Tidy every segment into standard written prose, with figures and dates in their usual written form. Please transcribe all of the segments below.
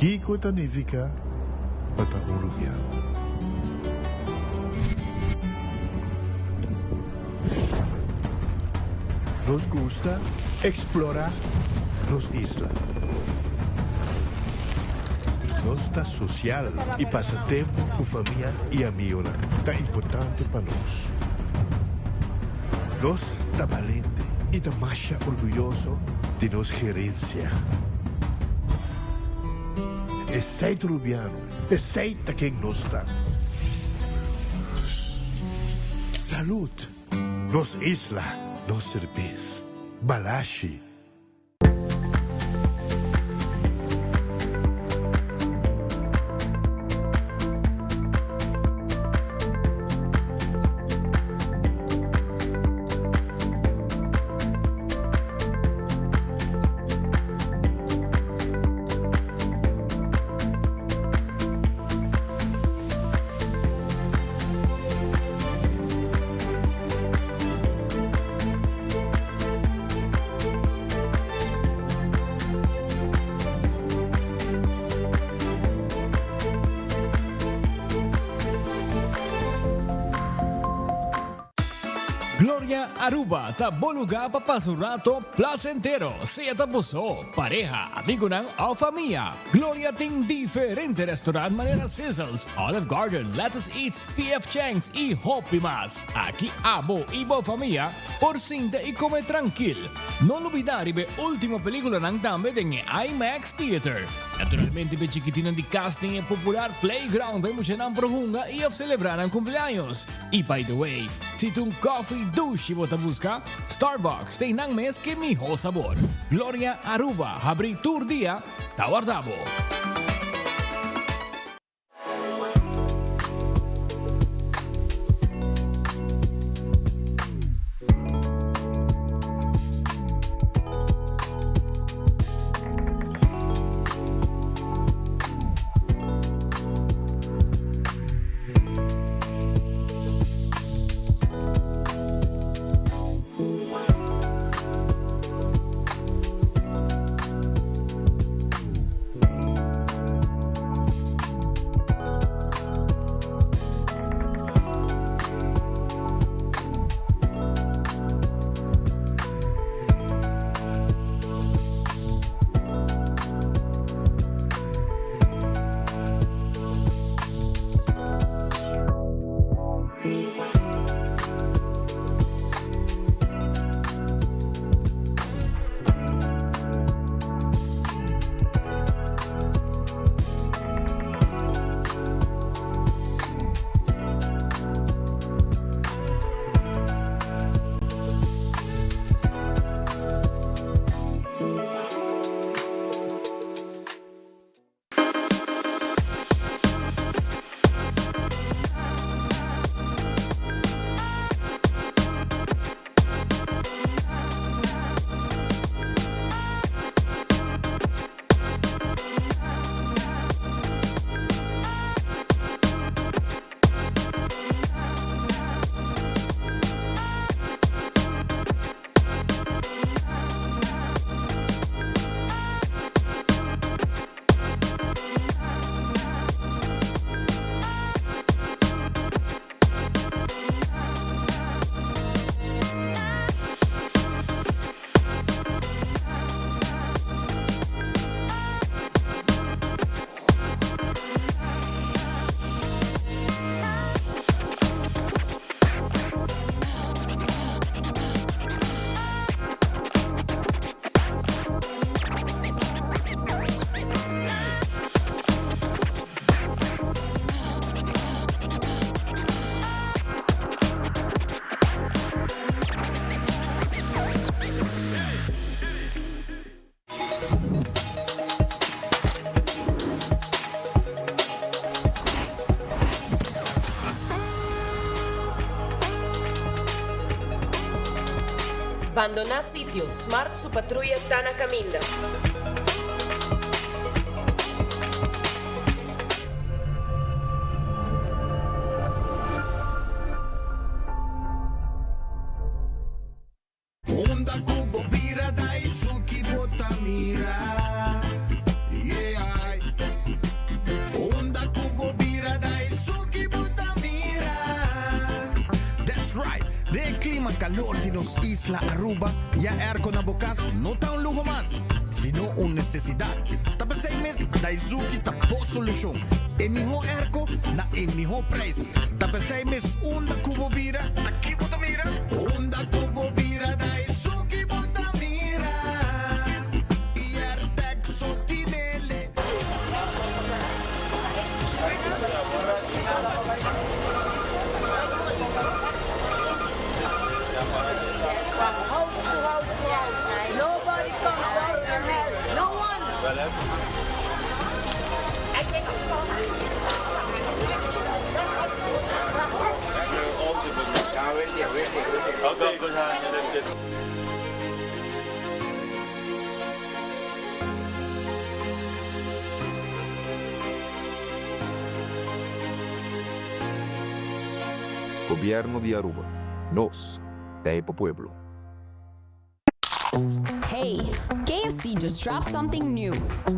Kiko ta nifiká pa ta un rubiano? Nos gusta eksplorá nos isla. Nos ta sosial i pasa tempu ku famia i amigonan ta importante pa nos. Nos ta balente i ta masha orguyoso di nos gerensia. Esei ta Rubiano, esei ta ken nos ta. Salud! Nos isla, nos serbes. Balashi. Gloria Aruba ta bo lugar pa pasa un rato placentero, sea ta bo so, pareha, amigonan of famia. Gloria tin diferente restaurant manera Sizzles, Olive Garden, Lettuce Eats, PF Chang's y hopi mas. Aki abo y bo famia por sinta y come trankil. No lubida riba e ultimo peliculanan tambe den e IMAX Theater. Naturalmente p'e chikitinnan di cas tin e popular playground pa e muchanan por hunga y of celebra nan cumpleaños. Y by the way, si ta un coffee dushi bo ta busca, Starbucks ta einan mes ke miho sabor. Gloria Aruba habri tur dia ta warda bo. Bandoná sitio, Smart su patruya ta na kaminda. Unda ku bo bira da esun ki bo ta mira, yeah. clima calor di nos isla Aruba, ya airco na bo cas no ta un luho mas, sino un necesidad. Ta pesey mes Daizuki ta bo solucion. E miho airco na e miho prijs. Ta pesey mes unda cu bo bira, ta ki bo ta mira? Unda cu bo bira Daizuki bo ta mira. Y Airtec so tinele. From house to house to house. Nobody comes out and help. No one. Gobierno di Aruba. Nos ta pa pueblo. Hey, KFC just dropped something new.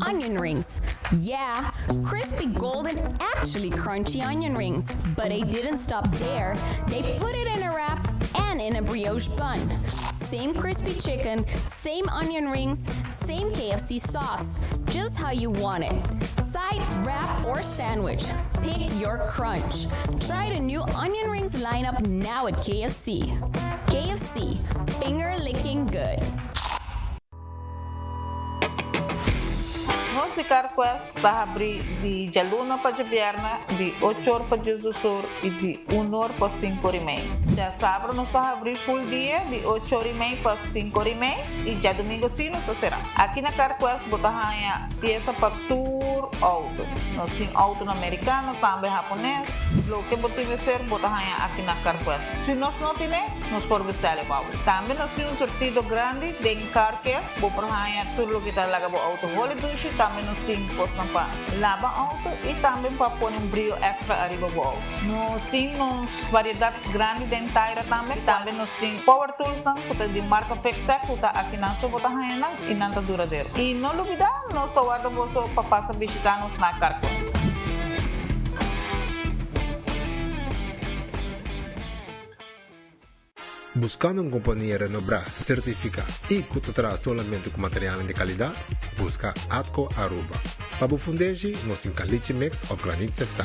Onion rings. Yeah, crispy golden, actually crunchy onion rings. But they didn't stop there. They put it in a wrap and in a brioche bun. Same crispy chicken, same onion rings, same KFC sauce. Just how you want it. Side, wrap, or sandwich. Pick your crunch. Try the new onion rings lineup now at KFC. KFC, finger licking good. Nos di CarQuest ta habri di dialuna pa diabierna di 8 or pa 12 or y di 1 or pa 5 or y mey. Diasabra nos ta habri full dia di 8 or y mey pa 5 or y mey y diadomingo si nos ta cera. Aki na CarQuest bo ta haya pieza pa tur auto. Nos tin auto Americano, tambe Japones. Loke bo tin mester bo ta haya aki na CarQuest. Si nos no tin, nos por bestel pa bo. Tambe nos tin un surtido grandi den car care. Bo por haya tur loke ta laga bo auto hole dushi. Tambe nos tin cosnan pa laba auto y tambe pa pone un briyo extra ariba bo auto. Nos tin nos variedad grandi den taira tambe. Tambe nos tin power tools nan cu ta di marca Fixtech cu ta aki nan so bo ta haya nan y nan ta duradero. Y no lubida, nos ta warda boso pa pasa bishita nos na CarQuest. Buscando un compania renombra, certifica y cu ta traha solamente cu material di calidad? Busca Atco Aruba. Pa bo fundeshi, nos tin caliche mix of graniet sefta.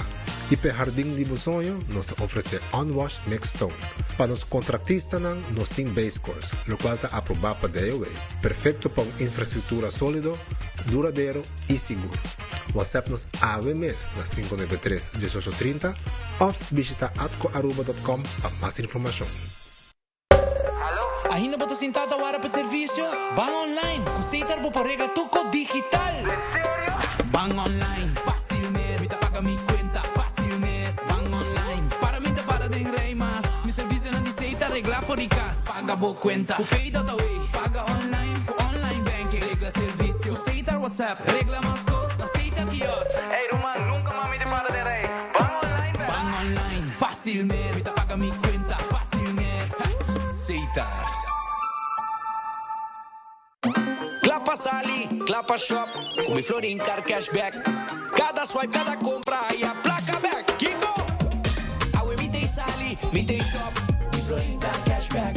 Y pa jardin di bo soño, nos ta ofrece unwashed mix stone. Pa nos contratistanan, nos tin base course, locual ta aproba pa DOW. Perfecto pa un infrastructura solido, duradero y sigur. WhatsApp nos awe mes na 593 1830 of bishita atcoaruba.com pa mas informacion. Ainda bo ta sinta warda pa servicio? Ban online, cu Setar bo por regla tur digital. Serio? Ban online, facil mes. Mi ta paga mi cuenta, facil mes. Ban online, pa mi ta para den rij mas. Mi servicionan di Setar regla for di cas. Paga bo cuenta, cu Pay.away. Paga online, cu online banking. Regla servicio, cu Setar WhatsApp. Regla mas cos, Setar kiosk. Hey, Roman, nunca mas mi ta para den rij. Ban online, Ban online, facil mes. Mi ta paga mi cuenta, facil mes. Setar. Cla pa sali, cla pa shop, cu mi Florin Card cashback. Cada swipe, cada compra, haya placa back. Kiko! Awe mi ta sali, mi ta shop, mi Florin Card cashback.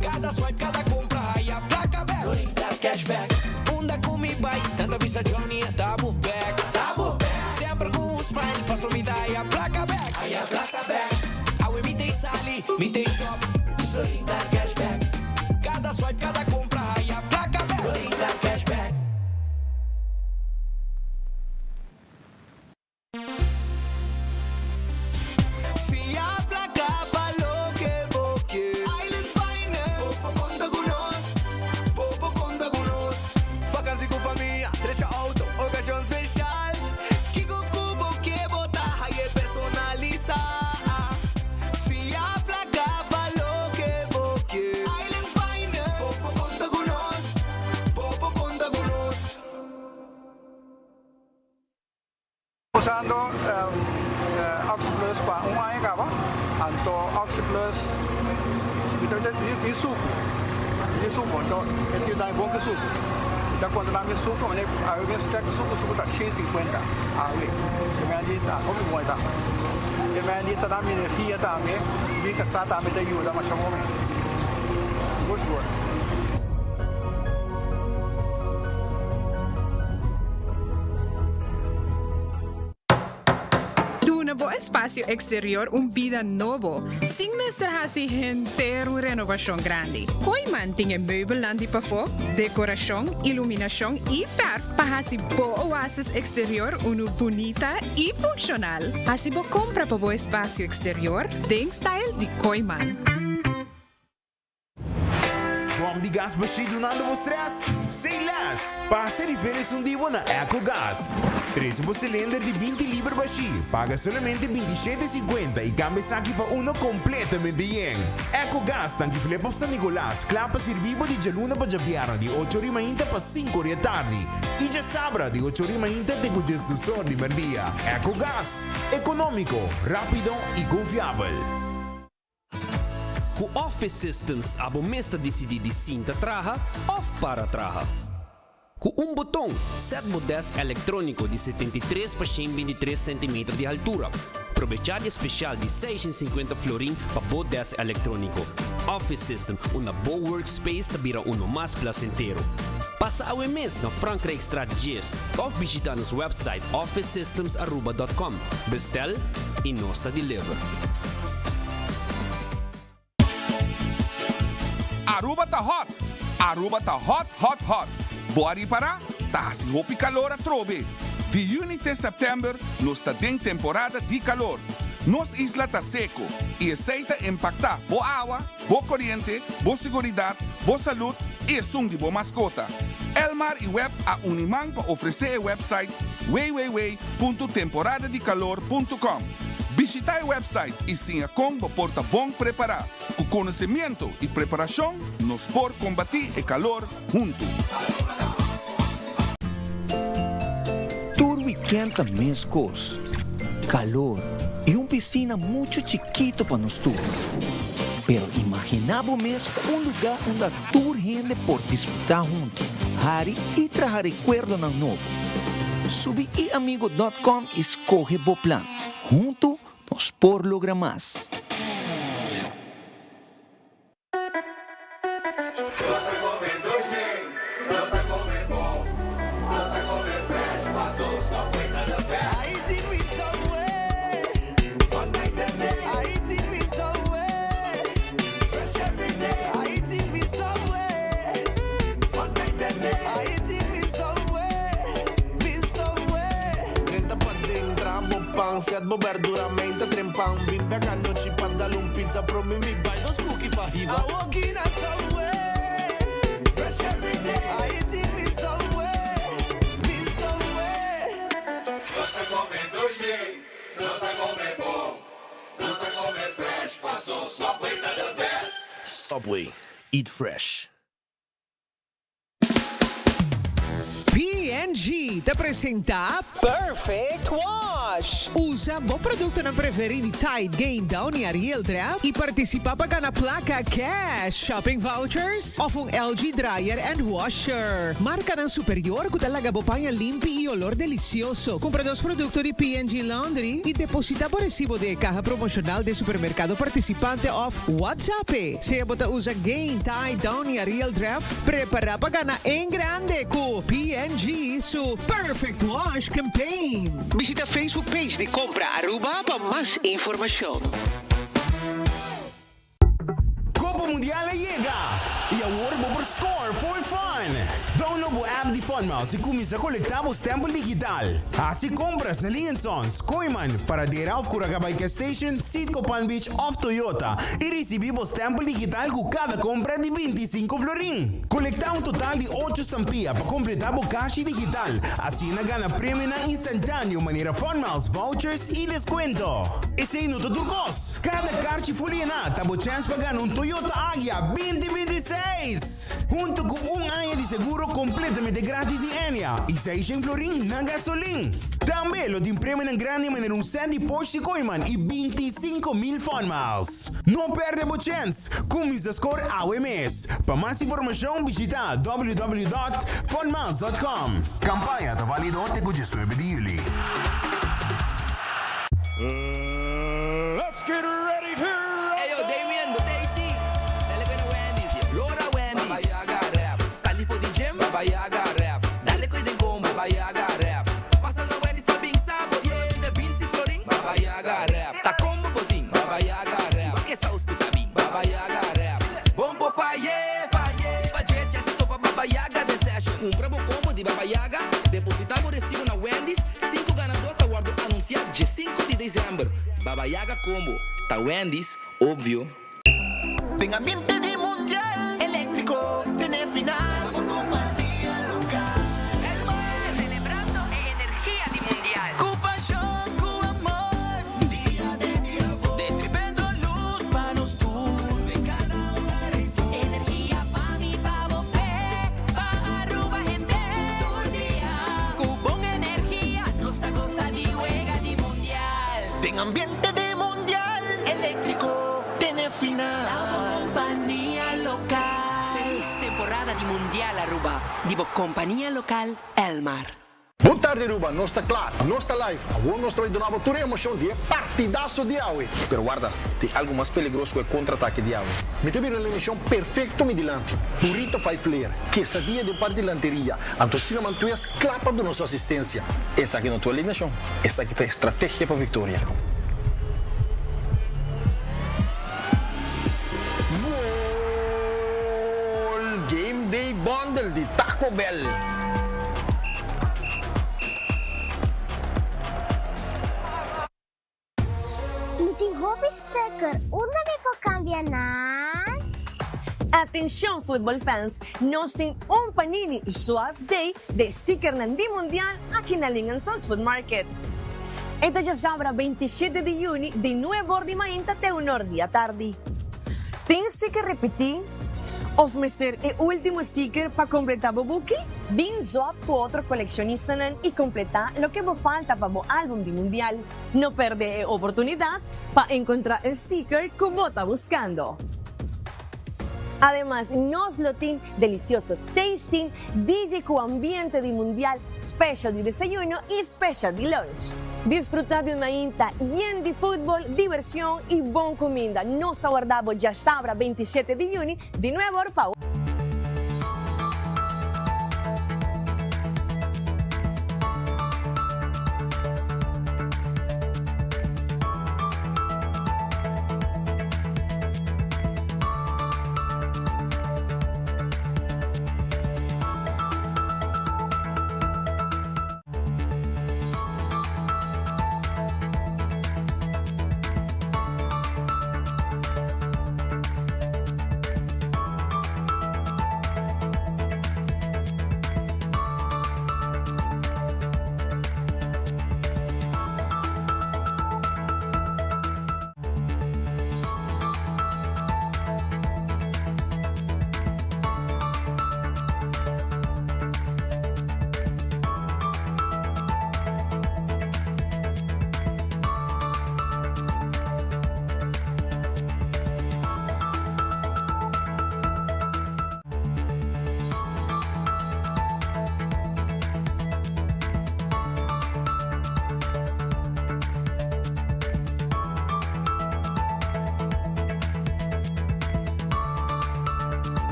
Cada swipe, cada compra, haya placa back. Florin Card cashback. Unda cu mi bay, nan ta bisa Johnny, ta bo back. Ta bo back. Semper cu un smile, paso mi ta haya placa back. Haya placa back. Awe mi ta sali, mi ta shop, mi Florin Card cashback. Cada swipe, cada compra, haya placa back. Florin Card cashback. Fia placa pa loke bo kier. Island Finance. Bo por conta cu nos. Bo por conta cu nos. Vakantie cu famia, drecha auto, ocasion special. Kico cu bo kier bo ta haye personalisa. Fia placa pa loke bo kier. Island Finance. Bo por conta cu nos. Bo por conta cu nos. Usando OxyPlus pa un aña caba, anto OxyPlus di suco, di suco, anto e ta yuda bon cu suco. Ta controla mi suco, awe mi check suco, suco ta 150 awe. E mi di ta hopi bon ta. E mi di ta da mi energia tambe, mi casa tambe ta yuda masha mes. Sigur sigur. Duna bo espasio eksterior un bida nobo, sin mester hasi henter un renobashon grandi. Kooiman tin e meubelnan di pafó, dekorashon, iluminashon i fèrf pa hasi bo oasis eksterior unu bunita i funshonal. Hasi bo kompra pa bo espasio eksterior den style di Kooiman. Bom di gas bashí dunando bo stress? Say less! Pasa e rifer esun di bo na Ecogas. Trese bo cilinder di 20 liber bashí, paga solamente 27,50 y cambia esaki pa uno completamente yen. Ecogas tanki Flip of San Nicolas, kla pa sirbi bo di djaluna pa djabièrnè di ocho ori mainta pa sinku ori atardi y djasabra di ocho ori mainta te ku djesdus or di merdia. Ecogas, economico, rapido y confiabel. Ku Office Systems abo mes ta disidí di sinta traha òf para traha. Ku un boton, sèt bo dèsk elektróniko di 73 pa 123 sentimeter di haltura. Probechá di e spesial di 650 florin pa bo dèsk elektróniko. Office System, unda bo workspace ta bira uno mas plasentero. Pasa awe mes na Frankrijkstraat 10 òf bishitá nos wèpsait officesystemsaruba.com. Bestel y nos ta deliver. Aruba ta hot! Aruba ta hot hot hot! Bo a ripara? Ta haci hopi calor atrobe! Di juni te september nos ta den temporada di calor. Nos isla ta seco y esey ta impacta bo awa, bo coriente, bo siguridad, bo salud y esun di bo mascota. Elmar y web a uni man pa ofrece e website www.temporadadicalor.com. Bishita e website y siña con bo por ta bon prepara. Cu conocimiento y preparacion nos por combati e calor hunto. Tur weekend ta mescos, calor y un piscina mucho chikito pa nos tur. Pero imagina bo mes un lugar unda tur hende por disfruta hunto, hari y traha recuerdonan nobo. Subi iamigo dot com y scoge bo plan. Hunto nos por logra mas. Subway, eat fresh. P&G ta presenta Perfect Wash! Usa bo productonan preferi di Tide, Gain, Downy, Ariel, Dreft y participa pa gana placa cash, shopping vouchers of un LG dryer and washer. Marcanan superior cu ta laga bo paña limpi y olor delicioso. Cumpra dos producto di P&G Laundry y deposita bo recibo den e caha promocional den supermercado participante of WhatsApp e. Sea bo ta usa Gain, Tide, Downy, Ariel, Dreft, Prepara pa gana en grande cu P&G su Perfect Wash Campaign. Bishita Facebook page di Compra Aruba pa mas informacion. Copa Mundial a yega! Y awor bo por score for fun! Download bo app di Funmiles y cuminsa colecta bo stempel digital. Haci compras na Lee Sons, Kooyman, Paradera of Curacabay Gas Station, Citgo Palm Beach of Toyota y ricibi bo stempel digital cu cada compra di 25 florin. Colecta un total di ocho stampia pa completa bo cashi digital, asina gana premionan instantaneo manera Funmiles, vouchers y descuento. Esey no ta tur cos! Cada carchi full yena ta bo chens pa gana un Toyota Agya 2026! Hunto cu un aña di seguro completamente gratis di Enya y 600 florin na gasolin. Tambe lo tin premionan grandi manera un set di Porsche Kooiman y 25,000 Fun Miles. No perde bo chens! Cuminsa score awe mes! Pa mas informacion bishita www.funmiles.com. Campaña ta valido te cu 19 di juli. Let's get ready to Hey yo, Damien, bo ta ey si? Dale cu na Wendy's. Lora! Yaga rap. Ta combo bo tin, Baba Yaga rap. Wak e saus ku ta bin, Baba Yaga rap. Bon por faye, faye. Pa dje chèns di topa Baba Yaga den session. Kumpra bo combo di Baba Yaga, depositá bo resibo na Wendy's, sinku ganadó ta wòrdu anunsiá dje sinku di desèmber. Baba Yaga combo, ta Wendy's, obvio. Den ambiente di mundial eléctrico tene final. Bo compania local Elmar. Celebrando e energia di mundial. Cu pasion, cu amor, dia den dia for. Destribendo luz pa nos tur den cada hogar ei for. Energia pa mi, pa bo, p'e, pa Aruba hende tur dia. Cu bon energia nos ta goza di wega di mundial. Den ambiente di mundial eléctrico tene final. Ta bo compania local. Feliz temporada di Mundial Aruba di bo compania local Elmar. Bon tardi Aruba, nos ta kla, nos ta live, awor nos ta bai duna bo tur e emocion di e partidazo di awe. Pero warda, tin algo mas peligroso ku e kontratake di awe. Mi ta bira l'emocion perfecto mi dilanti, burrito fai flair, quesadilla den parti lanteria, anto cinnamon twist kla pa duna su asistencia. Esaki no ta un alineacion, esaki ta e strategia pa victoria. Gol! Game Day Bundle di Taco Bell! Mi tin hopi sticker, unda mi por cambia nan? Atencion futbol fans, nos tin un Panini Swap Day de stickernan di Mundial aki na Ling Sons Food Market. E ta djasabra 27 di juni di nuebe or di mainta te un or di atardi. Tin sticker ripití of mester e ultimo sticker pa completa bo buki? Bin swap cu otro coleccionistanan y completa loke bo falta pa bo album di Mundial. No perde e oportunidad pa encontra e sticker cu bo ta buscando. Ademas nos lo tin delicioso tasting, DJ cu ambiente di mundial, special di desayuno y special di lunch. Disfruta di un mainta yen di futbol, diversion y bon cuminda. Nos ta warda bo djasabra 27 di juni di nuebe or pa.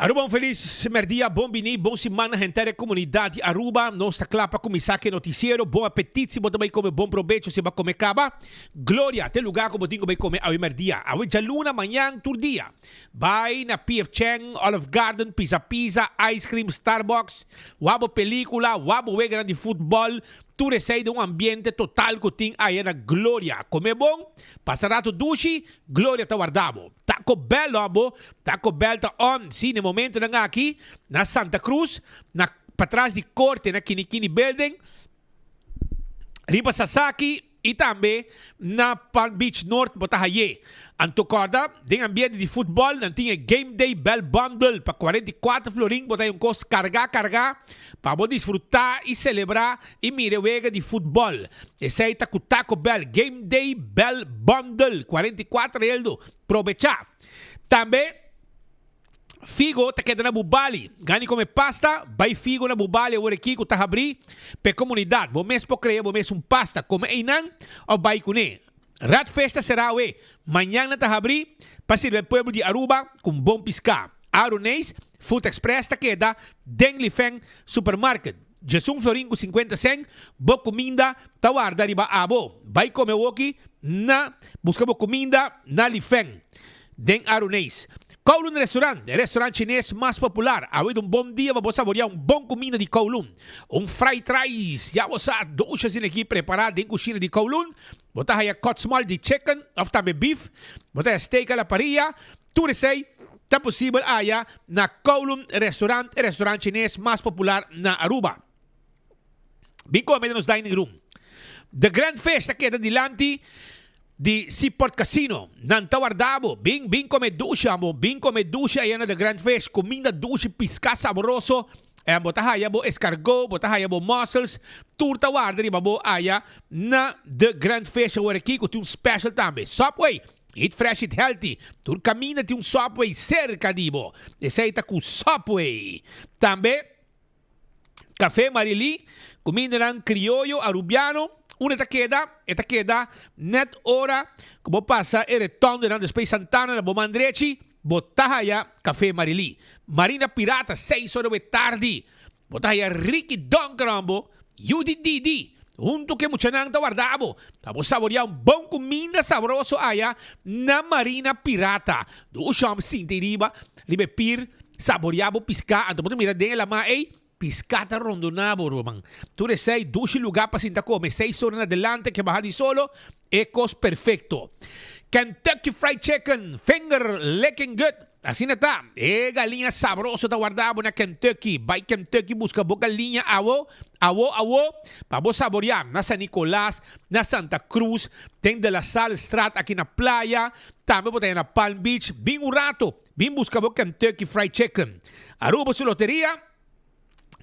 Aruba un felis merdia, bon bini, bon siman na henter e comunidad di Aruba. Nos ta cla pa cuminsa cu e noticiero. Bon apetit si bo ta bay come, bon probecho si bo a come caba. Gloria ta e lugar cu bo tin cu bay come awe merdia. Awe djaluna, mañan, tur dia. Bai na PF Chang, Olive Garden, Pizza Pizza, Ice Cream, Starbucks, wak bo pelicula, wak bo weganan di futbol, tur esey den un ambiente total cu tin aya na Gloria. Come bon, pasa rato dushi, Gloria ta warda bo. Taco Bell lo abo, Taco Bell ta on, si, na e momentonan aki na Santa Cruz, na patras di Corte na Kinikini Building, riba Sasaki y tambe na Palm Beach North bo ta haye. Anto corda, den ambiente di futbol nan tin e Game Day Bell Bundle pa 44 florin bo ta haye un cos carga carga pa bo disfruta y celebra y mira e wega di futbol. Esey ta cu Taco Bell Game Day Bell Bundle 44 eldo. Probecha! Tambe. Figo ta keda na Bubali. Gani come pasta, bai Figo na Bubali awor aki cu ta habri p'e comunidad. Bo mes por crea bo mes un pasta, come eynan of bai cune. Radfish ta cera awe, mañan nan ta habri pa sirbi e pueblo di Aruba cu un bon pisca. Aruneis Food Express ta keda den Lifeng Supermarket. 11 florin ku 50 sèn, bo kuminda ta warda riba abo. Bai kome awoki na buska bo kuminda na Li Feng den Aruneis. Kowloon Restaurant, e restaurant chines mas popular. Awe ta un bon dia pa bo saborea un bon kuminda di Kowloon. Un fried rice, ya bo sa, dushi asina aki prepara den kushina di Kowloon. Bo ta haya cut small di chicken of tambe beef. Bo ta haya steak a la parrilla. Tur esei ta posibel aya na Kowloon Restaurant, e restaurant chines mas popular na Aruba. Bin kome den nos dining room. The Grand Fish ta keda dilanti di Seaport Casino. Nan ta warda bo. Bin, bin kome dushi amo. Bin kome dushi aya na The Grand Fish. Kuminda dushi, piská saboroso. En bo ta haya bo escargot, bo ta haya bo mussels. Tur ta warda riba bo aya na The Grand Fish awor aki ku tin un special tambe. Subway, eat fresh, eat healthy. Tur kaminda tin un Subway serka di bo. Esei ta ku Subway. Tambe. Café Marilí, cumindanan crioyo Arubiano, unda e ta keda? E ta keda net ora cu bo pasa e retondenan despues Santana na bo man drechi, bo ta haya Café Marilí. Marina Pirata, seis ora we tardi, bo ta haya Ricky Donkeron bo, yu di Didi, hunto cu e muchanan ta warda bo, pa bo saborea un bon cuminda sabroso aya na Marina Pirata. Dushi homber sinti riba, riba e pir. Saboreá bo piská, anto bo ta mira den e lamá ei, piská ta rondoná bo, ruman. Tur esei dushi lugá pa sinta kome, seis ora na delante ke baha di solo, e kos perfekto. Kentucky Fried Chicken, finger licking good, asina ta, e galiña sabroso ta warda bo na Kentucky. Bai Kentucky buska bo galiña awo, awo, awo, pa bo saboreá na San Nicolas, na Santa Cruz, den De La Salle Straat aki na Playa, tambe bo ta haña na Palm Beach. Bin un rato. Bin buska bo Kentucky Fried Chicken. Aruba su loteria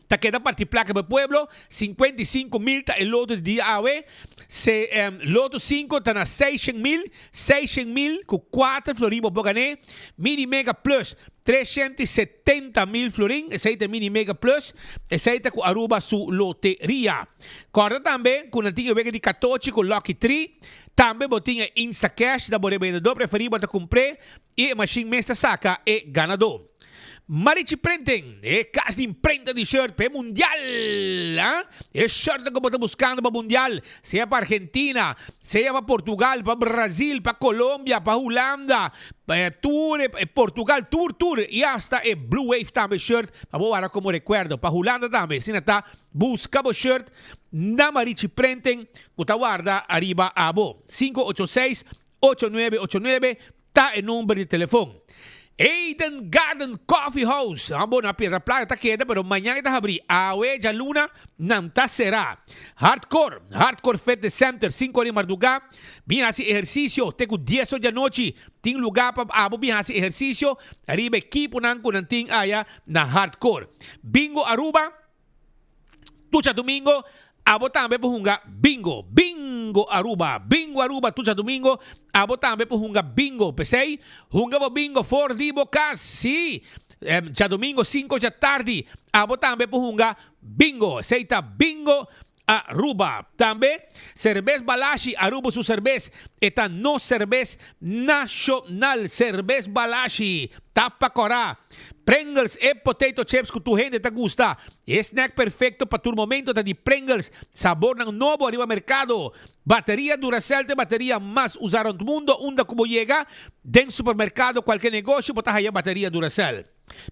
ta keda parti plaka pa e pueblo, 55 mil ta e loto di dia awe, se loto 5 ta na 600 mil, 600 mil ku 4 florin bo por gané, Mini Mega Plus 370 mil florin, esei ta e Mini Mega Plus, esei ta ku Aruba su loteria. Kòrda tambe ku nan tin e wega di katochi ku Lucky Tree, tambe bo tin e Instacash na bo rebendedor preferí bo ta kumpr'é, I e mashin mes ta saka e ganadó. Marichi Printing, e kas di imprenta di shirt pa e mundial! Ha? E shirtnan ku bo ta buskando pa mundial, sea pa Argentina, sea pa Portugal, pa Brazil, pa Colombia, pa Hulanda, pa tur e Portugal, tur tur, i asta e Blue Wave tambe shirt pa bo wara komo rekuerdo, pa Hulanda tambe. Asina ta, buska bo shirt na Marichi Printing ku ta warda ariba abo. 586 8989 ta e number di telefon. Eden Garden Coffee House, abo na Piedra Plata ta keda pero mañan e ta habri, awe djaluna nan ta sera. Hardcore, Hardcore Fitness Center, sinku ora di mardugá, bin hasi ehersisio te ku dies or di anochi, tin lugá pa abo bin hasi ehersisio riba ekiponan ku nan tin aya na Hardcore. Bingo Aruba. Tur djadumingo abo tambe por hunga bingo. Bingo Aruba! Bingo Aruba tur djadumingo abo tambe por hunga bingo. P'esei, hunga bo bingo for di bo kas. Sí, djadumingo sinku djatardi abo tambe por hunga bingo. Esei ta Bingo Aruba. Tambe, Cerbes Balashi, Aruba su cerbes, e ta nos cerbes nacional. Cerbes Balashi, tapa cora. Pringles, e potato chips cu tur hende ta gusta. E snack perfecto pa tur momento ta di Pringles. Sabornan nobo ariba mercado. Bateria Duracell ta e bateria mas usa rond mundo. Unda cu bo yega, den supermercado, cualkier negoshi, bo ta haya bateria Duracell.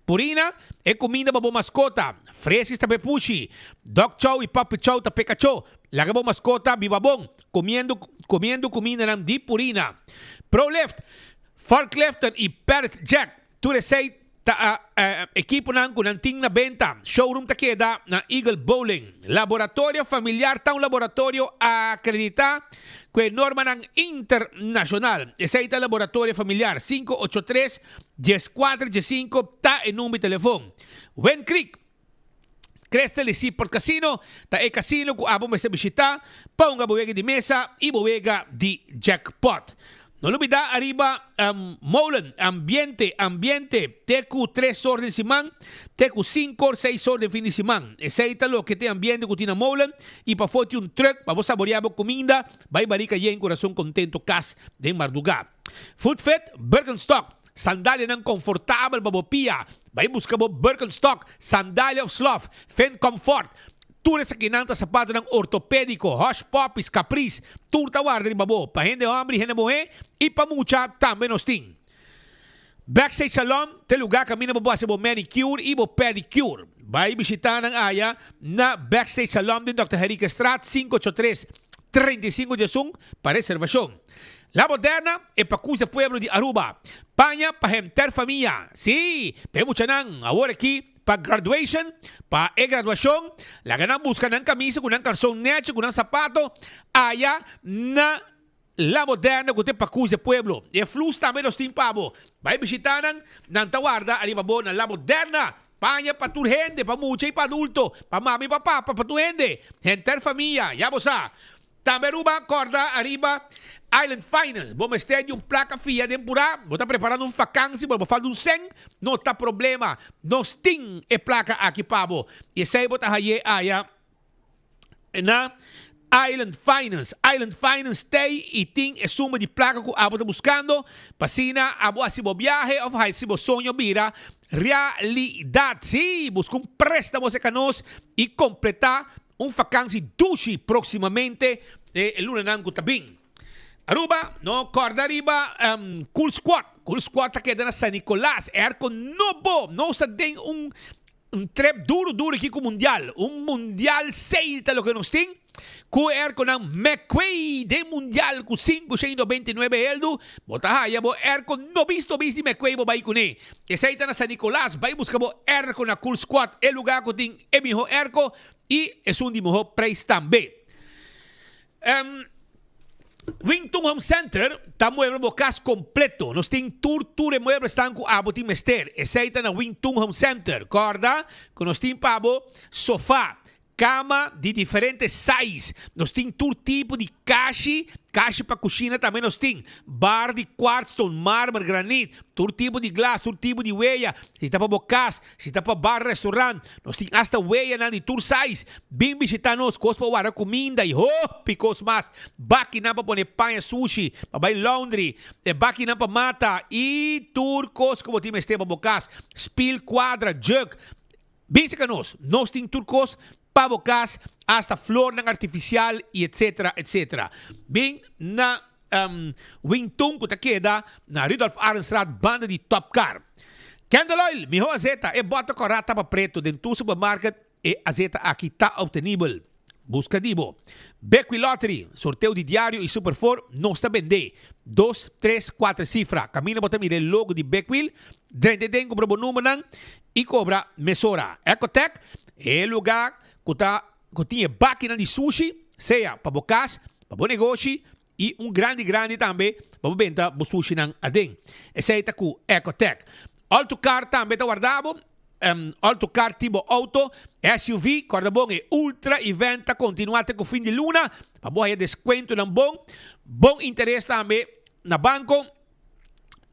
Purina, e kuminda pa bo maskota. Fresjes ta p'e pushi. Dog chow i puppy chow ta p'e kachó. Laga bo maskota biba bon, komiendo komiendo kumindanan di Purina. Prolift, Forkliften i Pallet Jack, tur esei ta ekiponan ku nan tin na benta. Showroom ta keda na Eagle Bowling. Laboratorio Familiar ta un laboratorio akreditá ku e normanan internashonal. Esei ta Laboratorio Familiar, 583 14 15 ta e number di telefon. Wind Creek, Crystal y Seaport Casino ta e casino cu abo mester bishita pa hunga bo wega di mesa y bo wega di jackpot. No lubida ariba Molen, ambiente, ambiente, te cu tres or den siman, te cu cinco or, seis or den fin di siman. Esey ta loke ta e ambiente cu tin na Molen y pafo tin un truck pa bo saborea bo cuminda, bay barica yen curason contento cas den marduga. Foot Fit, Birkenstock, sandalianan konfortabel pa bo pia. Bai buska bo Birkenstock, sandalia of slof. Fin Comfort. Tur esakinan ta sapatonan ortopédiko, Hush Puppies, Caprice, tur ta warda riba bo. Pa hende hòmber i hende muhé i pa mucha tambe nos tin. Backstage Salon ta e lugá kaminda bo por hasi bo manicure i bo pedicure. Bai bishitá nan aya na Backstage Salon den Dòkter Henriquezstraat 583 35 diesun pa reservashon. La Moderna e pakus de pueblo di Aruba. Paña pa henter famia. Sí, pa e muchanan awor aki pa graduation, pa e graduashon, laga nan buska nan kamisa ku nan karson nechi ku nan sapato aya na La Moderna ku ta e pakus de pueblo. E flus tambe nos tin pa bo. Bai bishita nan, nan ta warda ariba bo na La Moderna. Paña pa tur hende, pa mucha i pa adulto, pa mama i pa papa, pa tur hende, henter famia, ya bo sa. Tambe Aruba corda ariba Island Finance. Bo mester di un placa fia den pura, bo ta preparando un vakantie pero bo falta un cen, no ta problema. Nos tin e placa aki pa bo. Y esey bo ta haye aya na Island Finance. Island Finance tey y tin e suma di placa cu abo ta buscando pa asina abo haci bo biahe of haci bo soño bira realidad. Si, busca un prestamo cerca nos y completa Un vakansi dushi próksimamente e lunanan ku ta bin. Aruba, no kòrda riba Cool Squad. Cool Squad ta keda na San Nicolas. Airco nobo. Nos ta den un un trip duru duru aki ku mundial. Un mundial sale ta loke nos tin. Ku e airconan McQuay den mundial ku 599 eldu. Bo ta haya bo airco nobis nobis di McQuay bo bai kuné. Esei ta na San Nicolas. Bai buska bo airco na Cool Squad. E lugar ku tin e miho airco i esun di miho prijs tambe. Wington Home Center ta mueble bo kas kompleto. Nos tin tur tur e mueblesnan ku abo tin mester. Esei ta na Wington Home Center. Kòrda ku nos tin pa bo sofa, Kama di diferente size. Nos tin tur tipo di kashi, kashi pa kushina tambe nos tin. Bar di kwartstone, marmer, granit, tur tipo di glas, tur tipo di weya. Si ta pa bo kas, si ta pa bar, restaurant, nos tin asta weyanan di tur size. Bin bishita nos, kos pa warda kuminda i hopi kos mas. Bakinan pa pone paña sushi, pa bai laundry, e bakinan pa mata i tur kos ku bo tin mester pa bo kas. Spil, kuadra, jug. Bisa ka nos, nos tin tur kos pa bo kas, hasta flornan artifisial i etsetera etsetera. Bin na Wington ku ta keda na Rudolf Arendstraat banda di Top Car. Candle Oil, miho azeta, e bòter kòrá tapa pretu den tur supermarket e azeta aki ta optenibel. Buska di bo. Bequi Lottery, sorteo di diario y Super Four, nos ta bende. Dos, tres, cuater cifra. Caminda bo ta mira e logo di Bequil, drenta den cumpra bo numbernan y cobra mesora. Ecotech, e lugar cu ta cu tin e bakinan di sushi, sea pa bo cas, pa bo negoshi y un grandi grandi tambe pa bo benta bo sushinan aden. Esey ta cu Ecotech. Alto Car tambe ta warda bo. Alto Car tin bo auto, SUV, corda bon e Ultra Event ta continua te cu fin di luna pa bo haya descuentonan bon, bon interes tambe na banco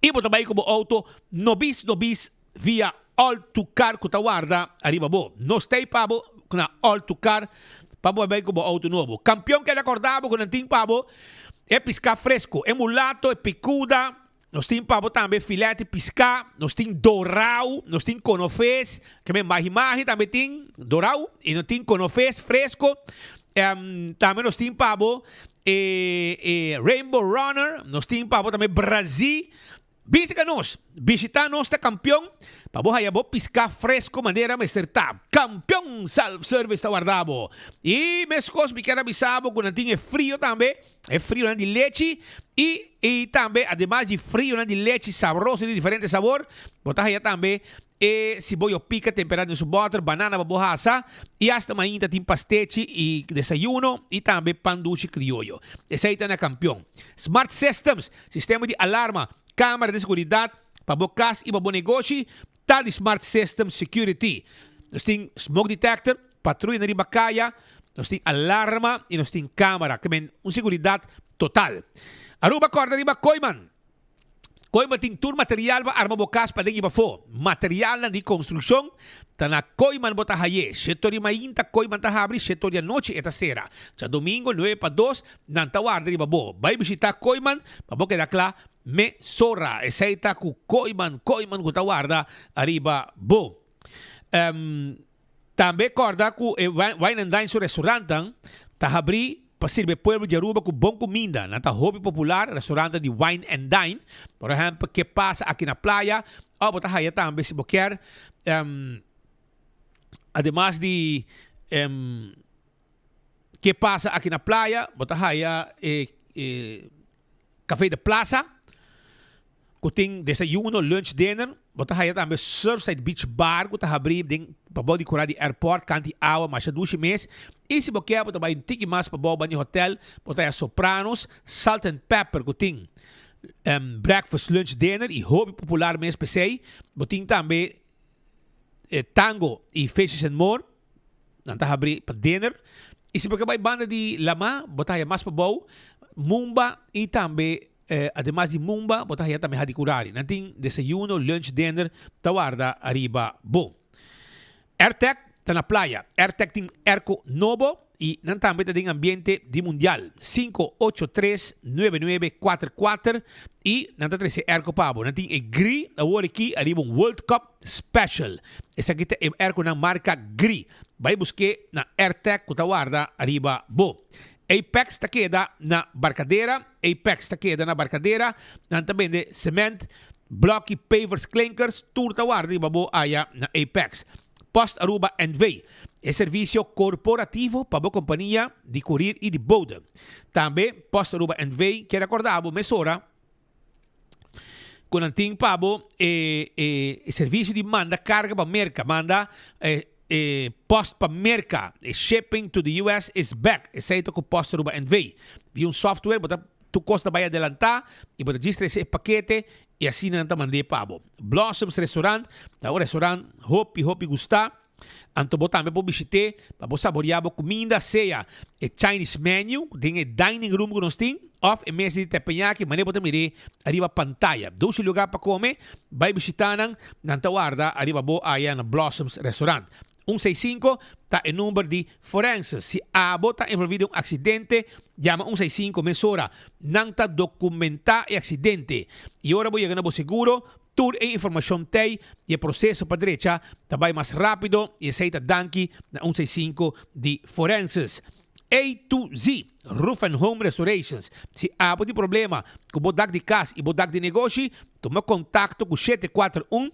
y bo ta bay cu bo auto nobis nobis via Alto Car cu ta warda ariba bo. Nos ta ey pa bo na Alto Car pa bo bay cu bo auto nobo. Campeon keda corda bo cu nan tin pa bo e pisca fresco, e mulato, e picuda, Nos tin pa bo tambe filet di piská, nos tin dorau, nos tin konofes, ke men mahi mahi tambe tin dorau i nos tin konofes fresko. Tambe nos tin pa bo e e rainbow runner, nos tin pa bo tambe brazí. Bin serka nos, bishita nos ta Kampion pa bo haya bo piská fresko manera mester ta. Kampion Self Service ta warda bo. I meskos mi kier a bisa bo ku nan tin e frio tambe. E frionan di lechi y y tambe ademas di frionan di lechi sabroso di diferente sabor, bo ta haya tambe e siboyo pica tempera den su boter, banana pa bo hasa y hasta mainta tin pastechi y desayuno y tambe pan dushi crioyo. Esey ta na Campeon. Smart Systems, sistema di alarma, camera di seguridad pa bo cas y pa bo negoshi ta di Smart Systems Security. Nos tin smoke detector, patruya na riba kaya, nos tin alarma y nos tin camera. Ke men un seguridad total. Aruba corda riba Kooyman. Kooyman tin tur material pa arma bo cas paden y pafó. Materialnan di construccion ta na Kooyman bo ta haye. Sheto di mainta Kooyman ta habri, sheto di anochi e ta cera. Djadomingo nuebe pa dos nan ta warda riba bo. Bay bishita Kooyman pa bo keda cla Mesora, esei ta ku Kooiman, Kooiman ku ta warda ariba bo. Tambe kòrda ku e Wine and Dine su restaurantnan ta habrí pa sirbi e pueblo di Aruba ku bon kuminda. Nan ta hopi popular, restaurantnan di Wine and Dine. Por ehèmpel, Ke Pasa aki na Playa, òf bo ta haya tambe si bo kier, ademas di Ke Pasa aki na Playa, bo ta haya e Café de Plaza, ku tin desayuno, lunch, dinner. Bo ta haya tambe Surfside Beach Bar ku ta habrí den pabou di kura di airport, kanti awa masha dushi mes. I si bo kier bo ta bai un tiki mas pabou banda di hotel, bo ta haya Sopranos, Salt and Pepper ku tin breakfast, lunch, dinner i hopi popular mes p'esei. Bo tin tambe Tango i Fishes and More. Nan ta habri pa dinner. I si bo ke bai banda di lamá, bo ta haya mas pabou, Mumba i tambe ademas di Mumba, bo ta haya tambe Hadicurari. Nan tin desayuno, lunch, dinner ta warda ariba bo. Airtec ta na playa. Airtec tin airco nobo i nan tambe ta den ambiente di mundial. 583 9944 i nan ta trese airco pa bo. Nan tin e gri awor aki ariba un World Cup. Special. Esaki ta e airconan marca Gri. Bai busk'é na Airtec cu ta warda ariba bo. Apex ta keda na Barcadera. Apex ta keda na Barcadera. Nan ta bende cement, bloki, pavers, klinkers. Tur ta warda riba bo aya na Apex. Post Aruba NV. E servicio corporativo pa bo compania di courier y di bode. Tambe Post Aruba NV kier acorda bo mesora. Ku nan tin pa bo e e servisio di manda karga pa Merka, manda e e post pa Merka, e shipping to the US is back. Esei ta ku Post Aruba NV. Via un software bo ta tur kos ta bai adelantá i bo ta djis trese e pakete i asina nan ta mand'é pa bo. Blossoms Restaurant ta un restaurant hopi hopi gustá. Anto bo tambe por bishit'é pa bo saboriá bo kuminda, sea e Chinese menu den e dining room ku nos tin òf e mesa di teppanyaki manera bo ta mir'é ariba pantaya. Dushi lugá pa kome, bai bishitá nan, nan ta warda ariba bo aya na Blossoms Restaurant. Un seis sinku ta e number di forenses. Si abo ta envolví den un aksidente, yama un seis sinku mesora. Nan ta dokumentá e aksidente i ora bo yega na bo seguro, Tur e informashon t'ei i e proseso pa drecha ta bai mas rápido i esei ta danki na un seis sinku di Forenses. A to Z Roof and Home Restorations Si abo tin problema ku bo dak di kas i bo dak di negoshi, tuma kontakto ku 741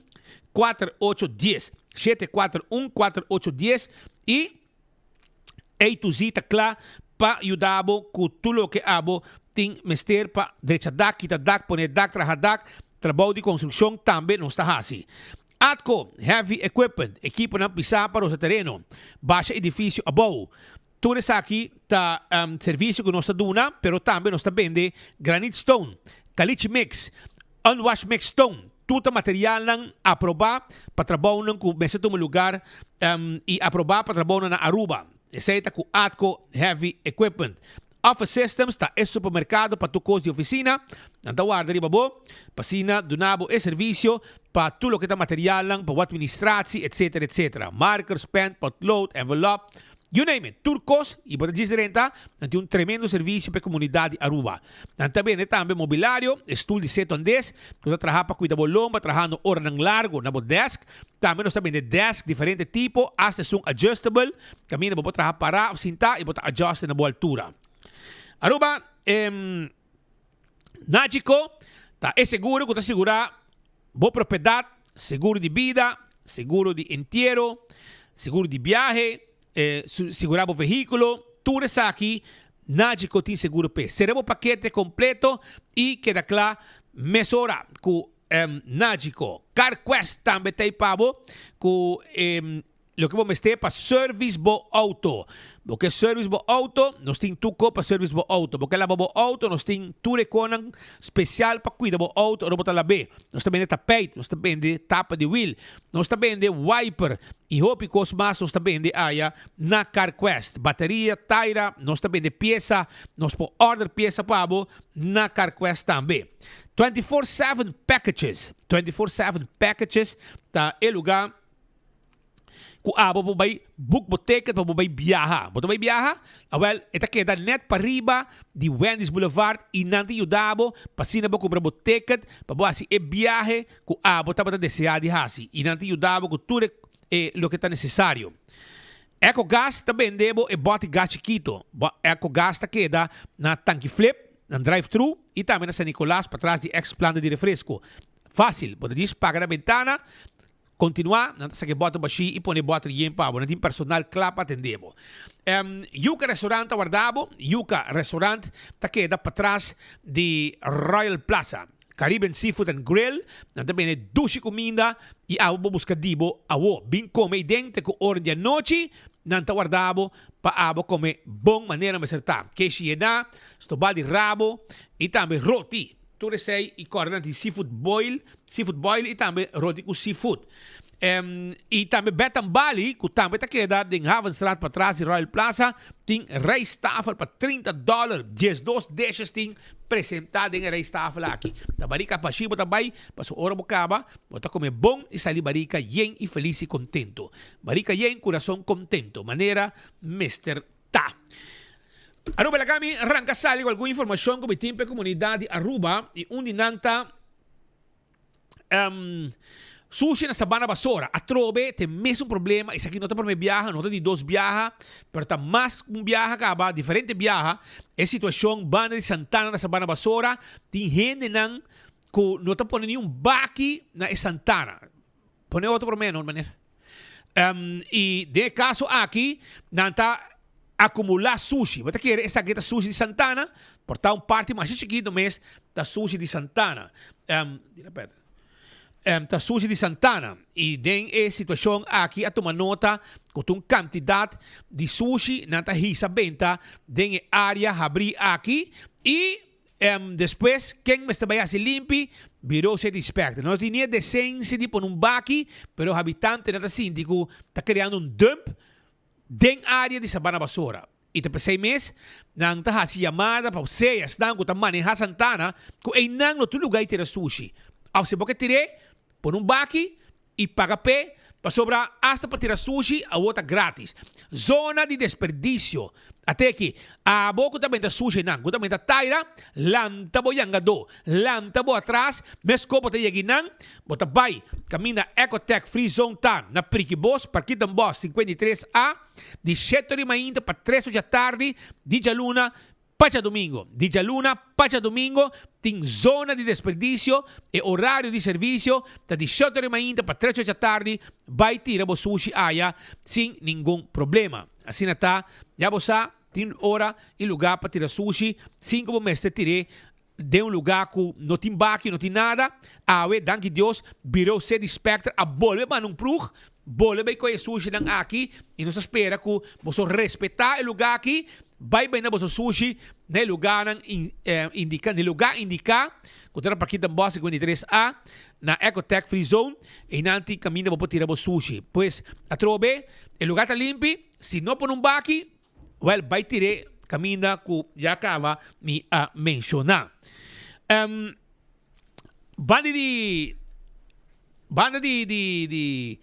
4810, 741 4810, i A to Z ta kla pa yuda bo ku tur loke abo tin mester pa drecha dak, kita dak, pone dak, traha dak, trabou di konstrukshon tambe nos ta hasi. Atco Heavy Equipment, ekiponan pisá pa rosa tereno, basha edifisio abou. Tur esaki ta servisio ku nos ta duna, pero tambe nos ta bende granite stone, caliche mix, Unwash mix stone, tur ta materialnan aproba pa trabounan ku mester tuma lugar i aproba pa trabounan na Aruba. Esei ta ku Atco Heavy Equipment. Office Systems ta e supermerkado pa tur kos di ofisina. Nan ta warda riba bo pa asina duna bo e servisio pa tur loke ta materialnan pa bo administratie etc. Etc. Markers, pen, potlood, envelop, You name it, tur kos y bo ta djis drenta, nan tin un tremendo servicio pa e comunidad di Aruba. Nan ta bende tambe mobilario, e stoel di seto andes, cu ta traha pa cuida bo lomba trahando oranan largo na bo desk. Tambe nos ta bende desk diferente tipo, hasta esun adjustable, caminda bo por traha para of sinta y bo ta adjuste na bo altura. Aruba, em, Nagico ta e seguro cu ta sigura bo propiedad, seguro di bida, seguro di entiero, seguro di biahe, sigura bo vehiculo, tur esaki Nagico tin seguro p'e. Sera bo pakete completo y keda cla mesora cu Nagico. CarQuest tambe ta ei pa bo cu Loke bo mester pa service bo auto. Bo ke service bo auto? Nos tin tur ko pa service bo auto. Bo ke laba bo auto? Nos tin tur e konan special pa cuida bo auto ora bo ta lab'é. Nos ta bende tapijt, nos ta bende tapa di wiel, nos ta bende wiper y hopi kos mas nos ta bende aya na Carquest. Bateria, taira, nos ta bende piesa, nos por order piesa pa bo na Carquest tambe. 24/7 Packages, 24/7 Packages ta e luga. Ku abo por bai book bo ticket pa bo bai biaha. Bo ta bai biaha? Awel, e ta keda net pariba di Wendy's Boulevard i nan ta yuda bo pa asina bo kumpra bo ticket pa bo hasi e biahe ku abo tabata deseá di hasi. I nan ta yuda bo ku tur e. e loke ta necesario. Ecogas ta bende bo e bòti gas chikito. Bo Ecogas ta keda na Tanki Flip, na Drive Thru y tambe na San Nicolas patras di ex planta di refresco. Facil, bo ta djis paga na bentana, continua, nan ta saca e bòter bashí y pone e bòter yen pa bo. Nan tin personal cla pa atende bo. Yuca Restaurant ta warda bo. Yuca Restaurant ta keda patras di Royal Plaza. Caribbean Seafood and Grill, nan ta bende dushi kuminda i abo bo buska di bo awo. Bin kome i den te ku ora di anochi nan ta warda bo pa abo kome bon manera mester ta. Keshi yená, stobá di rabo i tambe roti. Tur esei i kòrda nan tin seafood boil, seafood boil i tambe roti ku seafood. I tambe Bed and Bali ku tambe ta keda den Havenstraat patras di Royal Plaza tin rijsttafel pa 30 dollar. 12 dishes tin presenta den e rijsttafel aki. Ta barika bashi bo ta bai pasobra ora bo kaba bo ta kome bon i sali barika yen i felis i kontento. Barika yen kurason kontento manera mester ta. Aruba laga mi ranka sali ku algun informashon ku mi tin pa e komunidat di Aruba i un di nan ta. Sushi na Sabana Basora atrobe ta e mesun problema, esaki no ta prome biaha, no ta di dos biaha, pero ta mas ku un biaha kaba, diferente biaha, e situashon banda di Santana na Sabana Basora tin hendenan ku no ta pone ni un baki na e Santana. Pone otro prome no meneer. I den e kaso aki nan ta akumulá sushi. Bo ta kere esaki ta sushi di Santana? Por ta un parti masha chikito mes ta sushi di Santana. Ta sushi di Santana. I den e situashon aki a tuma nota ku ta un kantidat di sushi nan ta hisa benta den e área habrí aki i Despues, ken mester bai hasi limpi? Bureau City Inspector. No tin ni e desensia di pone un baki, pero habitantenan ta sinti ku ta kreando un dump den área di Sabana Basora. I ta p'esei mes nan ta hasi yamada pa sea esnan ku ta manehá Santana ku einan no tin lugá di tira sushi. Òf si bo ke tir'é, pone un baki i paga p'e, pasobra asta pa tira sushi awor ta gratis. Zona di desperdisio. Ate aki, abo ku ta benta sushi nan, ku ta benta taira, lanta bo yangadó, lanta bo atras, meskos bo ta yegi nan, bo ta bai kaminda Ecotech Free Zone ta na Prikibos, Parkietenbos 53 A, di shete ora di mainta pa tres ora djatardi di djaluna Pa djadumingo, Di djaluna pa djadumingo tin zona di desperdisio, e orario di servisio ta di shòt ora mainta pa tres ora djatardi, bai tira bo sushi aya sin ningun problema. Asina ta, ya bo sa, tin ora i lugá pa tira sushi sin ku bo mester tir'é den un lugá ku no tin baki, no tin nada. Awe, danki Dios, Bureau City Specter a bolbe manda un ploeg, bolbe bai kohe e sushinan aki i nos ta spera ku boso respetá e lugá aki, bai benda boso sushi na e lugánan indiká, na e lugá indiká ku ta na Parkietenbos 53 A na Ecotech Free Zone, einan tin kaminda bo por tira bo sushi. Pues, atrobe, e lugá ta limpi, si no pone un baki, Wel, bai tir'é kaminda ku ya kaba mi a menshoná. Banda di banda di di di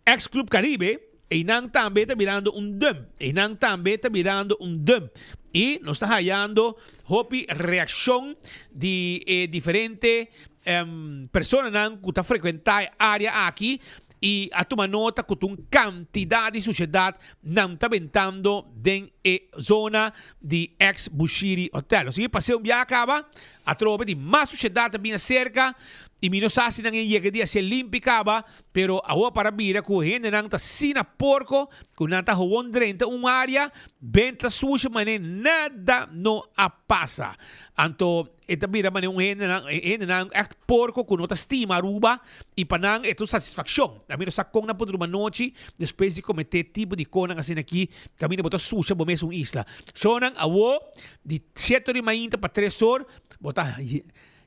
ex Club Caribe, einan tambe ta birando un dump. Einan tambe ta birando un dump. I nos ta hayando hopi reakshon di e diferente personanan ku ta frekuentá e área aki i a tuma nota ku ta un kantidat di sushedat nan ta bentando den e zona di ex Bushiri Hotel. Nos sigui pas'é un biaha kaba, atrobe di mas sushedat ta bini aserka i mi no sa si nan e yega di hasié limpi kaba, pero awor para bira ku hendenan ta asina porko ku nan ta howon drenta un área benta sushi manera nada no a pasa. Anto E ta bira manera un hendenan, hendenan ègt porko ku no ta stima Aruba i pa nan e ta un satisfakshon. A mi no sa kon nan por druma nochi despues di kometé tipo di konan asina aki kaminda bo ta susha bo mes un isla. Shownan awo di shete or di mainta pa tres or bo ta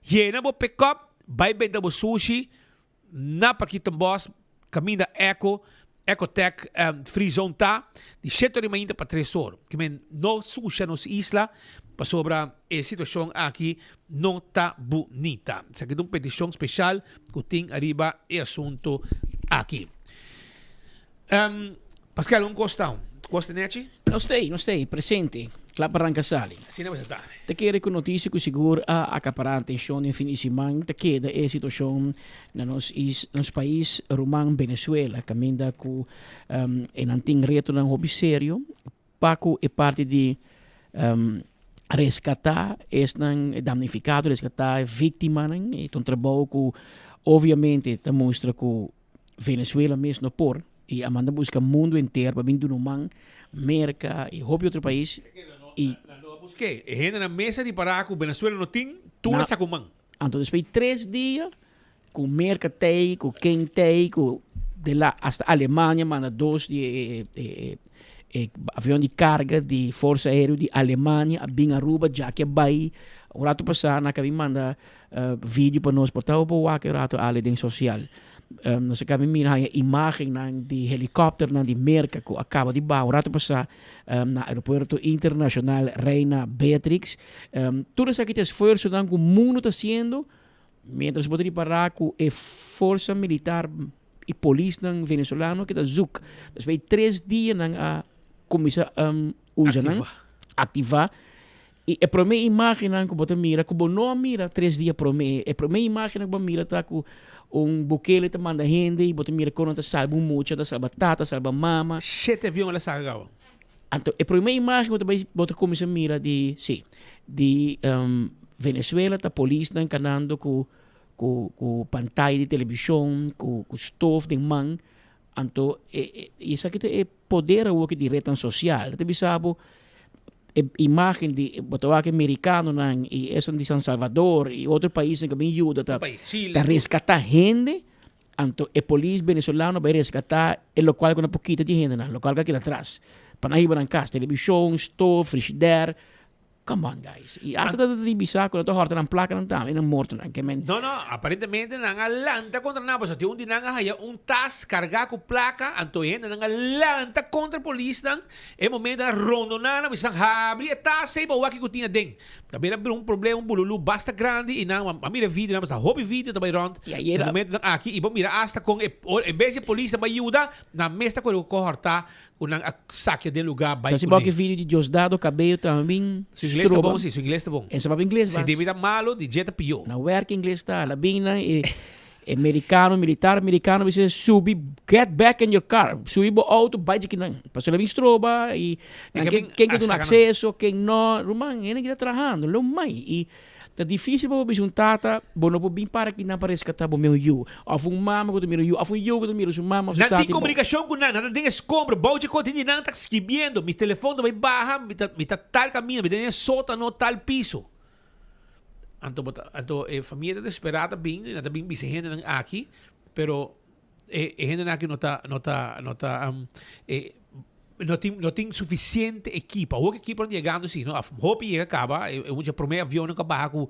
yena bo pickup bai benta bo sushi Na Parkietenbos kaminda Eco, Ecotech Free Zone ta, di shete ora di mainta pa tres or. Ke men no susha nos isla pasobra e situashon aki no ta bunita. Esaki ta un petishon speshal ku tin ariba e asuntu aki. Pascal, un kos ta? Kos ta nechi? Nos ta ei, nos ta ei, presente. Kla pa ranka sali. Asina mester ta. Ta kere ku notisia ku sigur a akapará atenshon den fin di siman ta keda e situashon na nos is nos pais ruman Venezuela kaminda ku e nan tin retonan hopi serio pa ku e parti di reskatá esnan damnifikado, reskatá e víktimanan. E ta un trabou ku obviamente ta mustra ku Venezuela mes no por y a manda busca mundo enter pa bin duna un man, Merca y hopi otro pais y. Nan no a busque, e hendenan mes a ripara cu Venezuela no tin tur a saca un man. Anto despues di tres dia cu Merca tey, cu ken tey, cu de la hasta Alemania manda dos di e e avion di carga di Forza Aereo di Alemania a bin Aruba djaki a bay un rato pasa nan a bin manda Video pa nos por ta por wak e rato ali den social. Nos a caba mira haña imagennan di helicopternan di Merca cu a caba di baha un rato pasa na Aeropuerto Internacional Reina Beatrix. Tur esaki ta esfuerzonan cu mundo ta haciendo mientras bo ta ripara cu e forsa militar y polisnan venezolano keda zoek. Despues di tres dia nan a cuminsa usa nan, activa. I e promé imágennan ku bo ta mira, ku bo no a mira tres dia promé, e promé imágennan ku bo a mira ta ku un Bukele ta manda hende i bo ta mira kon nan ta salba un mucha, ta salba tata, salba mama. Shete avion el a saka kaba. Anto e promé imágen ku bo ta bai, bo ta kuminsá mira di, sí, di Venezuela ta polisnan kanando ku ku ku pantaya di televishon, ku ku stof den man. Anto e e esaki ta e poder awor di retnan sosial. Ta bisa bo e imagen di bo ta wak e merikanonan i esun di San Salvador i otro paisnan ku a bin yuda ta ta reskatá hende, anto e polis venezolano bai reskatá e lokual ku nan por kita di hendenan, lokual ku a keda atras pa nan hiba nan kas, televishon, stof, frishider. Come on guys. I hasta ta di bisa ku nan ta hòrta nan plakanan tambe, nan mortonan. Ke men. No, no, aparentemente nan a lanta kontra nan, pasobra tin un di nan a haya un tas kargá ku plaka, anto e hendenan a lanta kontra polisnan, e momento nan a rondoná nan, bisa nan habri e tas ei pa wak kiko tin aden. Ta bira un problema, un bululú basta grandi i nan a mira e video nan, pasobra hopi video ta bai rònt e momentonan aki i bo mira hasta kon e en bes di e polisnan bai yuda, nan mes ta kore ku kohòrtá Ku nan a sakia den lugá bai Ta si kuné. bo ke video di Diosdado Cabello tambin Su ingles ta stroba. bon, si, su ingles ta bon. E sa papia ingles Si bas. di mi ta malo, di dje ta pió. Na werk ingles ta la bin nan e e mericano militar mericano bisa subi get back in your car subi bo auto bai dje kinan pasobra la bin stroba y nan E ken bin ken ke a duna saka nan. acceso ken no ruman hende ki ta trahando lo mai y Ta difícil pa bo bisa un tata, bo no por bin para kinan pa rescatá bo meu yu. Of un mama cu ta mira un yu, of un yu cu ta mira su mama of su Nan tata tin i bo. comunicacion cu nan, nan ta den escombro, bou dje kote di nan ta scribiendo, mi telefon ta bay baha, mi ta mi ta tal camina, mi ta den e sótano tal piso. Anto bo ta, anto e famia ta desesperá ta bin, nan ta bin bisa e hendenan aki, pero e e hendenan aki no ta no ta no ta e no tin no tin suficiente ekipo. Awor ku ekiponan ta yegando si no, hopi yega kaba, e un dje prome avionnan ku a baha ku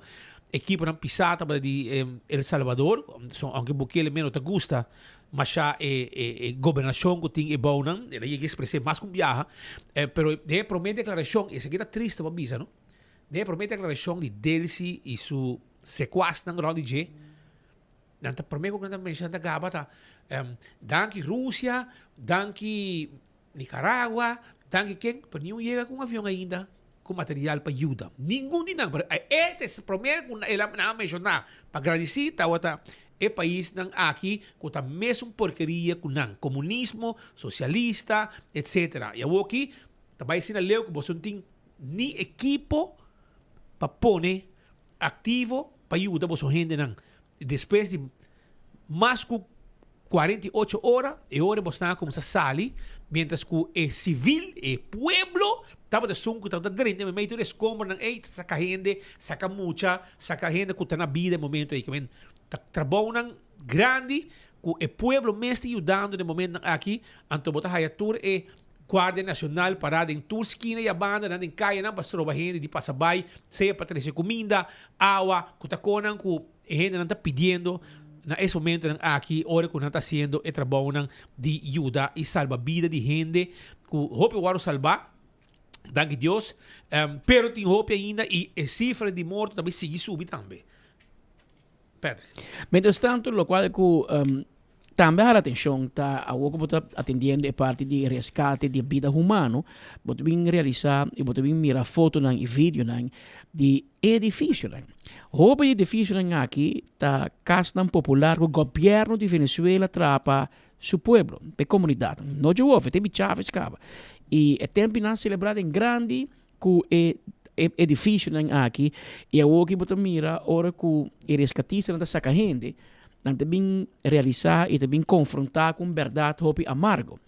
ekiponan pisá tabata di El Salvador, so aunke Bukele mes no ta gusta masha e e e gobernashon ku tin e bounan, el a yega ekspres'é mas ku un biaha, pero den e prome deklarashon, esaki ta triste pa bisa no, den e prome deklarashon di Delcy i su sekuasnan rònt di dje, Nan ta prome ku nan ta mensha nan ta gaba ta danki Rusia, danki Nicaragua, danki ken, pero niun yega ku un avion ainda ku material pa yuda. Ningun di nan. Pero e ta e prome ku nan a menshoná pa gradisí tabata e paisnan aki ku ta mesun porkeria ku nan, komunismo, sosialista, etsetera. I awoki ta bai asina leu ku boso no tin ni ekipo pa pone aktivo pa yuda boso hendenan. Despues di mas ku 48 ora, e ora bosnan a kuminsá sali, miéntras ku e sivil, e pueblo, tabata esun ku tabata drenta meimei tur e eskombernan ei, ta saka hende, saka mucha, saka hende ku ta na bida e momento ei. Kimen ta trabounan grandi ku e pueblo mes ta yudando den momentonan aki, anto bo ta haya tur e Guardia Nacional pará den tur skina i a banda nan den kayanan pa stroba hende di pasa bai, sea pa trese kuminda, awa, ku ta konan ku e hendenan ta pidiendo na es momentonan aki ora ku nan ta hasiendo e trabounan di yuda i salba bida di hende ku hopi a wòrdu salbá, danki Dios, pero tin hopi ainda i e sifra di morto ta bai sigui subi tambe. Patrick. Mientras tanto lokual ku. Tambe hala atencion ta awor cu bo ta atendiendo e parti di rescate di bida humano, bo ta bin realisa y bo ta bin mira fotonan y videonan di edificionan. Hopi di edificionan aki ta casnan popular cu gobierno di Venezuela traha pa su pueblo, pa e comunidad. No dje wofi, te bi Chavez caba. Y e tempinan celebra den grandi cu e edificionan aki y awoki bo ta mira ora cu e rescatistanan ta saca hende, nan ta bin realisa y ta bin confronta cu un berdad hopi amargo.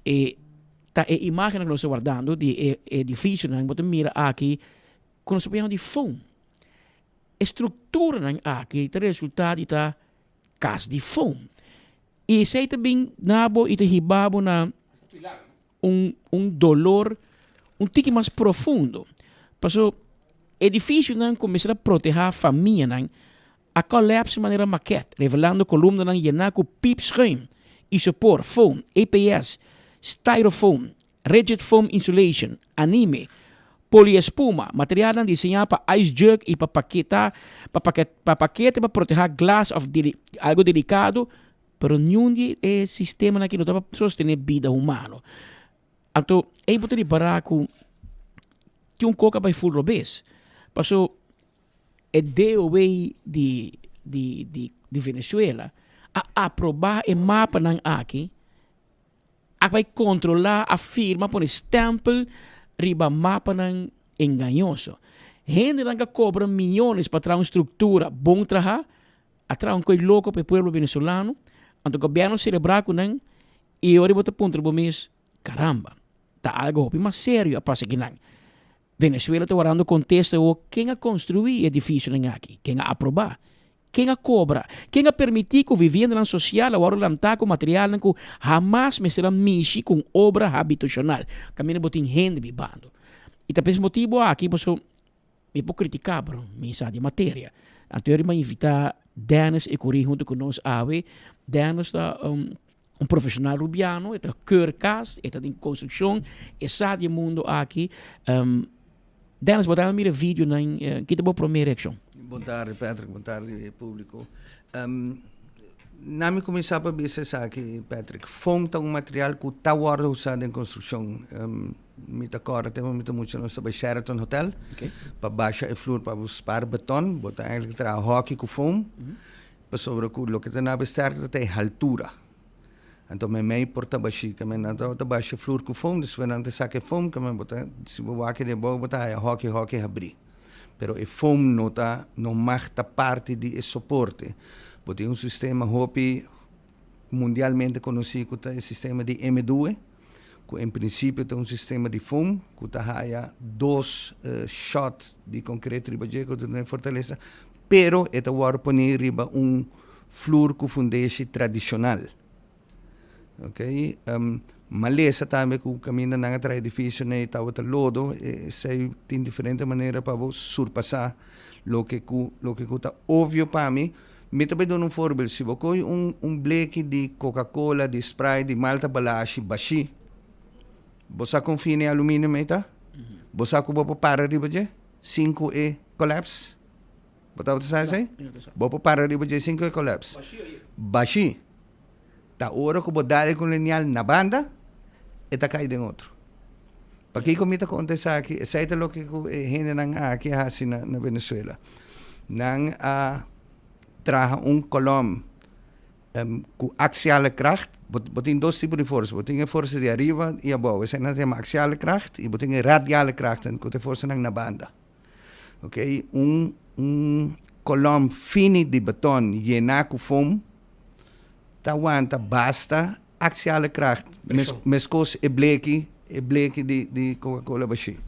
E ta e imagennan cu nos ta wardando di e edificionan, bo ta mira aki cu nos ta poniendo di foam. E structuranan aki ta resulta di ta cas di foam. Y esey ta bin na bo y ta hiba bo na un un dolor un tiki mas profundo. Paso edificionan cu mester a proteha famianan a collapse manera maket, revelando columnanan yena cu piepschuim, isopor, foam, EPS, styrofoam, rigid foam insulation, anime, poliespuma, materialnan diseña pa ice jug y pa paketa pa pa pakete pa proteha glas of algo delicado. Pero niun di e sistemanan aki no ta pa sostené bida humano. Anto, ei bo ta ripará ku tin un kos a bai ful robes. Paso e DOW di di di di Venezuela a aprobá e mapanan aki, a bai kontrolá, a firma, pone stèmpel riba mapanan engañoso. Hendenan ka kobra miyones pa traha un struktura bon trahá, A traha un koe loko pa e pueblo venezolano, anto gobierno celebra cu nan y ora bo ta puntra bo mes, caramba, ta algo hopi mas serio a pasa akinan. Venezuela ta warando contesta awor ken a construi e edificionan aki, ken a aproba, ken a cobra, ken a permiti cu viviendanan social a worde lanta cu materialnan cu hamas mester a mishi cu un obra habitacional, caminda bo tin hende bibando. Y ta p'es motibo aki paso Mi por critica pero mi sa di materia. Anto mi a invita Dennis Ecury hunto cu nos awe. Dennis ta un profesional Rubiano, e ta keur cas, e ta den construccion, e sa di e mundo aki. Dennis, bo ta mira e videonan, ki ta bo prome reaccion? Bon tardi Patrick, bon tardi publico. Na mi cuminsa pa bisa esaki Patrick, foam ta un material cu ta wordo usa den construccion. Mi ta kòrda tempu mi ta mucha nos ta bai Sheraton Hotel pa basha e flur pa bo spar beton. Bo ta eigenlijk traha hockey ku foam pasobra ku loke ta na besterkte ta e haltura. Anto meimei por ta bashí. Ke men nan tabata basha e flur ku foam despues nan ta saka e foam ke men bo ta si bo wak den bou bo ta haya hockey hockey habrí. Pero e foam no ta no mag ta parti di e soporte. Bo tin un sistema hopi mundialmente konosí ku ta e sistema di M-due. ku en prinsipio ta un sistema di foam ku ta haya dos shot di konkreto riba dje ku ta duna e fortalesa, pero e ta wòrdu pone riba un flur ku fundeshi tradishonal. Oké, malesa tambe ku kaminda nan a traha edifisio nei tabata lodo, esei tin diferente manera pa bo surpasá loke ku loke ku ta obvio pa mi. Mi ta bai duna un voorbeeld, si bo kohe un un bleki di Coca Cola, di Sprite, di Malta Balashi bashí, bo sa kon fini e aluminium ei ta? Bo sa ku bo por para riba dje sin ku e collapse? Bo tabata sa esei? Bo por para riba dje sin ku e collapse. Bashí. Ta ora ku bo dal e ku lineal na banda, e ta kai den otro. Pakiko mi ta konta esaki? Esei ta loke ku e hendenan aki a hasi na na Venezuela. Nan a traha un kolòm ku axiale kracht. Bo bo tin dos tipo di forsa. Bo tin e forsa di ariba i abou. Esei nan ta yama axiale kracht i bo tin e radiale kracht ku ta e forsanan na banda. Oké, un un kolòm fini di beton yená ku foam ta wanta basta axiale kracht mes meskos e bleki e bleki di di coca cola bashí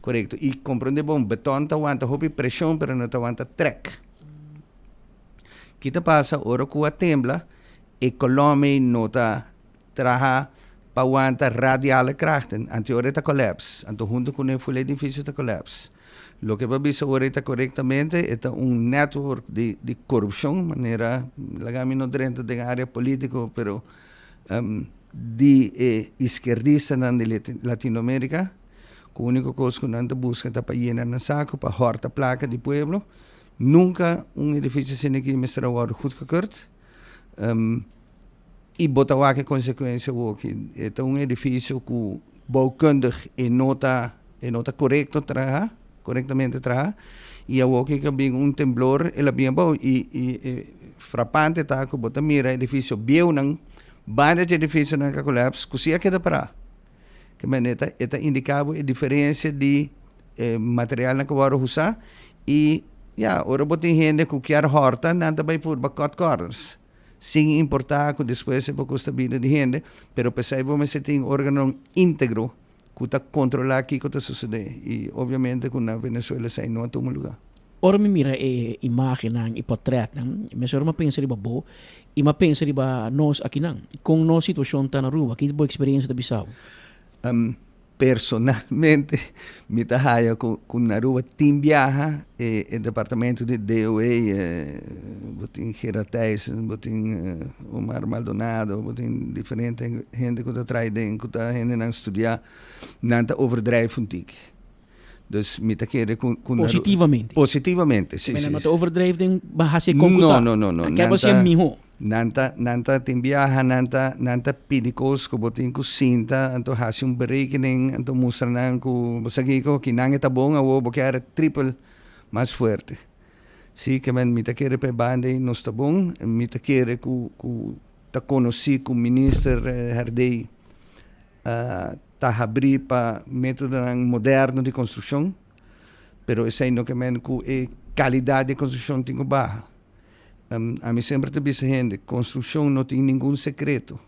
korekto i komprende bon beton ta wanta hopi preshon pero no ta wanta trèk ki ta pasa ora ku a tembla e kolòm ei no ta traha pa wanta radiale krachten anto ora e ta kòlèps anto huntu kuné ful e edifisio ta kòlèps. Loke bo a bisa ora e ta korektamente, e ta un network di di korupshon, manera laga mi no drenta den área polítiko, pero di e iskerdistanan di Latinoamerika, ku úniko kos ku nan ta buska ta pa yena nan sako, pa hòrta plaka di pueblo. Nunka un edifisio asina aki mester a wòrdu goedgekeurd. Y bo ta wak e consecuencia awoki. E ta un edificio cu bouwkundig e no ta e no ta corecto traha, corectamente traha y awoki cu a bin un temblor el a bin abou y y e frapante ta cu bo ta mira edificio bieunan banda dje edificionan cu a collapse cu si a keda para. Ke men e ta e ta indica bo e diferencia di e materialnan cu worde usa y ya ora bo tin hende cu kier horta nan ta bay purba cut corners. Sin importá ku despues e por kosta bida di hende, pero p'esei bo mester tin órganonan íntegro ku ta kontrolá kiko ta sosodé. I obviamente ku na Venezuela esei no a tuma lugá. Ora mi mira e imágennan i pòtrètnan, mesora mi a pensa riba bo i mi a pensa riba nos akinan. Kon nos situashon ta na Aruba? Ki bo eksperensia ta bisa bo? Personalmente mi ta haya cu cu na Aruba tin biaha e e departamento di DOE bo tin Gerard Thijssen bo tin Omar Maldonado bo tin diferente hende cu ta traha den cu ta hendenan studia nan ta overdrijf un tiki dus mi ta kere cu cu na Positivamente. Positivamente si Nan si no ta overdrijf den haci con cu ta No no no no Nan kier bo haci miho. Nan ta, nan ta tin biaha, nan ta, nan ta pidi kos ku bo tin ku sinta, anto hasi un berekening, anto mustra nan ku bo sa kiko, kinan e ta bon awor bo kier tripel mas fuerte. Si ke men mi ta kere pa e banda ei nos ta bon, mi ta kere ku ku ta konosí ku minister Herdey ta habrí pa metodonan moderno di konstrukshon, pero esei no ke men ku e kalidat di konstrukshon tin ku baha. Ami semper ta bisa hende, construccion no tin ningun secreto.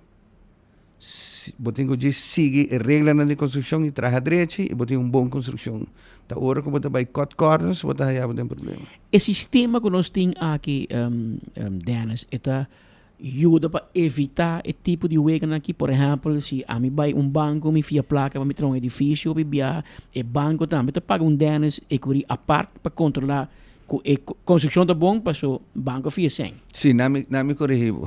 Bo tin cu djis sigui e reglanan di construccion y traha drechi y bo tin un bon construccion. Ta ora cu bo ta bay cut corners bo ta haya bo den problema. E sistema cu nos tin aki, Dennis, e ta yuda pa evita e tipo di weganan aki? Por ehempel, si ami bay un banco mi fia placa pa mi traha un edificio hopi biaha, e banco tambe ta paga un Dennis Ecury apart pa controla Ku e konstrukshon ta bon paso banko fia sèn. Si, na mi na mi korigí bo.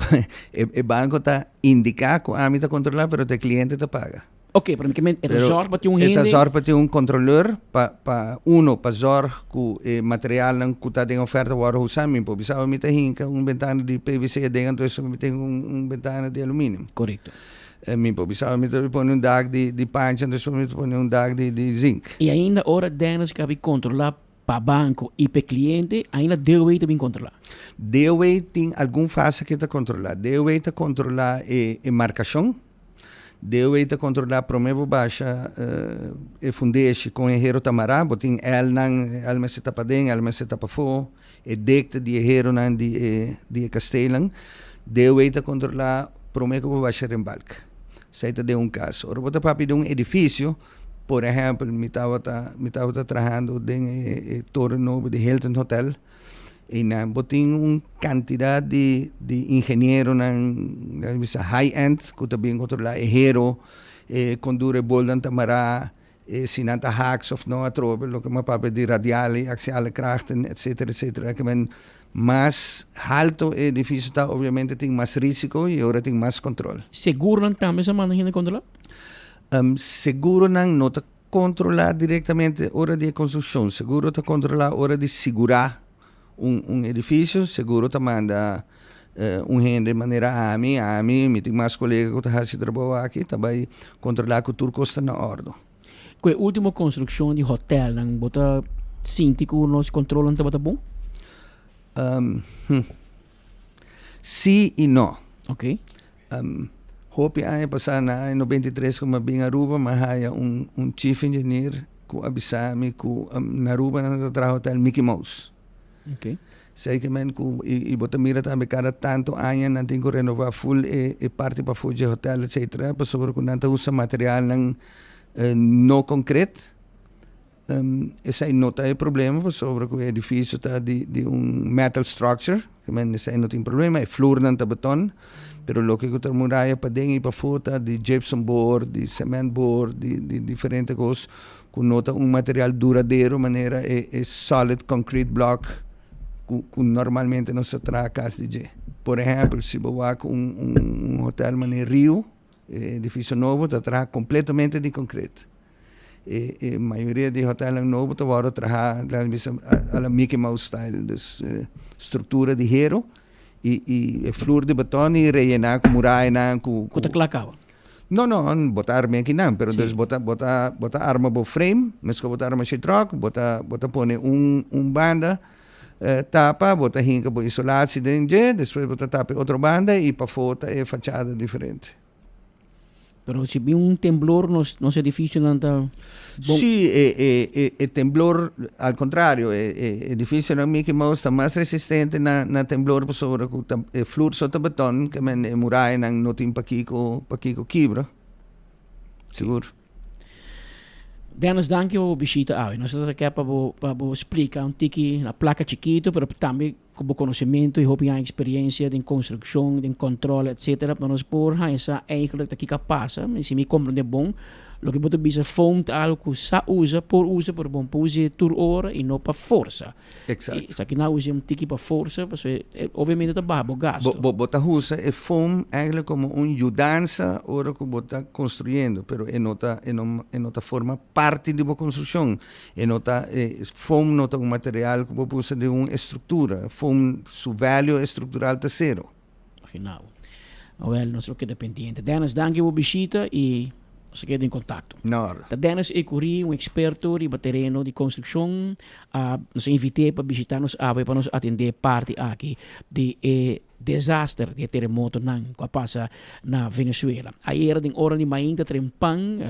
E e banko ta indiká ku ami ta kontrolá pero ta e kliente ta paga. Oké, pero mi ke men e ta zòrg pa tin un hende. E ta zòrg pa tin un kontroleur pa pa uno pa zòrg ku e materialnan ku ta den oferta wòrdu usá. Mi por bisa awe mi ta hinka un bentana di PVC aden anto esaki mi tin un un bentana di aluminio. Korekto. Mi por bisa awe mi ta pone un dak di di pancha anto esaki mi ta pone un dak di di zink. I ainda ora Dennis kabi kontrolá Pa banco y p'e cliente, ainda DOW ta bin controla. DOW tin algun fase ke ta controla. DOW ta controla e e marcacion, DOW ta controla prome bo basha e fundeshi con e hero ta mara, bo tin L-nan, L mester ta paden, L mester ta pafo, e dikte di e heronan di e di e kasteelnan. DOW ta controla prome ku bo basha rembalk. Esei ta den un caso. Ora bo ta papia di un edificio. Por ehèmpel, mi tabata mi tabata trahando den e e toren nobo di Hilton Hotel i nan bo tin un kantidat di di ingenieronan nan bisa high end ku ta bin kontrolá e hero, e kon duru e bolnan ta mará, e si nan ta haks òf no atrobe, loke mi a papia di radiale i axiale krachten etsetera etsetera. Ke men mas halto e edifisio ta obviamente tin mas risiko i ora tin mas kontrol. Seguronan tambe sa manda hende kontrolá? Seguronan no ta kontrolá direktamente ora di e konstrukshon. Seguro ta kontrolá ora di sigurá un un edifisio. Seguro ta manda un hende manera ami, ami, mi tin mas kolega ku ta hasi trabou aki, ta bai kontrolá ku tur kos ta na òrdu. Ku e último konstrukshon di hotèlnan bo ta sinti ku nos kontrolnan tabata bon? Sí i no. Oké. Hopi aña pasá na aña 93 ku mi a bin Aruba mi a haya un un chief engineer ku a bisa mi ku na Aruba nan ta traha hotel Mickey Mouse. Oké. Esei ke men ku i bo ta mira tambe kada tantu aña nan tin ku renova ful e e parti pafó dje hotel etcetera pasobra ku nan ta usa materialnan no konkret. Esei no ta e problema pasobra ku e edifisio ta di di un metal structure, men esei no tin problema, e flurnan ta beton, pero loke ku ta muraya paden i pafó ta di gypsum board, di cement board, di di diferente kos ku no ta un material duradero manera e e solid concrete block ku ku normalmente nos ta traha kas di dje. Por ehèmpel si bo wak un un hotel manera Riu, e edifisio nobo ta traha kompletamente di concrete. E e mayoria di hotelnan nobo ta wòrdu trahá, laga mi bisa, a la Mickey Mouse style, dus struktura di hero Y y e flur di beton y reyena cu murayanan cu Cu ta cla caba? No, no, bo ta arma akinan, pero dus bo ta bo ta bo ta arma bo frame, mesco bo ta arma sheetrock, bo ta bo ta pone un un banda tapa, bo ta hinca bo isolatie den dje, despues bo ta tapa e otro banda y pafo ta e fachada diferente. Pero si bin un temblor nos nos edificionan ta bon. Sí, e e e e temblor al contrario e e edificionan Mickey Mouse ta mas resistente na na temblor pasobra cu ta e flur so ta beton ke men e murayanan no tin pakiko pakiko kibra. Sigur. Dennis danki pa bo bishita awe. Nos ta ke pa bo pa bo splika un tiki na placa chikito pero tambe Ku bo konosementu i hopi aña eksperensia den konstrukshon, den kòntròl etsetera, pa nos por haña sa eigentlik ta kiko a pasa. Mi si mi komprendé bon, loke bo ta bisa foam ta algu ku sa usa, por usa, pero bon por us'é tur ora i no pa forsa. Eksakto. Esaki nan a us'é un tiki pa forsa, pasobra e obviamente ta baha bo gastu. Bo bo ta usa e foam eigentlik komo un yudansa ora ku bo ta konstruyendo, pero e no ta e no e no ta forma parti di bo konstrukshon. E no ta, e foam no ta un material ku bo por usa den un estruktura. Foam su value estruktural ta sero. Imagina bo. Awel, nos lo keda pendiente. Dennis, danki bo bishita i nos a keda den kontakto. Na orde. Ta Dennis Ecury, un eksperto riba tereno di konstrukshon. A nos a invit'é pa bishita nos awe pa nos atendé parti aki di e desaster di e teremotonan ku a pasa na Venezuela. Ayera den ora di mainta trempan,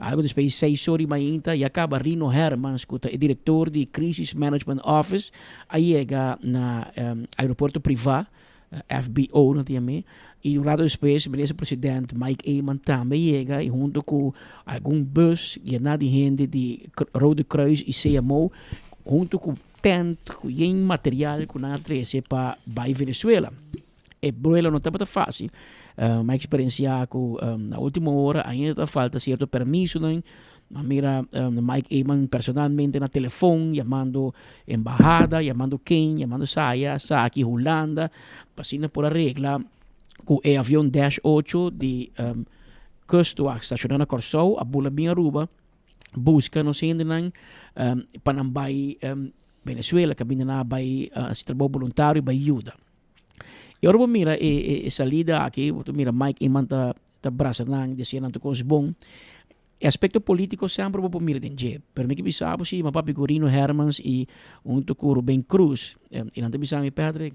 Algo despues di seis or di mainta ya caba Rino Hermans cu ta e director di Crisis Management Office a yega na aeropuerto priva, FBO nan ta yam'e, y un rato despues minister president Mike Eman tambe a yega y hunto cu algun bus yena di hende di Rode Kruis y CMO hunto cu tent cu yen material cu nan a trece pa bay Venezuela. E bruelo no tabata fácil. Uh, mi a experienciá ku um, na último hora ainda ta falta cierto permisonan. Mi a mira um, Mike Eman personalmente na telefon, llamando embahada, llamando ken, llamando saya, saki, Hulanda, pa asina por a regla ku e avion Dash 8 di um, Kustwacht stacioná na Kòrsou a bula bin Aruba busca nos hendenan um, pa nan bai um, Venezuela, kaminda nan a bai uh, hasi trabou boluntario, bai yuda. Y ora bo mira e, e, e salida aki, bo ta mira Mike Eman ta, ta brasa nan, desia nan tur kos bon. E aspecto politico semper bo por mira den dje. Pero mi ke bisa bo si, mi papi ku Rino Hermans y hunto ku Ruben Cruz, y nan ta bisa mi, Patrick,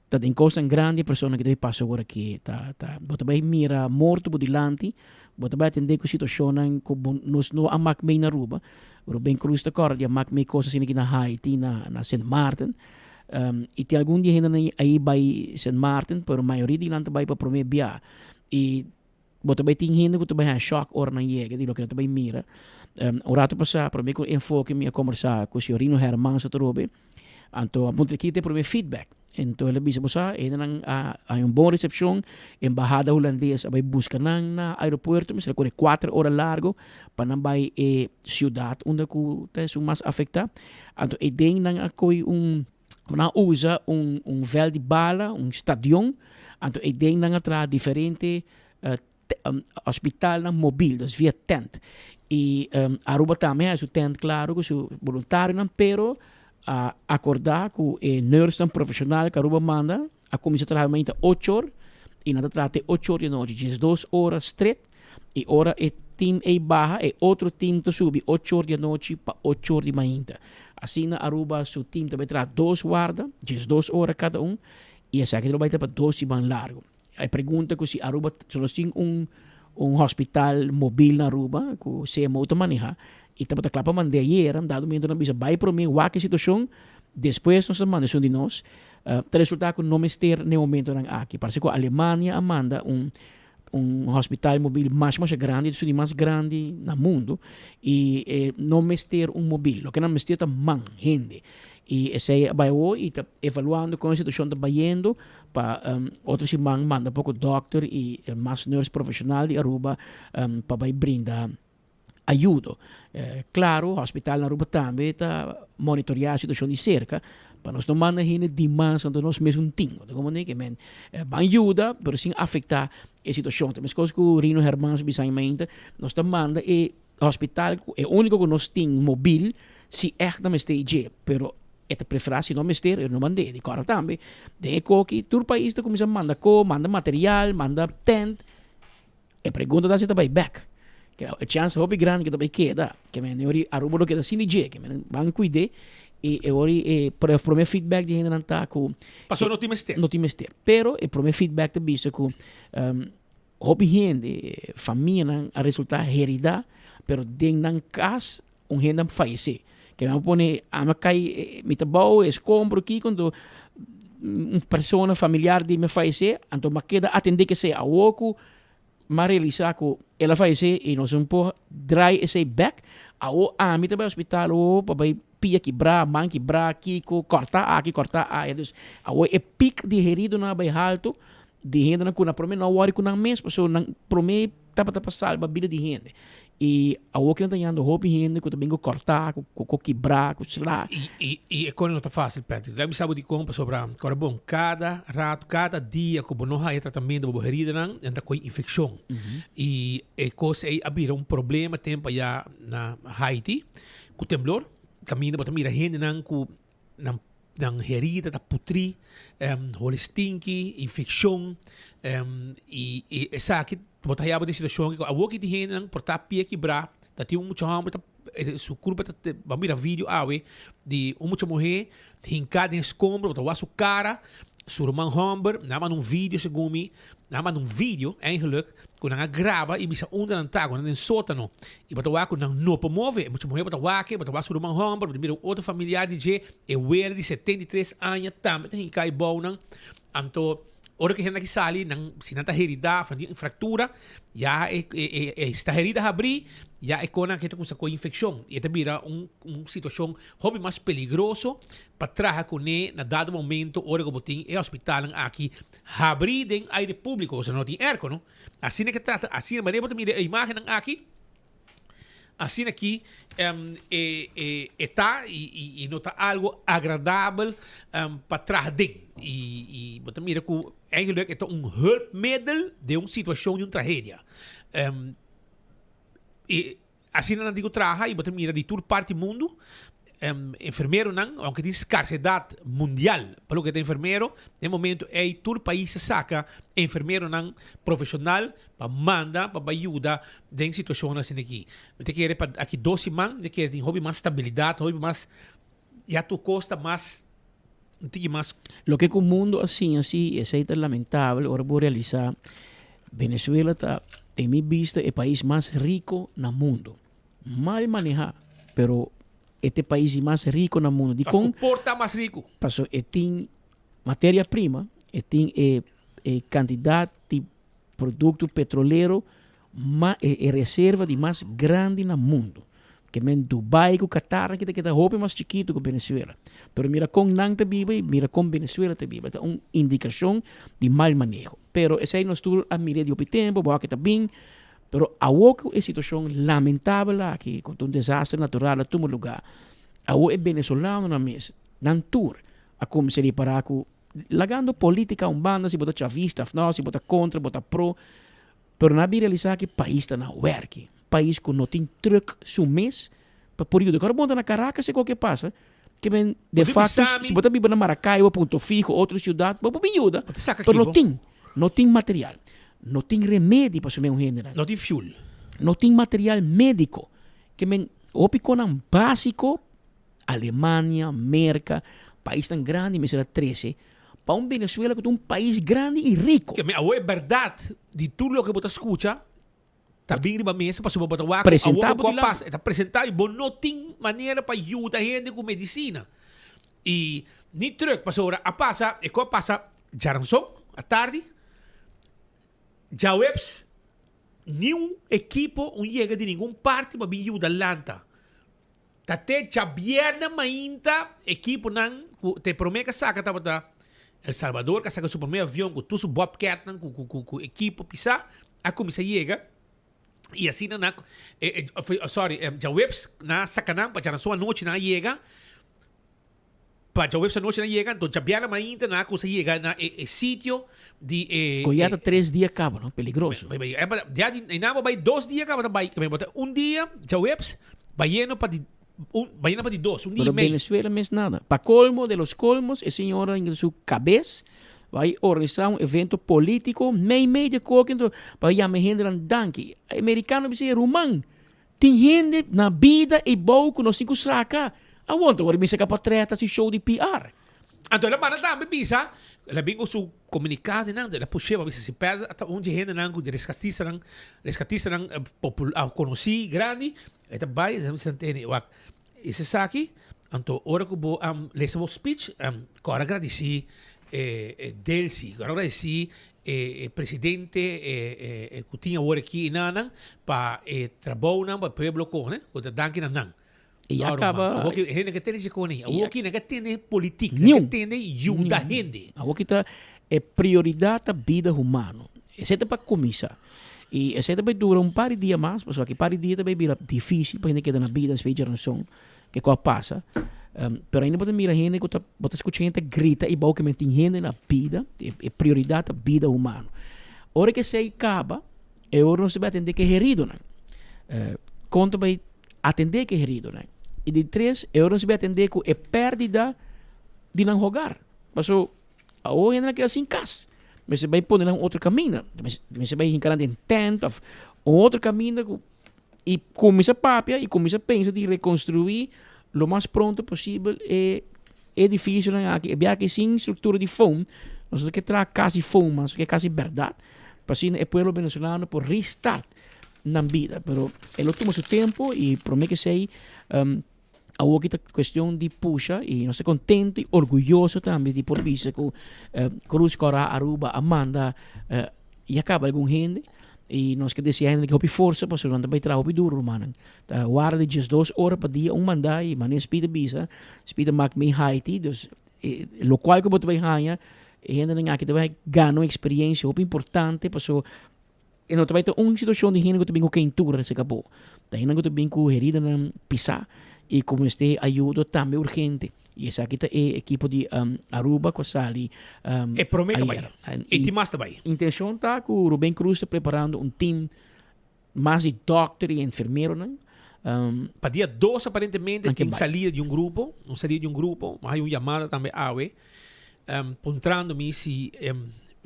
ta den kosnan grandi e persona ki ta pasa awor aki. Ta, ta, bo ta bai mira morto bo dilanti, bo ta bai atende ku situacionnan ku bo, nos no a mak mee na Aruba. Ruben Cruz ta kòrda di a mak mee kos asina aki na Haiti, na, na Sint Maarten. Y tin algun di e hendenan ahí bai Sint Maarten, pero mayoria di nan ta bai pa prome bia. Y bo ta bai tin hende ku ta bai haña shock ora nan yega di loke nan ta bai mira. Un rato pasá, prome ku Enfoke mi a kombersá ku señor Rino Hermans atrobe, anto a puntra ki ta e prome feedback. Anto el a bisa, bo sa, e hendenan a haña un bon resepshon, embahada hulandes a bai buska nan na aeropuerto, mester a kore kuater ora largo pa nan bai e siudat unda ku ta esun mas afektá. Anto e den nan a koe un, nan a usa un un veld di bala, un stadion, anto e den nan a traha diferente hospitalnan mobil, dus via tent. Y Aruba tambe a su tent claro cu su boluntarionan, pero a acorda cu e nursenan profesional cu Aruba manda a cuminsa traha mainta ocho or y nan ta traha te ocho or di anochi, diesdos ora stret. Y ora e team ey baha, e otro team ta subi ocho or di anochi pa ocho or di mainta. Asina Aruba su team ta bay traha dos warda, diesdos ora cada un, y esaki ta lo bay ta pa dos siman largo. E pregunta cu si Aruba, si nos tin un un hospital mobil na Aruba cu CMO ta maneha y tabata cla pa manda ayer, dado momento nan bisa bay prome wak e situacion, despues nos ta manda esun di nos. Ta resulta cu no mester na e momentonan aki. Parece cu Alemania a manda un un hospital mobil masha masha grandi, esun di mas grandi na mundo y e no mester un mobil, loke nan mester ta man, hende. Y esey a bay awo y ta evaluando con e situacion ta bayendo pa otro siman manda poco dokter y mas nurse profesional di Aruba pa bay brinda ayudo. Claro, hospital na Aruba tambe ta monitorea e situacion di cerca, pa nos no manda hende di mas anto nos mesun tin. Bo ta comprende? Ke men ban yuda, pero sin afecta e situacion. Ta mescos cu Rino Hermans bisa aña mainta, nos ta manda e hospital cu e unico cu nos tin mobil si echt nan mester dje, pero. E ta preferá si no mester, e no mand'é. Di kòrda tambe, den e koki tur pais ta kuminsá manda ko, manda material, manda tent. E pregunta ta si ta bai bèk. Ke e chèns hopi grandi ke ta bai keda. Ke men ori Aruba lo keda sin di dje. Ke men ban kuid'é i e ori e promé feedback di hendenan ta ku. Pasobra no tin mester. No tin mester. Pero e promé feedback ta bisa ku hopi hende, famianan a resultá heridá, pero den nan kas un hende a fayesé. Ke nan a pone ami a kai mi ta bou e eskombro kiko anto un persona familiar di mi a fayesé anto mi a keda atendé kesei. Awor ku mi a realisá ku el a fayesé i nos no por drai esei bèk, awor ami ta bai hospital awor pa bai pia kibrá, man kibrá, kiko, kòrtá aki, kòrtá aya. Dus awor e pik di heridonan a bai haltu di hendenan ku na promé no a wòri ku nan mes pasobra nan promé tabata pa salba bida di hende. I awor ki nan ta yanda hopi hende ku ta bin ku kòrtá, ku kibrá, ku sla. I i e kos no ta fásil, Patrick. Laga mi sa bo dikon pasobra kòrda bon, kada ratu, kada dia ku bo no haya tratamentu pa bo heridanan, nan ta kohe infekshon. I e kos ei a bira un problema tempu aya na Haiti ku temblor, kaminda bo ta mira hendenan ku nan nan herida ta putrí, holi stinky, infekshon, i i esaki bo ta haya bo den situashon ku awor ki tin hendenan por ta pia kibrá, ta tin un mucha hòmber ta su kurpa ta bo a mira video awe di un mucha muhé hinká den eskombro, bo ta wak su kara, su ruman hòmber, nan a manda un video segun mi, Nan a manda un video, eigenlijk, ku nan a graba i bisa unda nan ta, ku nan den sótano. I bo ta wak ku nan no por move. E mucha muhé bo ta wak e, bo ta wak su ruman hòmber, bo ta mira un otro familiar di dje, e wela di 73 aña tambe ta hinká e bounan. Anto, ora ku e hende aki sali, nan, si nan ta heridá òf nan tin fraktura, ya e, e, e, sta herida habrí, ya e konan aki ta kuminsá kohe infekshon. I e ta bira un, un situashon hopi mas peligroso pa traha kuné na dado momento ora ku bo tin e hospitalnan aki Habrí den aire públiko, pasobra no tin airco, no? Asina ke trata, asina, manera bo ta mira e imágennan aki, asina ki e, e, e ta i, i, i no ta algo agradabel pa traha den. I, i bo ta mira ku eigenlijk e ta un hulpmiddel den un situashon di un tragedia. I Asina nan tin ku traha i bo ta mira di tur parti mundu enfermeronan, aunke tin skarsedat mundial pa loke ta enfermero, den momento ei tur pais ta saka enfermeronan profeshonal pa manda pa bai yuda den situashonnan asina aki. Mi ta kere pa aki dos siman mi ta kere tin hopi mas stabilidat, hopi mas ya tur kos ta mas un tiki mas. Loke ku mundu a siña si esei ta lamentabel ora bo realisa Venezuela ta den mi bista e pais mas rico na mundo. Mal maneha, pero e ta e pais di mas rico na mundo. Dikon? Pasobra por ta mas rico. Pasobra e tin materia prima, e tin e e cantidad di producto petrolero ma e e reserva di mas grandi na mundo. Ke men Dubai ku Qatar kita keda hopi mas chikitu ku Venezuela. Pero mira kon nan ta biba i mira kon Venezuela ta biba. Ta un indikashon di mal maneho. Pero esei nos tur a mir'é di hopi tempu, bo a ta bin. Pero awor ku e situashon lamentabel aki, ku ta un desaster natural a tuma lugá, awor e venezolanonan mes, nan tur a kuminsá ripará ku lagando politika un banda, si bo ta chavista òf no, si bo ta kontra, bo ta pro, Pero nan a bin realisá ku e pais ta na wèrki. Pais ku no tin trùk su mes pa por yuda. Kòrda bo ta na Caracas e koke pasa, ke men de facto si bo ta biba na Maracaibo, Punto Fijo, otro siudat, bo por bin yuda, pero no tin. No tin material. No tin remedi pa su mes un hendenan. No tin fuel. No tin material médiko. Ke men hopi konan básiko, Alemania, Merka, paisnan grandi mester a trese Pa un Venezuela ku ta un pais grandi i rico. Ke mi awo e bèrdat di tur loke bo ta skucha ta bin riba mesa pasobra bo ta wak Presentá awo bo ku a dilanti. pasa. E ta presentá i bo no tin manera pa yuda hende ku medisina i ni trùk pasobra a pasa e ku a pasa djaranson atardi djaweps niun ekipo un yega di ningun parti pa bin yuda lanta. Ta te djabièrnè mainta ekiponan ku te promé ku a saka tabata El Salvador ku a saka su promé avion ku tur su bobcatnan ku ku ku ekipo pisá a kuminsá yega i asina nan sorry djaweps nan a saka nan pa djarason anochi nan a yega pa djaweps anochi nan a yega anto djabièrnè mainta nan a kuminsá yega na e sitio di e Ku ya ta tres dia kaba no peligroso. Ya di nan a bai dos dia kaba ta bai un dia djaweps. Bayendo pa di Un, bayena pa di dos, un dia Pero y mei. Venezuela mes nada. Pa colmo de los colmos, e señora in su cabes bai organisa un evento politico mei mei de koken to pa yama e hendenan danki. E mericano bisa e ruman, tin hende na bida y bou cu nos tin cu saca. Awor ta wor bisa capa treta si show di PR. Anto el a manda tambe bisa, el a bin cu su comunicado y nan, el a push'é pa bisa si perde ata un dje hendenan cu di rescatistanan, rescatistanan popular, conoci, grandi, E ta bai, e ta bisa tene, wak, es esaki, anto ora ku bo a lesa bo speech, kòrda gradisí e Delcy, kòrda gradisí e presidente ku tin awor aki i nan pa e trabounan pa e pueblo kone, ku ta danki na nan. I a kaba. Awor ki hende ke tene dje kone, awor ki nan ke tene politik, nan ke tene yuda hende. Awor ki ta e prioridat ta bida humano. Esei ta pa kuminsá. I esei ta bai dura un par di dia mas, pasobra aki par di dia ta bai bira difícil pa hende keda na bida despues di djaranson ke ku a pasa. Pero ainda bo ta mira hende ku ta, bo ta skucha hende ta grita i bou ke men tin hende na bida, e prioridat ta bida humano. Ora ku esei kaba, e ora nos ta bai atendé ku e heridonan. Kon ta bai atendé ku e heridonan? I di tres, e ora nos ta bai atendé ku e pèrdida di nan hogar. Pasobra Awor hende nan keda sin kas. Mester bai pone nan un otro kaminda. Mester bai hinka nan den tent of un otro kaminda ku i kuminsá papia i kuminsá pensa di rekonstruí lo mas pronto posibel e edifisionan aki. E biaha aki sin struktura di foam. Nos no ke traha kas di foam mas, nos ke kas di bèrdat pa asina e pueblo venezolano por restart nan bida. Pero e lo tuma su tempu i promé ke esei Awor ki ta cuestion di pusha y nos ta contento y orguyoso tambe di por bisa cu Cruz Cora Aruba a manda ya caba algun hende y nos ke desea hende hopi forsa pasobra nan ta bay traha hopi duro rumannan. Ta warda di diesdos ora pa dia un manda y mane Speed a bisa, Speed a mak mi haiti dus locual cu bo ta bay haya e hendenan aki ta bay gana un experiencia hopi importante pasobra E no ta bai ta un situashon di hende ku ta bin ku keintura se kabó. Ta hende ku ta bin ku heridanan pisá i ku mester ayudo tambe urgente. I esaki ta e ekipo di Aruba ku a sali E promé ku bai. E tin mas ta bai. Intenshon ta ku Ruben Cruz ta preparando un tim mas di dòkter i enfermeronan. Pa dia dos aparentemente tin salida di un grupo, un salida di un grupo. Mi a haña un yamada tambe awe. Puntrando mi si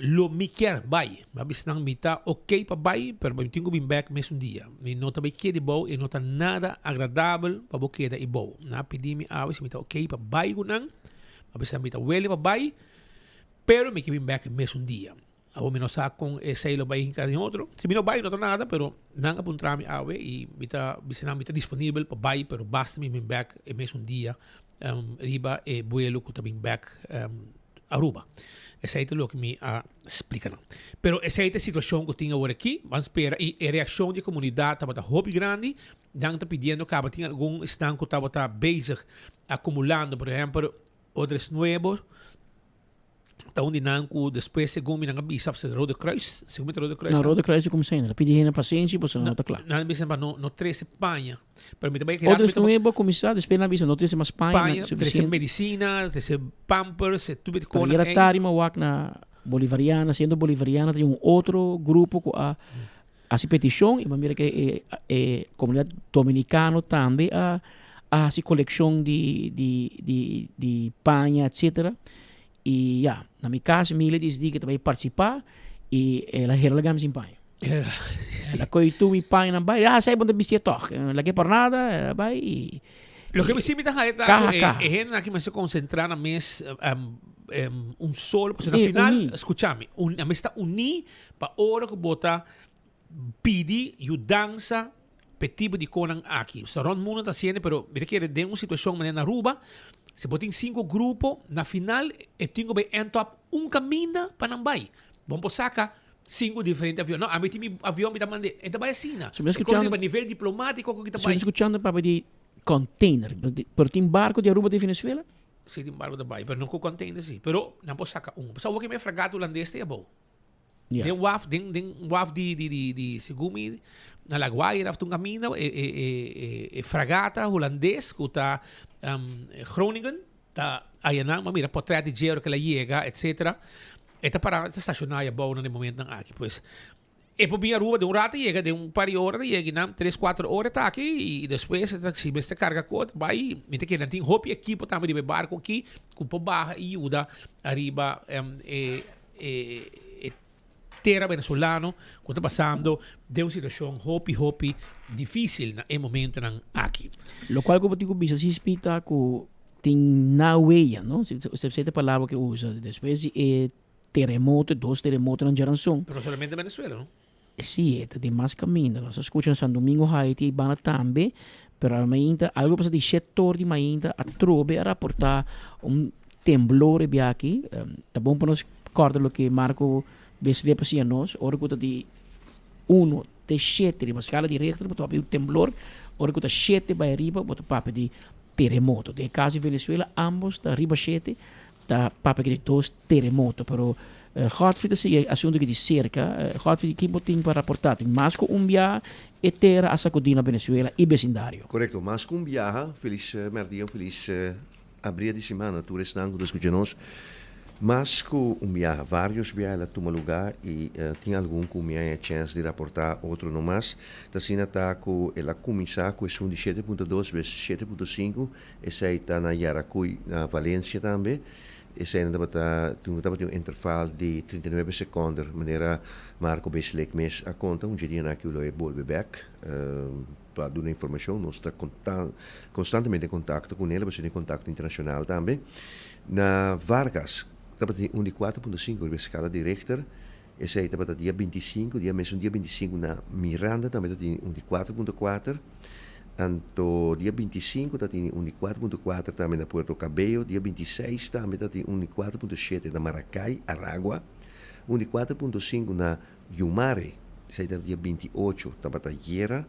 lo mi kier bai. Mi a bisa nan mi ta ok pa bai, pero mi tin ku bin bek mesun dia. Mi no ta bai keda ebou, e no ta nada agradabel pa bo keda ebou. Nan a pidi mi awe si mi ta ok pa bai ku nan. Mi a bisa nan mi ta wele pa bai, pero mi ke bin bek mesun dia. Awor mi no sa kon esei lo bai hinka den otro. Si mi no bai no ta nada, pero nan a puntra mi awe i mi ta bisa nan mi ta disponibel pa bai, pero basta mi bin bek e mesun dia riba e buelo ku ta bin bek Aruba. Esei ta loke mi a splika nan. Pero esei ta e situashon ku tin awor aki. Ban spera i e reakshon di e komunidat tabata hopi grandi. Nan ta pidiendo kaba tin algun esnan ku tabata bezig akumulando, por ehèmpel Odres Nuevos. Ta un di nan ku despues segun mi nan a bisa of Rode Kruis, segun mi ta Rode Kruis. No, Rode Kruis a kumsa ainda. Pidi hende pasenshi pasobra no ta kla. Nan a bisa pa no no trese paña. Pero mi ta bai Odres Nuevo a kuminsá, despues nan a bisa no trese mas paña, paña, trese medisina, trese pampers, e tur kos nan. Pero yera tardi mi a wak na Bolivariana, Centro Bolivariana tin un otro grupo ku a hasi petishon i mi a mira ke e e komunidat dominikano tambe a a hasi kolekshon di di di di paña etsetera. I ya, na mi kas Mili disidí ke ta bai partisipá i el a hera laga mi sin paña. El a kohe tur mi pañanan bai, ah esei bo ta bistié tòg, lag'é por nada, el a bai i Loke mi si mi ta haña ta ku e hendenan aki mester konsentrá nan mes un solo, pasobra na final, skucha mi, nan mes ta uní pa ora ku bo ta pidi yudansa p'e tipo di konan aki. So rond mundo ta haciendo, pero mi ta kere den un situacion manera na Aruba, si bo tin cinco grupo, na final e tin cu bay end up un caminda pa nan bay. Bo no por saca cinco diferente avion. No, ami tin mi avion, mi ta mande. E ta bay asina. So mi ta scuchando. E cosa riba nivel diplomatico cu ta So mi bay. ta scuchando papia di container. Pero tin barco di Aruba den Venezuela? Si tin barco ta bay, pero no cu container si. Pero nan por saca un. Pasobra awor ke mi e fragata Hulandes ta e abou. Yeah. Den waf, den, den waf di, di, di, di segun mi, na La Guaira of ta un caminda, e, e, e, e, e fragata hulandes cu ta um, Groningen, ta ayanan, ma mira portret di dje ora cu el a yega, etcetera. E ta para, e ta staciona ayabou na e momentonan aki. Pues, E por bin Aruba den un rato yega, den un par di ora ta yega nan, tres cuatro ora ta aki y despues e ta si mester carga cos bay. Mi ta kere nan tin hopi ekipo tambe riba e barco aki cu por baha y yuda ariba e e tera venezolano cu ta pasando den un situacion hopi hopi dificil na e momentonan aki. Locual cu bo tin cu bisa si spita cu tin na weya no, si ta e palabra cu e usa despues di e teremoto, dos teremotonan djaranson. Pero no solamente Venezuela, no? Sí, e ta den mas caminda. Nos a scucha na San Domingo, Haiti, y banda tambe. Pero a mainta, algo pasa di shet tor di mainta, atrobe a raporta un temblor e bia aki. Ta bon pa nos corda loke Marco Beslepa siña nos, ora cu ta di uno te shete riba scala di Richter, bo ta papia di un temblor, ora cu ta shete bay ariba, bo ta papia di teremoto. Den e caso di Venezuela, ambos ta riba shete, Ta papia di dos teremoto, pero Godfrey ta sigui e asunto aki di cerca. Godfrey, ki bo tin pa raporta? Tin mas cu un biaha e tera a sacudi na Venezuela y becindario. Corecto, mas cu un biaha. Feliz merdia, un feliz abria di simana tur esnan cu ta scucha nos. Mas cu un biaha, varios biaha el a tuma lugar y tin algun cu mi a haña chens di raporta, otro no mas. Ta asina ta cu el a cuminsa cu esun di 7.2 bes 7.5. Esei ta na Yaracuy, na Valencia tambe. Eseinan tabata tin tabatin un interval di 39 sekonder, manera Marco Beslek mes a konta. Un dje dianan aki lo e bolbe bek pa duna informashon. Nos ta konstantemente en kontakto ku nel, pasobra tin kontakto internashonal tambe. Na Vargas tabatin un di 4.5 riba e skala di Richter. Esei tabata dia 25, dia mesun dia 25 na Miranda tambe ta tin un di 4.4. Anto dia 25 ta tin un di 4.4 tambe na Puerto Cabello, dia 26 tambe ta tin un di 4.7 na Maracay, Aragua, un di 4.5 na Yumare, esei ta dia 28 tabata ayera,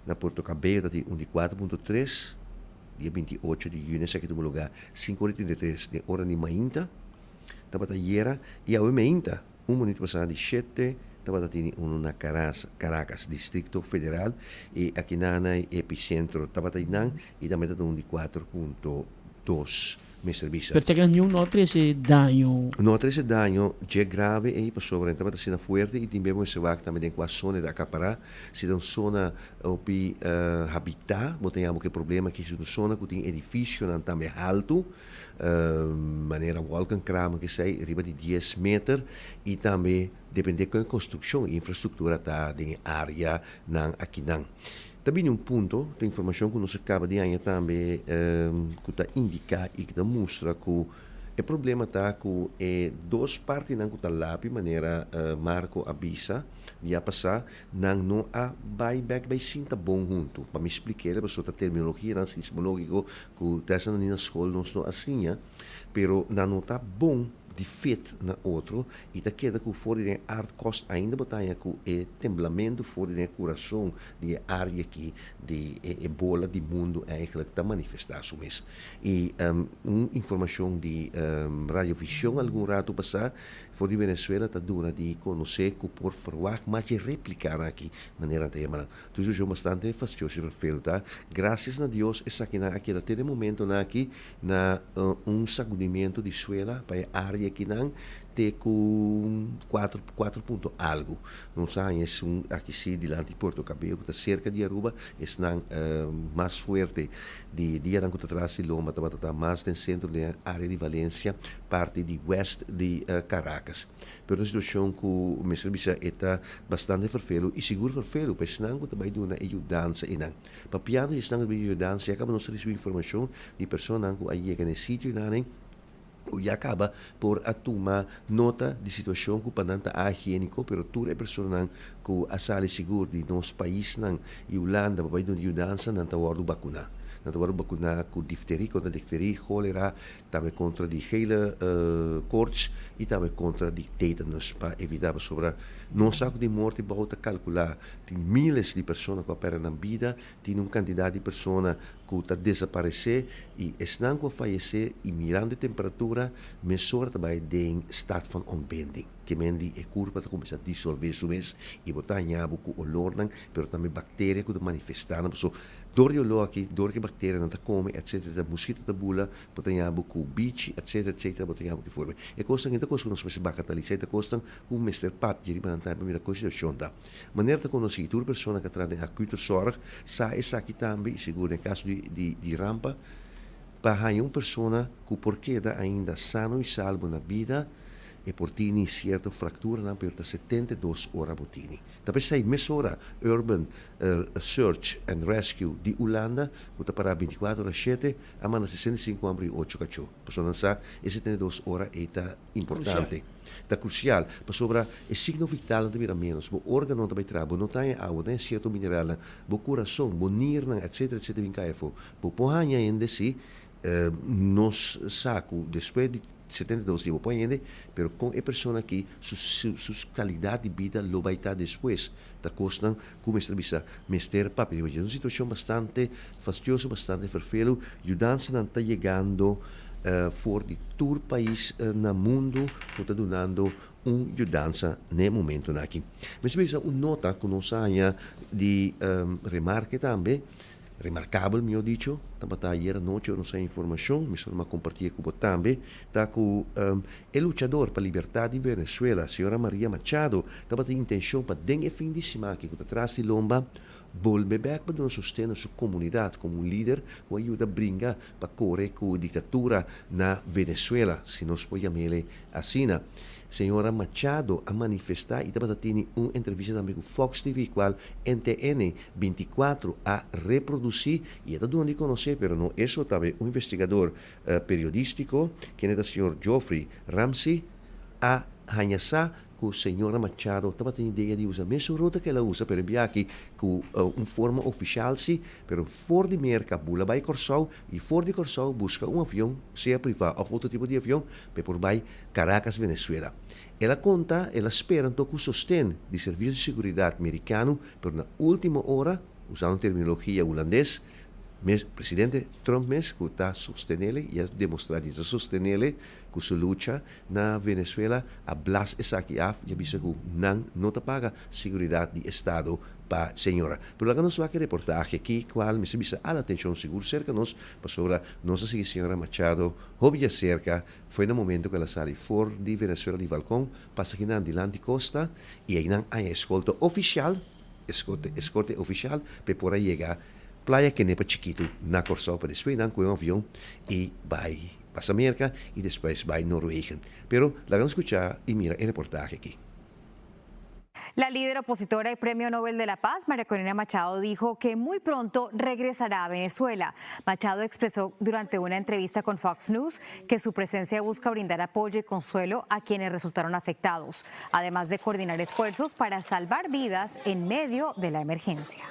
na Puerto Cabello ta tin un di 4.3, dia 28 di juni esaki tuma lugar 5 ora y 33 den ora di mainta. Tabata ayera y awe meinta, un minuut pasá di shete, tabata tini unu na Caracas, Districto Federal, y akinan na e epicentro tabata einan y tambe ta un di 4.2, mester bisa. Pero chakina niun no a trece daño. No a trece daño dje grave ei pasobra e tabata asina fuerte y tin bebo mester wak tambe den cua zona e ta acapará. Si ta un zona hopi habitá bo ta yama cu e problema aki si ta un zona cu tin edificionan tambe halto. Manera wolkenkramer ke esei riba di dies meter i tambe depende kon e konstrukshon i infrastruktura ta den e areanan akinan. Ta bini un punto, ta informashon ku nos a kaba di haña tambe ku ta indiká i ku ta mustra ku e problema ta ku e dos partinan ku ta lapi manera Marco a bisa dia pasá Nan no a bai bek bai sinta bon huntu. Pa mi splik'é pasobra ta terminologianan sismológiko ku ta esnan ni na skol nos no a siña, pero nan no ta bon di fit na otro i ta keda ku for di den aardkost ainda bo ta haña ku e temblamentu for di den e kurason di e área aki di e bola di mundu eigenlijk ta manifestá su mes. I un informashon di Radiovision algun ratu pasá For di Venezuela ta duna di konosé ku por ferwagt mas dje réplikanan aki, manera nan ta yama nan. Tur situashon bastante fastioso i ferfelu ta. Grasias na Dios esakinan a keda te den momentonan aki na un sagudimentu di suela pa e área akinan te ku kuater kuater punto algu. Nos a haña esun aki si dilanti Puerto Cabello ku ta serka di Aruba, esnan mas fuerte di dianan ku ta tras di lomba tabata ta mas den sentro den área di Valencia. parti di west di Caracas. Pero ta un situacion cu mester bisa e ta bastante ferfelu y sigur ferfelu pa esnan cu ta bay duna e yudansa eynan. Papiando di esnan cu ta bay duna yudansa ya caba nos ta ricibi informacion di personanan cu a yega na e sitio eynan cu ya caba por a tuma nota di situacion cu pa nan ta ahigienico pero tur e personanan cu a sali sigur di nos paisnan y Hulanda pa bay duna yudansa nan ta wordo bacuna. Nan ta wordo bacuna cu difterie, contra difterie, cholera, Tambe kontra di gele koorts i tambe kontra di tetanus pa evitá pasobra nos sa ku di morti bou ta kalkulá tin miles di persona ku a pèrdè nan bida, tin un kantidat di persona ku ta desaparesé i esnan ku a fayesé i mirando e temperatura mesora ta bai den staat van ontbinding. Ke men di e kurpa ta kuminsá disolvé su mes i bo ta haña bo ku olornan pero tambe bakteria ku ta manifestá nan paso dor di olor aki dor ku e bakterianan ta kome etcetera etcetera muskito ta bula bo ta haña bo ku bichi etcetera etcetera bo ta haña bo ki forma. E kosnan aki ta kos ku nos mester bakatalisá e ta kosnan ku mester papia riba nan tambe pa mira kon e situashon ta. Manera ta konosí, tur persona ku a traha den acute zorg sa esaki tambe i sigur den kaso di di rampa, pa haña un persona ku por keda ainda sano i salbo na bida, e por tini sierto frakturanan pero ta 72 ora bo tini. Ta p'esei mesora Urban Search and Rescue di Ulanda ku ta pará 24 ora shete a manda 65 hòmber i ocho kachó. Pasobra nan sa e 72 ora ei ta importante. Ta krusial, pasobra e signo vitalnan ta bira ménos, bo órganonan ta bai traha, bo no ta haña awa, bo no ta haña sierto mineralnan, bo kurason, bo nirnan, etsetera, etsetera bin kai afó. Bo por haña hende si nos sa ku despues di 72 dia bo por haña hende, pero kon e persona aki su su kalidat di bida lo bai ta despues? Ta kosnan ku mester bisa mester papia riba dje. Un situashon bastante fastioso, bastante ferfelu. Yudansanan ta yegando for di tur pais na mundu ku ta dunando un yudansa n'e momentunan aki. Mester bisa un nota ku nos a haña di remarke tambe, remarkabel mihó dicho, tabata ayer anochi ora nos a haña informashon, mi solo a kompartié ku bo tambe, ta ku e luchador pa libertat di Venezuela, señora Maria Machado, tabatin intenshon pa den e fin di siman aki ku ta tras di lomba, bolbe bek pa duna sosten na su komunidat komo un lider ku a yuda bringa pa kore ku diktatura na Venezuela, si nos por yam'ele asina. Señora Machado a manifestá i tabata tini un entrevista tambe ku Fox TV kual NTN 24 a reprodusí i e ta duna di konosé, pero no eso tambe un investigador periodístiko, kende ta señor Geoffrey Ramsey, a haña sa ku señora Machado tabatin idea di usa mesun ruta ku el a usa, pero e bia aki ku un forma ofishal si, pero for di Merka bula bai Kòrsou i for di Kòrsou buska un avion, sea privá òf otro tipo di avion, pa e por bai Caracas, Venezuela. El a konta el a spera anto ku sosten di servisio di seguridat merikano, pero na último ora, usando terminologia hulandes, mes presidente Trump mes ku ta sostenele i a demostrá di ta sostenele ku su lucha na Venezuela a blas esaki af i a bisa ku nan no ta paga seguridat di estado pa señora. Pero laga nos wak e reportahe aki kual mester bisa al atenshon sigur serka nos pasobra nos a sigui señora Machado hopi dje serka foi na momento ku el a sali for di Venezuela di Falcon pasa kinan dilanti kosta i einan haña eskolta ofishal eskorte ofishal pa e por a yega Playa Kenepa Chikitu na Kòrsou pa despues nan kohe un avion i bai pasa Merka i despues bai Noorwegen. Pero laga nos skucha i mira e reportahe aki. La líder opositora y Premio Nobel de la Paz, María Corina Machado, dijo que muy pronto regresará a Venezuela. Machado expresó durante una entrevista con Fox News que su presencia busca brindar apoyo y consuelo a quienes resultaron afectados, además de coordinar esfuerzos para salvar vidas en medio de la emergencia.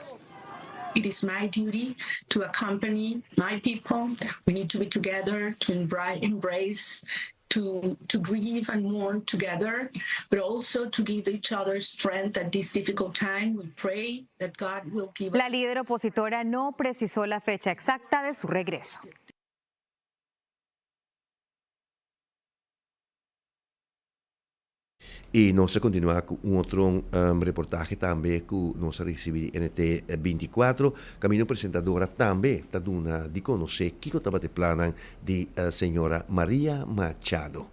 It is my duty to accompany my people. We need to be together to embrace, to, to grieve and mourn together, but also to give each other strength at this difficult time. We pray that God will give La líder opositora no precisó la fecha exacta de su regreso. I nos ta kontinuá ku un otro reportahe tambe ku nos a risibí di NT 24, kaminda un presentadora tambe ta duna di konosé kiko tabata e plannan di señora Maria Machado.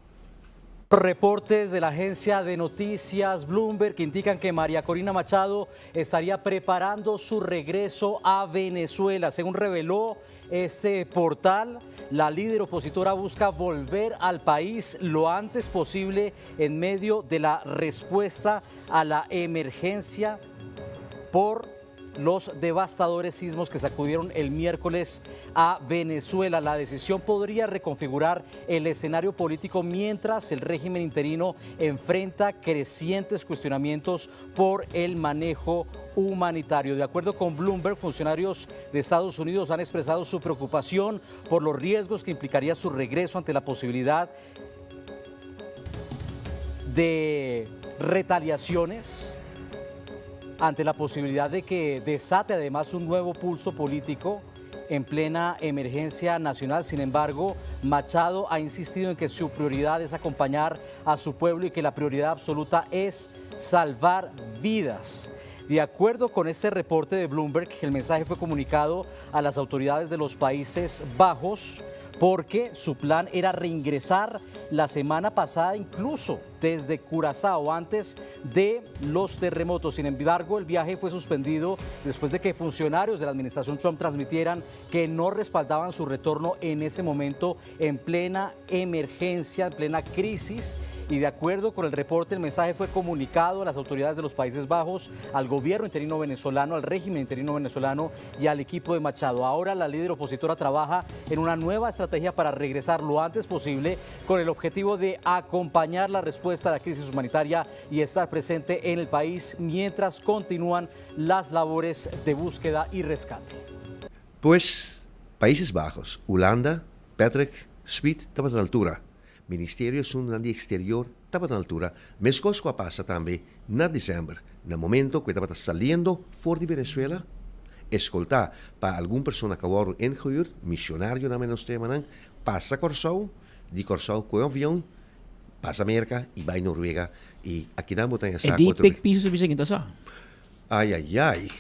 Reportes de la agencia de noticias Bloomberg indican que María Corina Machado estaría preparando su regreso a Venezuela. Según reveló este portal, la líder opositora busca volver al país lo antes posible en medio de la respuesta a la emergencia por los devastadores sismos que sacudieron el miércoles a Venezuela. La decisión podría reconfigurar el escenario político mientras el régimen interino enfrenta crecientes cuestionamientos por el manejo humanitario. De acuerdo con Bloomberg, funcionarios de Estados Unidos han expresado su preocupación por los riesgos que implicaría su regreso ante la posibilidad de retaliaciones ante la posibilidad de que desate además un nuevo pulso político en plena emergencia nacional. Sin embargo, Machado ha insistido en que su prioridad es acompañar a su pueblo y que la prioridad absoluta es salvar vidas. De acuerdo con este reporte de Bloomberg, el mensaje fue comunicado a las autoridades de los Países Bajos porque su plan era reingresar la semana pasada incluso desde Curazao antes de los terremotos. Sin embargo, el viaje fue suspendido después de que funcionarios de la administración Trump transmitieran que no respaldaban su retorno en ese momento en plena emergencia, en plena crisis. Y de acuerdo con el reporte, el mensaje fue comunicado a las autoridades de los Países Bajos, al gobierno interino venezolano, al régimen interino venezolano y al equipo de Machado. Ahora la líder opositora trabaja en una nueva estrategia para regresar lo antes posible con el objetivo de acompañar la respuesta a la crisis humanitaria y estar presente en el país mientras continúan las labores de búsqueda y rescate. Pues, Países Bajos, Hulanda, Patrick, Smit tabata na altura. Ministerio Asuntonan di Exterior tabata na altura, mescos cu a pasa tambe na december, na momento cu e tabata saliendo for di Venezuela, escolta pa algun persona cu a wordo ingehuurd, misionarionan menos temanan, pasa Corsou, di Corsou cu e avion, pasa Merca y bay Noruega y akinan bo ta E sa di cu otro pek piso bisa kin ta sa. Ay ay ay.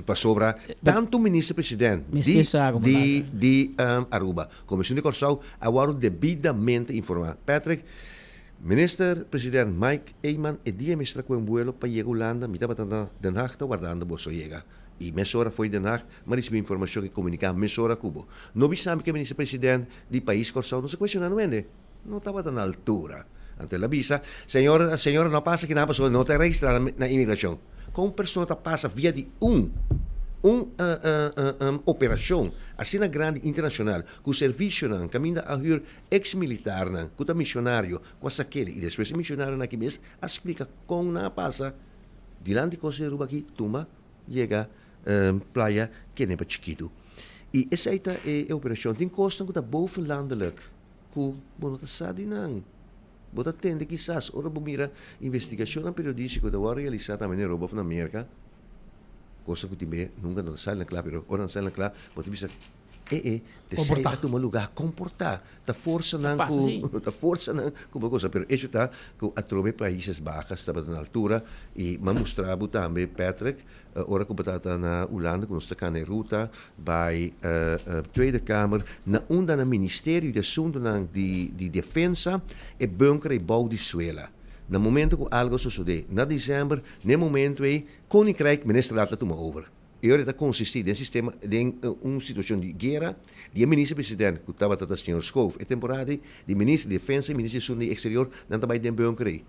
Pasobra tanto minister president di Mester sa como di lata. di Aruba como esun di Corsou a wordo debidamente informa. Patrick, minister president Mike Eman e dia mester a coge un vuelo pa yega Hulanda, mi tabata na Den Haag ta wardando boso yega. Y mesora fo'i Den Haag mi a ricibi informacion y comunica mesora cu bo. No bisa mi cu e minister president di pais Corsou no sa cuestiona nuende. No tabata na altura. Anto el a bisa, Señor, señora no a pasa kina pasobra no ta registra na inmigracion. Con un persona ta pasa via di un un operacion asina grandi internacional cu servicionan caminda a huur ex militarnan cu ta misionario cu a sakele y despues e misionarionan aki mes a splica con nan a pasa dilanti cos di Aruba aki tuma yega playa Kenepa Chikitu. Y esey ta e operacion. Tin cosnan cu ta bovenlandelijk. Ku bo no ta sa di nan. Bo ta tende kisas ora bo mira investigashonnan periodístiko ta wòrdu realisá tambe na Europa òf na Merka, kosa ku tin be nunka no ta sali na kla, pero ora nan sali na kla bo ta bisa, e e, te esei a tuma lugá, komportá, ta forsa nan ku, ta forsa nan ku bo kosa. Pero echo ta ku atrobe Países Bajas tabata na altura i m'a mustra bo tambe, Patrick, Ora ku bo ta na Hulanda ku nos ta kana e ruta bai Tweede Kamer na unda na Ministerio di Asuntunan di Defensa e bunker ei bou di suela. Na momento ku algo a sosodé na december na e momento ei Koninkrijk Ministerraad ta tuma over. E ora e ta konsistí den sistema den un situashon di guera di e Minister President ku tabata ta señor Schoof e temporada ei di Minister di Defensa i Minister di Asuntu di Eksterior nan ta bai den bunker ei.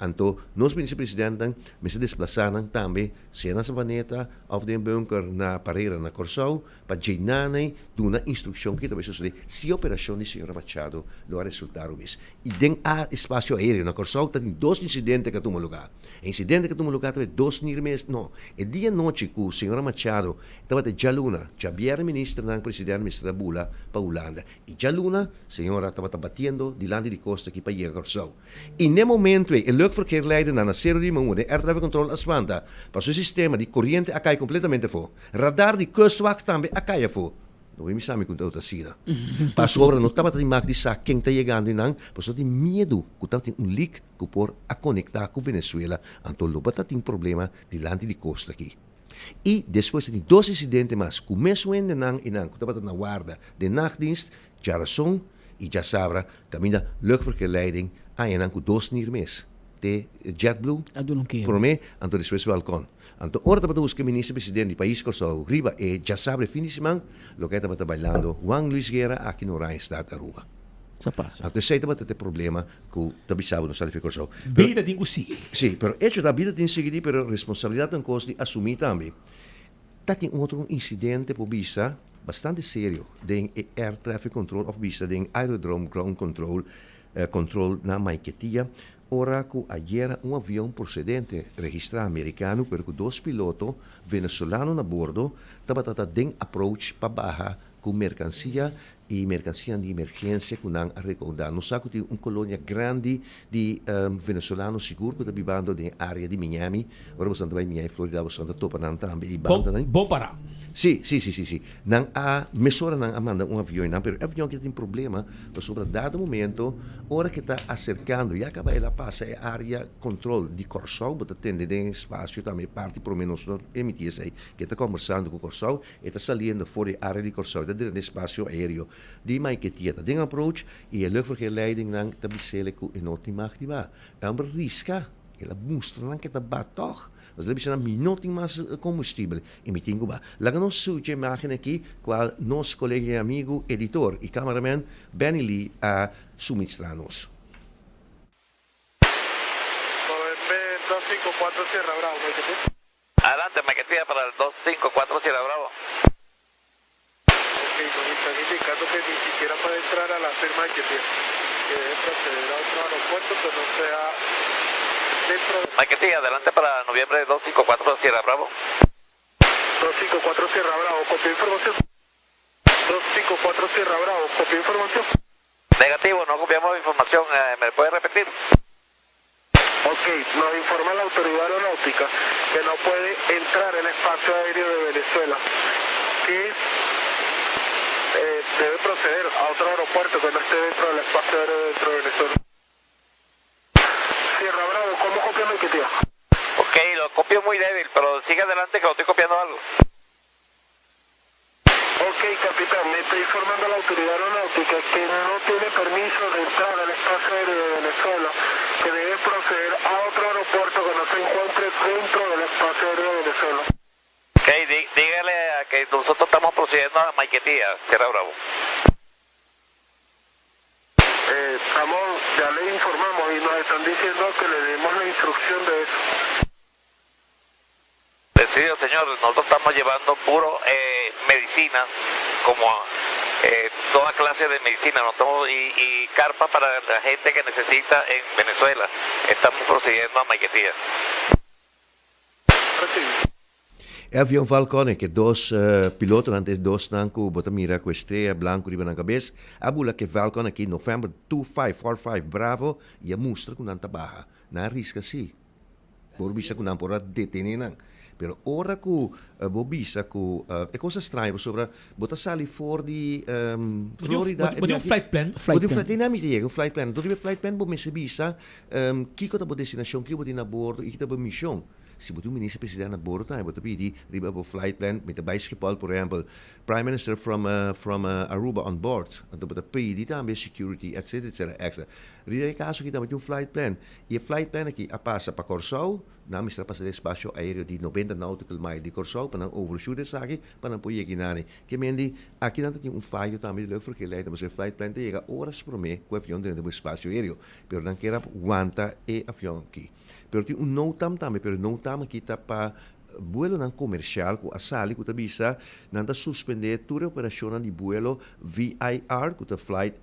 Anto nos minister presidentnan mester desplasa nan tambe sea na Savaneta of den bunker na Parera na Corsou pa djeinaney duna instruccion ki ta bay sosode si e operacion di señora Machado lo a resulta robes. Y den a espacio aereo na Corsou ta tin dos incidente cu a tuma lugar. E incidente cu a tuma lugar ta bay dos nir mes no e dia nochi cu señora Machado tabata djaluna djabierne ministernan president mester a bula pa Hulanda y djaluna señora tabata batiendo dilanti di costa aki pa yega Corsou. I n'e momento ei e luchtverkeerleidernan na Cerro di Maun den Air Traffic Control a spanta pasobra e sistema di koriente a kai kompletamente afó. Radar di Kustwacht tambe a kai afó. No bin bisa mi ku ta asina. Pasobra no tabata tin mak di sa ken ta yegando einan pasobra tin miedu ku tabatin un leak ku por a konektá ku Venezuela anto lo bata tin problema dilanti di kosta aki. I despues ta tin dos insidente mas ku mesun hendenan einan ku tabata na warda den nachtdienst Djarason i djasabra kaminda luchtverkeerleiding aña nan ku dos nir mes te JetBlue A duna un kere. promé anto despues Falcon. Anto ora tabata buska e minister president di pais Kòrsou riba e djasabra e fin di siman loke tabata bailando Juan Luis Guerra aki na Oranjestad Aruba. Sa pasa. Anto esei tabata te problema ku ta bisa bo no sali fi Kòrsou. Pero Bida tin ku sigui. Sí, pero echo ta bida tin sigui di pero responsabilidat ta un kos di asumí tambe. Ta tin otro un incidente por bisa bastante serio den e Air Traffic Control of bisa den Aerodrome Ground Control Control na Maiquetía ora cu ayera un avion procedente registra Americano pero cu dos piloto Venezolano na bordo tabata ta den approach pa baha cu mercancia y mercancianan di emergencia cu nan a recaudá. Nos sa cu tin un colonia grandi di venezolano sigur cu ta bibando den e area di Miami. Ora boso ta bay Miami, Florida, boso ta topa nan tambe y Bon, bandanan. bon pará. Si, si, si, si, si. Nan a, mesora nan a manda un avion einan, pero e avion aki ta tin problema, pasobra dado momento, ora ke ta aserkando, ya kaba el a pasa e area control di Kòrsou, bo ta tende den espasio tambe e parti promé nos no emití esei, ke ta kòmbersando ku Kòrsou, e ta saliendo for di e area di Kòrsou, e ta drenta espasio aéreo di Maiquetía, ta den approach i e luchtverkeerleidingnan ta bis'el ku e no tin mag di ba. E homber riska, el a mustra nan ke ta ba tòg. Nos ta bisa nan, Mi no tin mas kombustibel i mi tin ku ba. Laga nos sucha imágen aki kual nos kolega i amigu, editor i kameraman Benny Lee a suministrá nos. Adelante, Maiquetía para el dos cinco cuatro Sierra Bravo. Ok, nos están indicando que ni siquiera puede entrar a la firma de Maiquetía, que debe proceder a otro aeropuerto que no sea dentro de... Maiquetía, adelante para noviembre 254 Sierra Bravo. 254 Sierra Bravo, copio información. 254 Sierra Bravo, copio información. Negativo, no copiamos información, eh, ¿me puede repetir? Ok, nos informa la autoridad aeronáutica que no puede entrar en espacio aéreo de Venezuela, que eh, debe proceder a otro aeropuerto que no esté dentro del espacio aéreo dentro de Venezuela. Sierra Bravo, ¿cómo copia Maiquetía? Ok, lo copio muy débil, pero sigue adelante que lo estoy copiando algo. Ok, capitán, me está informando la autoridad aeronáutica que no tiene permiso de entrar al espacio aéreo de Venezuela, que debe proceder a otro aeropuerto que no se encuentre dentro del espacio aéreo de Venezuela. Ok, dígale a que nosotros estamos procediendo a Maiquetía, Sierra Bravo. Eh, estamos, ya le informamos y nos están diciendo que le demos la instrucción de eso. Decidido, señor, nosotros estamos llevando puro eh, medicina, como eh, toda clase de medicina, nosotros, y, y carpa para la gente que necesita en Venezuela. Estamos procediendo a Maiquetía. E avion Falcon ku e dos pilotonan ta e dosnan ku bo ta mira ku e strea blanku riba nan kabes a bula ku e Falcon aki November 2545 Bravo i a mustra ku nan ta baha. Nan a riska si. Por bisa ku nan por a detené nan. Pero ora ku bo bisa ku e kos ta straño pasobra bo ta sali for di Florida. Bo tin un flight plan. Bo tin un flight plan. Mi ta yega un flight plan. Anto riba e flight plan bo mester bisa kiko ta bo destinashon, kiko bo tin na bordo i kiko ta bo mishon. Si bo tin un minister presidente na bordo tambe bo ta pidi riba bo flight plan mi ta bai Schiphol por ehempel Prime Minister from from Aruba on board. Anto bo ta pidi tambe security etcetera etcetera extra. Riba e kaso aki tambe tin un flight plan. I e flight plan aki a pasa pa Kòrsou, nan mester a pasa den espasio aereo di nobenta nautical mile di Kòrsou pa nan overshoot esaki pa nan por yega inani. Ke men di, aki nan ta tin un fayo tambe di luchtverkeerleiding pasobra e flight plan ta yega oras promé ku e avion drenta bo espasio aereo, pero nan kier a wanta e avion aki. Pero tin un notam tambe, pero e notam aki ta pa buelonan komershial ku a sali ku ta bisa nan ta suspendé tur e operashonnan di buelo VIR ku ta Flight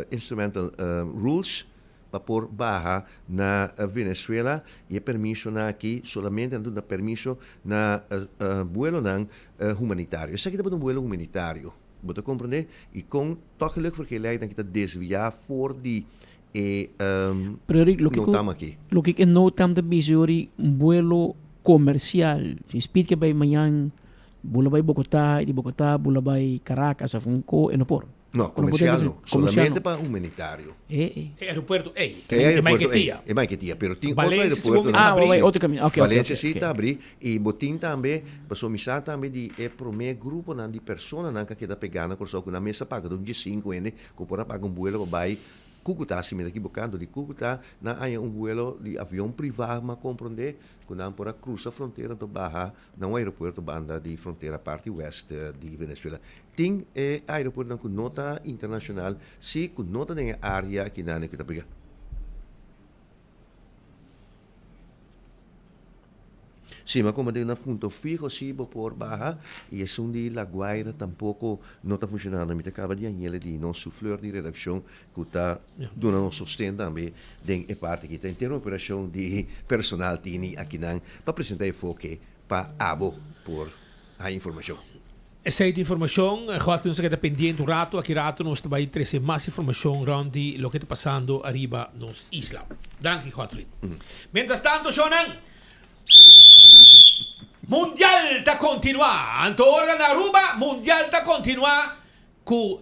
Instrumental Rules, pa por baha na Venezuela y e permisonan aki solamente nan duna permiso na buelonan humanitario. Esaki tabata un buelo humanitario, bo ta comprende? Y con toch e luchtverkeerleiding aki ta desvia for di e Pero Rick, loke ku notam aki. loke e notam ta bisa yori un buelo comercial, si speed ke bai mañan bula bai Bogotá y di Bogotá bula bai Caracas of un ko e no por. No, comercial no. Solamente pa humanitario. E aeropuerto ey. E aeropuerto ey. E Maiquetía. Pero tin otro aeropuerto. Ah, otro camino. Ok, ok. Valencia sí ta abri. Y bo tin tambe, pasobra mi sa tambe di e prome gruponan di personanan cu a keda pega na Corsou cu nan mes a paga ta un diesinco hende cu por a paga un buelo pa bay Cúcuta, si mi ta equivocando, di Cúcuta nan a haña un buelo di avion priva, mi a comprende, cu nan por a crusa frontera anto baha na un aeropuerto banda di frontera parti west di Venezuela. Tin e aeropuertonan ku no ta internashonal, si ku no ta den e área akinan ku ta apliká. Si, ma komo den na punto fiho si bo por baha i esun di La Guaira tampoko no ta funshonando. Mi ta kaba di añele di nos sufleur di redakshon ku ta duna nos sosten tambe den e parti aki. Ta henter un operashon di personal tini akinan pa presenta e foke pa abo por haña informashon. Esei ta informashon. Godfrey nos a keda pendiente un rato. Aki rato nos ta bai trese mas informashon rond di loke ta pasando ariba nos isla. Danki Godfrey. Mientras tanto shownan. Mundial ta continua. Anto ora na Aruba, Mundial ta continua cu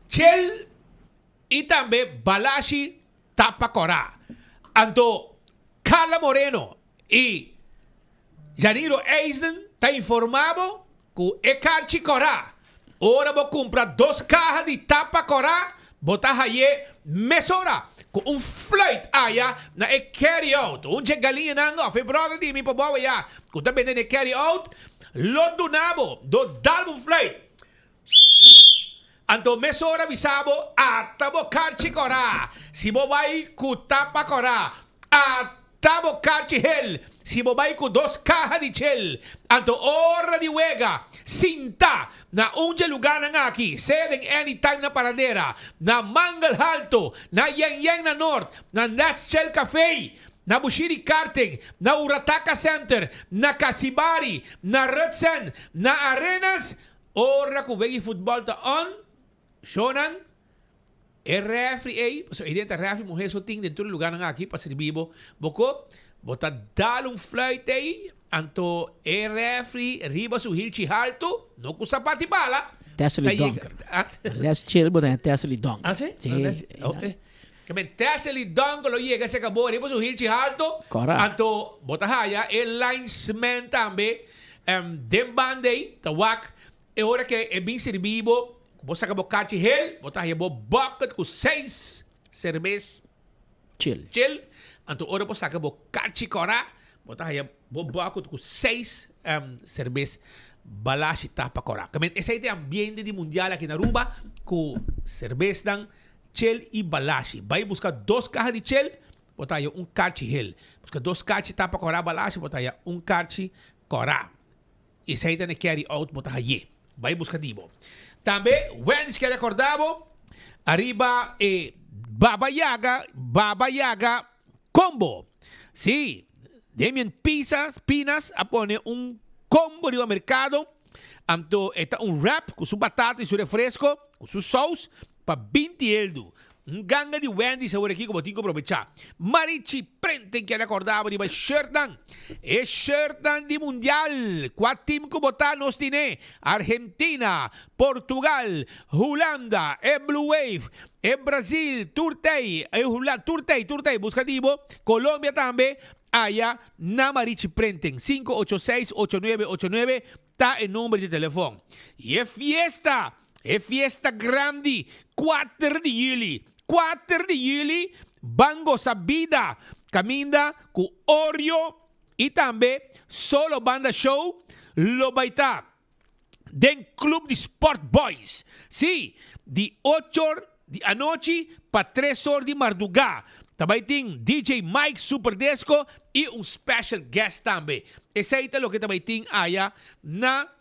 Chel y tambe Balashi Tapa Cora. Anto Carla Moreno y Janiro Eisden ta informa bo cu e carchi cora, ora bo cumpra dos caha di tapa cora, bo ta haye mesora cu un fluit aya na e carry out. Un dje galiñanan of e brother di mi pa bo awaya cu ta bende na e carry out lo duna bo do dal bo un fluit. Anto mesora bisa bo, Ata bo karchi kòrá, si bo bai ku tapa kòrá. Ata bo karchi hel, si bo bai ku dos kaha di chel. Anto ora di wega, sinta na un dje lugánan aki, sea den Anytime na Paradera, na Mangel Halto, na Yen Yen na Nort, na Let's Chel Café, na Bushiri Karting, na Urataka Center, na Casibari, na Rutsen, na Arenas, Ora ku wega di futbòl ta on, shownan, e rèfri ei, pasobra ei den ta rèfri muhé so tin den tur e lugánan aki pa sirbi bo, bo ko, bo ta dal un fluit ei, anto e rèfri riba su hilchi haltu, no ku sapat di bala, ta Tessely yega. Donker. Les chill bo ta den Tessely Donker. Ah, si? Sí. Ok. Ke men Tessely Donker lo yega serka bo riba su hilchi haltu, Kòrèkt. anto bo ta haya e linesman tambe den banda ei ta wak e ora ke e bin sirbi bo, ku bo saka bo karchi hel, bo ta haya bo bucket ku seis serbes Chill. chill, anto ora bo saka bo karchi kòrá, bo ta haya bo bucket ku seis serbes balashi tapa kòrá. Ke men esei ta e ambiente di mundial aki na Aruba ku serbesnan Chel y balashi. Bay busca dos caha di chel, bo ta haya un karchi hel. Busca dos karchi tapa cora balashi, bo ta haya un karchi cora. Esey ta na carry out bo ta haye. Bay busca di bo. Tambe Wendy's kier recorda bo ariba e Baba Yaga, Baba Yaga Combo. Si, Damian Pisas, Pinas a pone un combo riba mercado. Anto e ta un wrap cu su batata y su refresco, cu su saus, Pa 20 eldu. Un ganga di Wendy's awor aki ku bo tin ku probechá. Marichi Prenten kier rekordá bo riba e shirtnan. E shirtnan di Mundial. Kua tim ku bo ta nos tine. Argentina, Portugal, Hulanda, e Blue Wave, e Brazil, tur tei, e Hula, tur tei, tur tei. Buska di bo. Colombia tambe aya na Marichi Prenten. 586 8989 ta e number di telefon. I e fiesta! E fiesta grandi, kuater di yüli, kuater di yüli, ban gosa bida, kaminda ku Oreo i tambe Solo Banda Show lo bai ta den Club di Sport Boys. Sí, di ocho or di anochi pa tres or di mardugá. Ta bai tin DJ Mike Super Disco i un special guest tambe. Esei ta loke ta bai tin aya na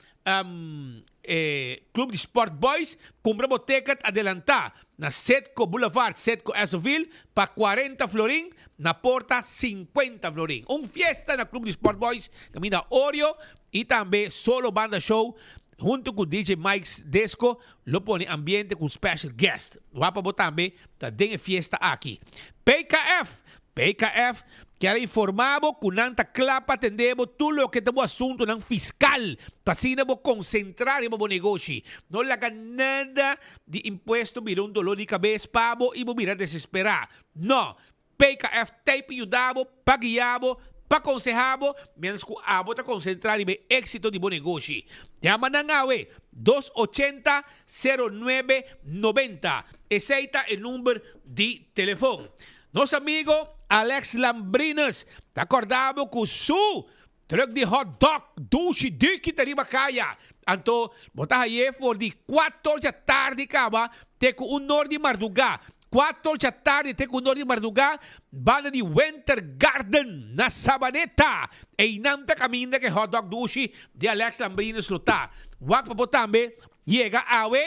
E Club di Sport Boys cumpra bo ticket adelanta na Setco Boulevard, Setco Essoville pa 40 florin, na porta 50 florin. Un fiesta na Club di Sport Boys caminda Oreo y tambe Solo Banda Show hunto cu DJ Mike's Disco lo pone ambiente cu special guest. Wak pa bo tambe ta den e fiesta aki. PKF PKF kier a informa bo cu nan ta cla pa atende bo tur loke ta bo asuntonan fiscal pa asina bo concentra riba bo negoshi. No laga nada di impuesto bira un dolor di cabes pa bo y bo bira desespera. No! PKF t'ey pa yuda bo, pa guia bo, pa conseha bo, mientras cu abo ta concentra riba e exito di bo negoshi. Yama nan awe, dos ochenta, sero nuebe, nobenta. Esey ta e number di telefon. Nos amigo Alex Lambrines ta corda bo cu su truck di hot dog dushi duki ta riba caya. Anto bo ta haye for di cuater djatardi caba te cu un or di marduga. Cuater djatardi te cu un or di marduga banda di Winter Garden na Sabaneta. Eynan ta caminda cu e hot dog dushi di Alex Lambrines lo ta. Wak pa bo tambe yega awe.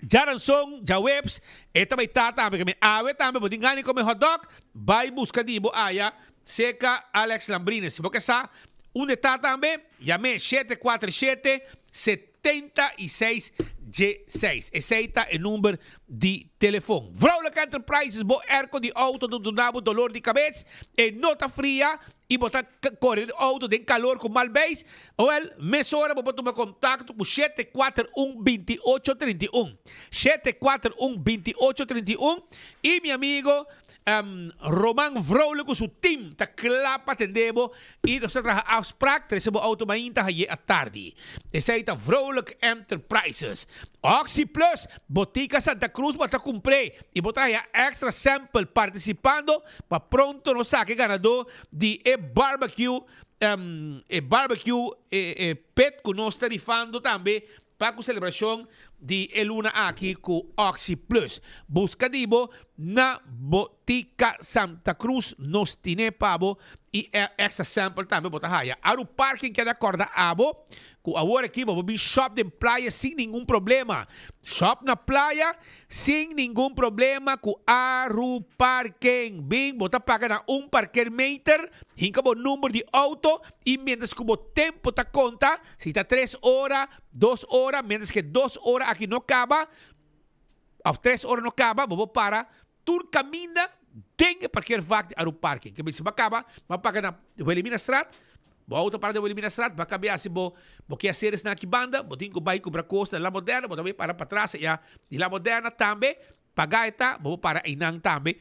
Djaranson, djaweps, e ta bai ta tambe keme awe tambe bo tin gana di kome hotdog, bai buska di bo aya seka Alex Lambrines. Si bo ke sa unda e ta tambe, yam'é shete kuater shete, 76 dje-seis. Esei ta e number di telefon. Vrolijk Enterprises, bo airco di auto ta duna bo dolor di cabes, e no ta fria y bo ta core di auto den calor cu mal beis, wel, mesora bo por tuma contacto cu 741 28 31. 741 28 31 y mi amigo Roman Vrolijk cu su team ta cla pa atende bo y nos ta traha afspraak trece bo auto mainta haye atardi. Esey ta Vrolijk Enterprises. Oxi Plus, Botica Santa Cruz bo ta cumpr'e y bo ta haya extra sample participando pa pronto nos saca e ganador di e barbecue e barbecue e pet cu nos ta rifando tambe Pa cu celebracion di e luna aki cu Oxi Plus. Busca di bo na Botica Santa Cruz nos tine pa bo y e extra sample tambe bo ta haya. Aru Parking keda corda abo cu awor aki bo por bin shop den playa sin ningun problema. Shop na playa sin ningun problema cu Aru Parking. Bin bo ta paga na un parkeermeter, hinca bo number di auto y mientras cu bo tempo ta conta, Si ta tres ora, dos ora, mientras ke dos ora aki no kaba, of tres ora no kaba, bo por para tur kaminda den e parkeervak di Aruparking. Ke si bo a kaba, bo a paka na Wilhelminastraat, bo auto para den Wilhelminastraat, bo a kambia si bo bo ke hacer esnan aki banda, bo tin ku bai kumpra kos na La Moderna, bo ta bai para patras aya di La Moderna tambe, Paga e ta, bo por para einan tambe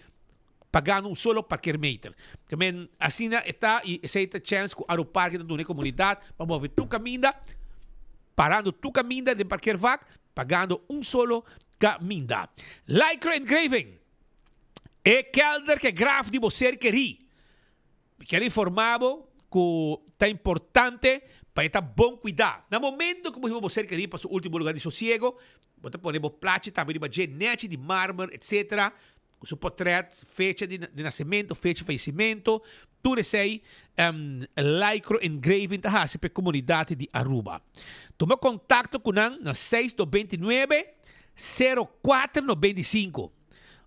pagando un solo parkeermeter. Te men asina e ta y esey ta chens cu Aruparke ta duna e comunidad pa move tur caminda, parando tur caminda den parkeervak, pagando un solo caminda. Lycra Engraving, e kelder ke graf di bo ser kerí. Mi kier informá bo ku ta importante pa e ta bon kuidá. Na momento ku bo hiba bo ser kerí pa su último lugá di sosiego, bo ta pone bo plachi tambe riba dje, nechi di marmer, etcetera, ku su potrèt, fecha di nasementu, fecha di fayesimentu, tur esei Lycro Engraving ta hasi pa e komunidat di Aruba. Tuma kontakto ku nan na seis 29, 04 95.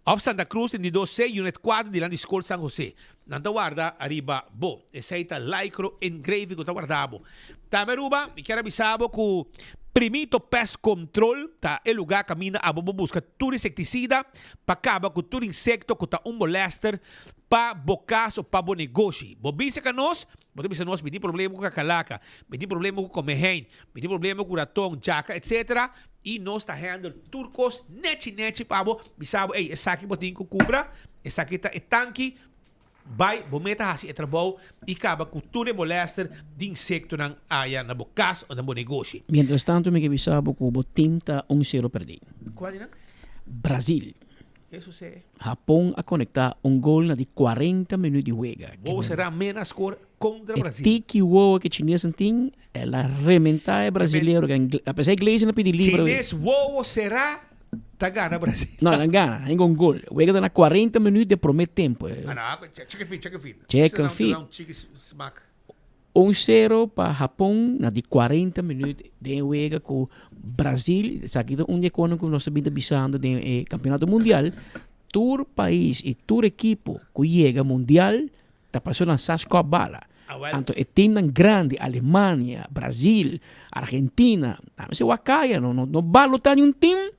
Of Santa Cruz 32 C Unit 4 dilanti Skol San Jose. Nan ta warda ariba bo. Esey ta Lycro Engraving cu ta warda bo. Tambe Aruba, mi kier a bisa bo cu Primito Pest Control ta e lugar caminda abo bo busca tur insecticida pa caba cu tur insecto cu ta un molester pa bo cas o pa bo negoshi. Bo bisa ca nos, bo ta bisa nos mi tin problema cu cacalaca, mi tin problema cu comehein, mi tin problema cu raton, djaca, etc. I nos ta handle tur kos nechi nechi pa bo bisa bo, ey, esaki bo tin ku kumpra, esaki ta e tanki, bai bo meta hasi e trabou i kaba ku tur e molester di insektonan aya na bo kas o na bo negoshi. Mientras tanto mi ke bisa bo ku bo tim ta un sero perdí. Kua di nan? Brazil. Ke susede? Hapon a konektá un gol na di kuarenta minüt di wega. Wowo será mena skor kontra E Brazil. tiki wowo ke chinesnan tin, el a rementá e brasilero. Apesar e Gleison a pidi libre. Chines wowo será ta gana Brazil. No, nan gana, nan gon gol. Wega ta na kuarenta minüt di e promé tempu. Ah, no, check e fit, check e fit. Check e fit. Chiki smak. Un sero pa Hapon na di 40 minuut den e wega ku Brazil. Esaki ta un di e konan ku nos ta bin ta bisando den e kampeonato mundial. Tur pais i tur ekipo ku yega mundial ta paso nan sa skòp bala. Anto e teamnan grandi, Alemania, Brazil, Argentina, nan mester wak kaya no no balotá niun team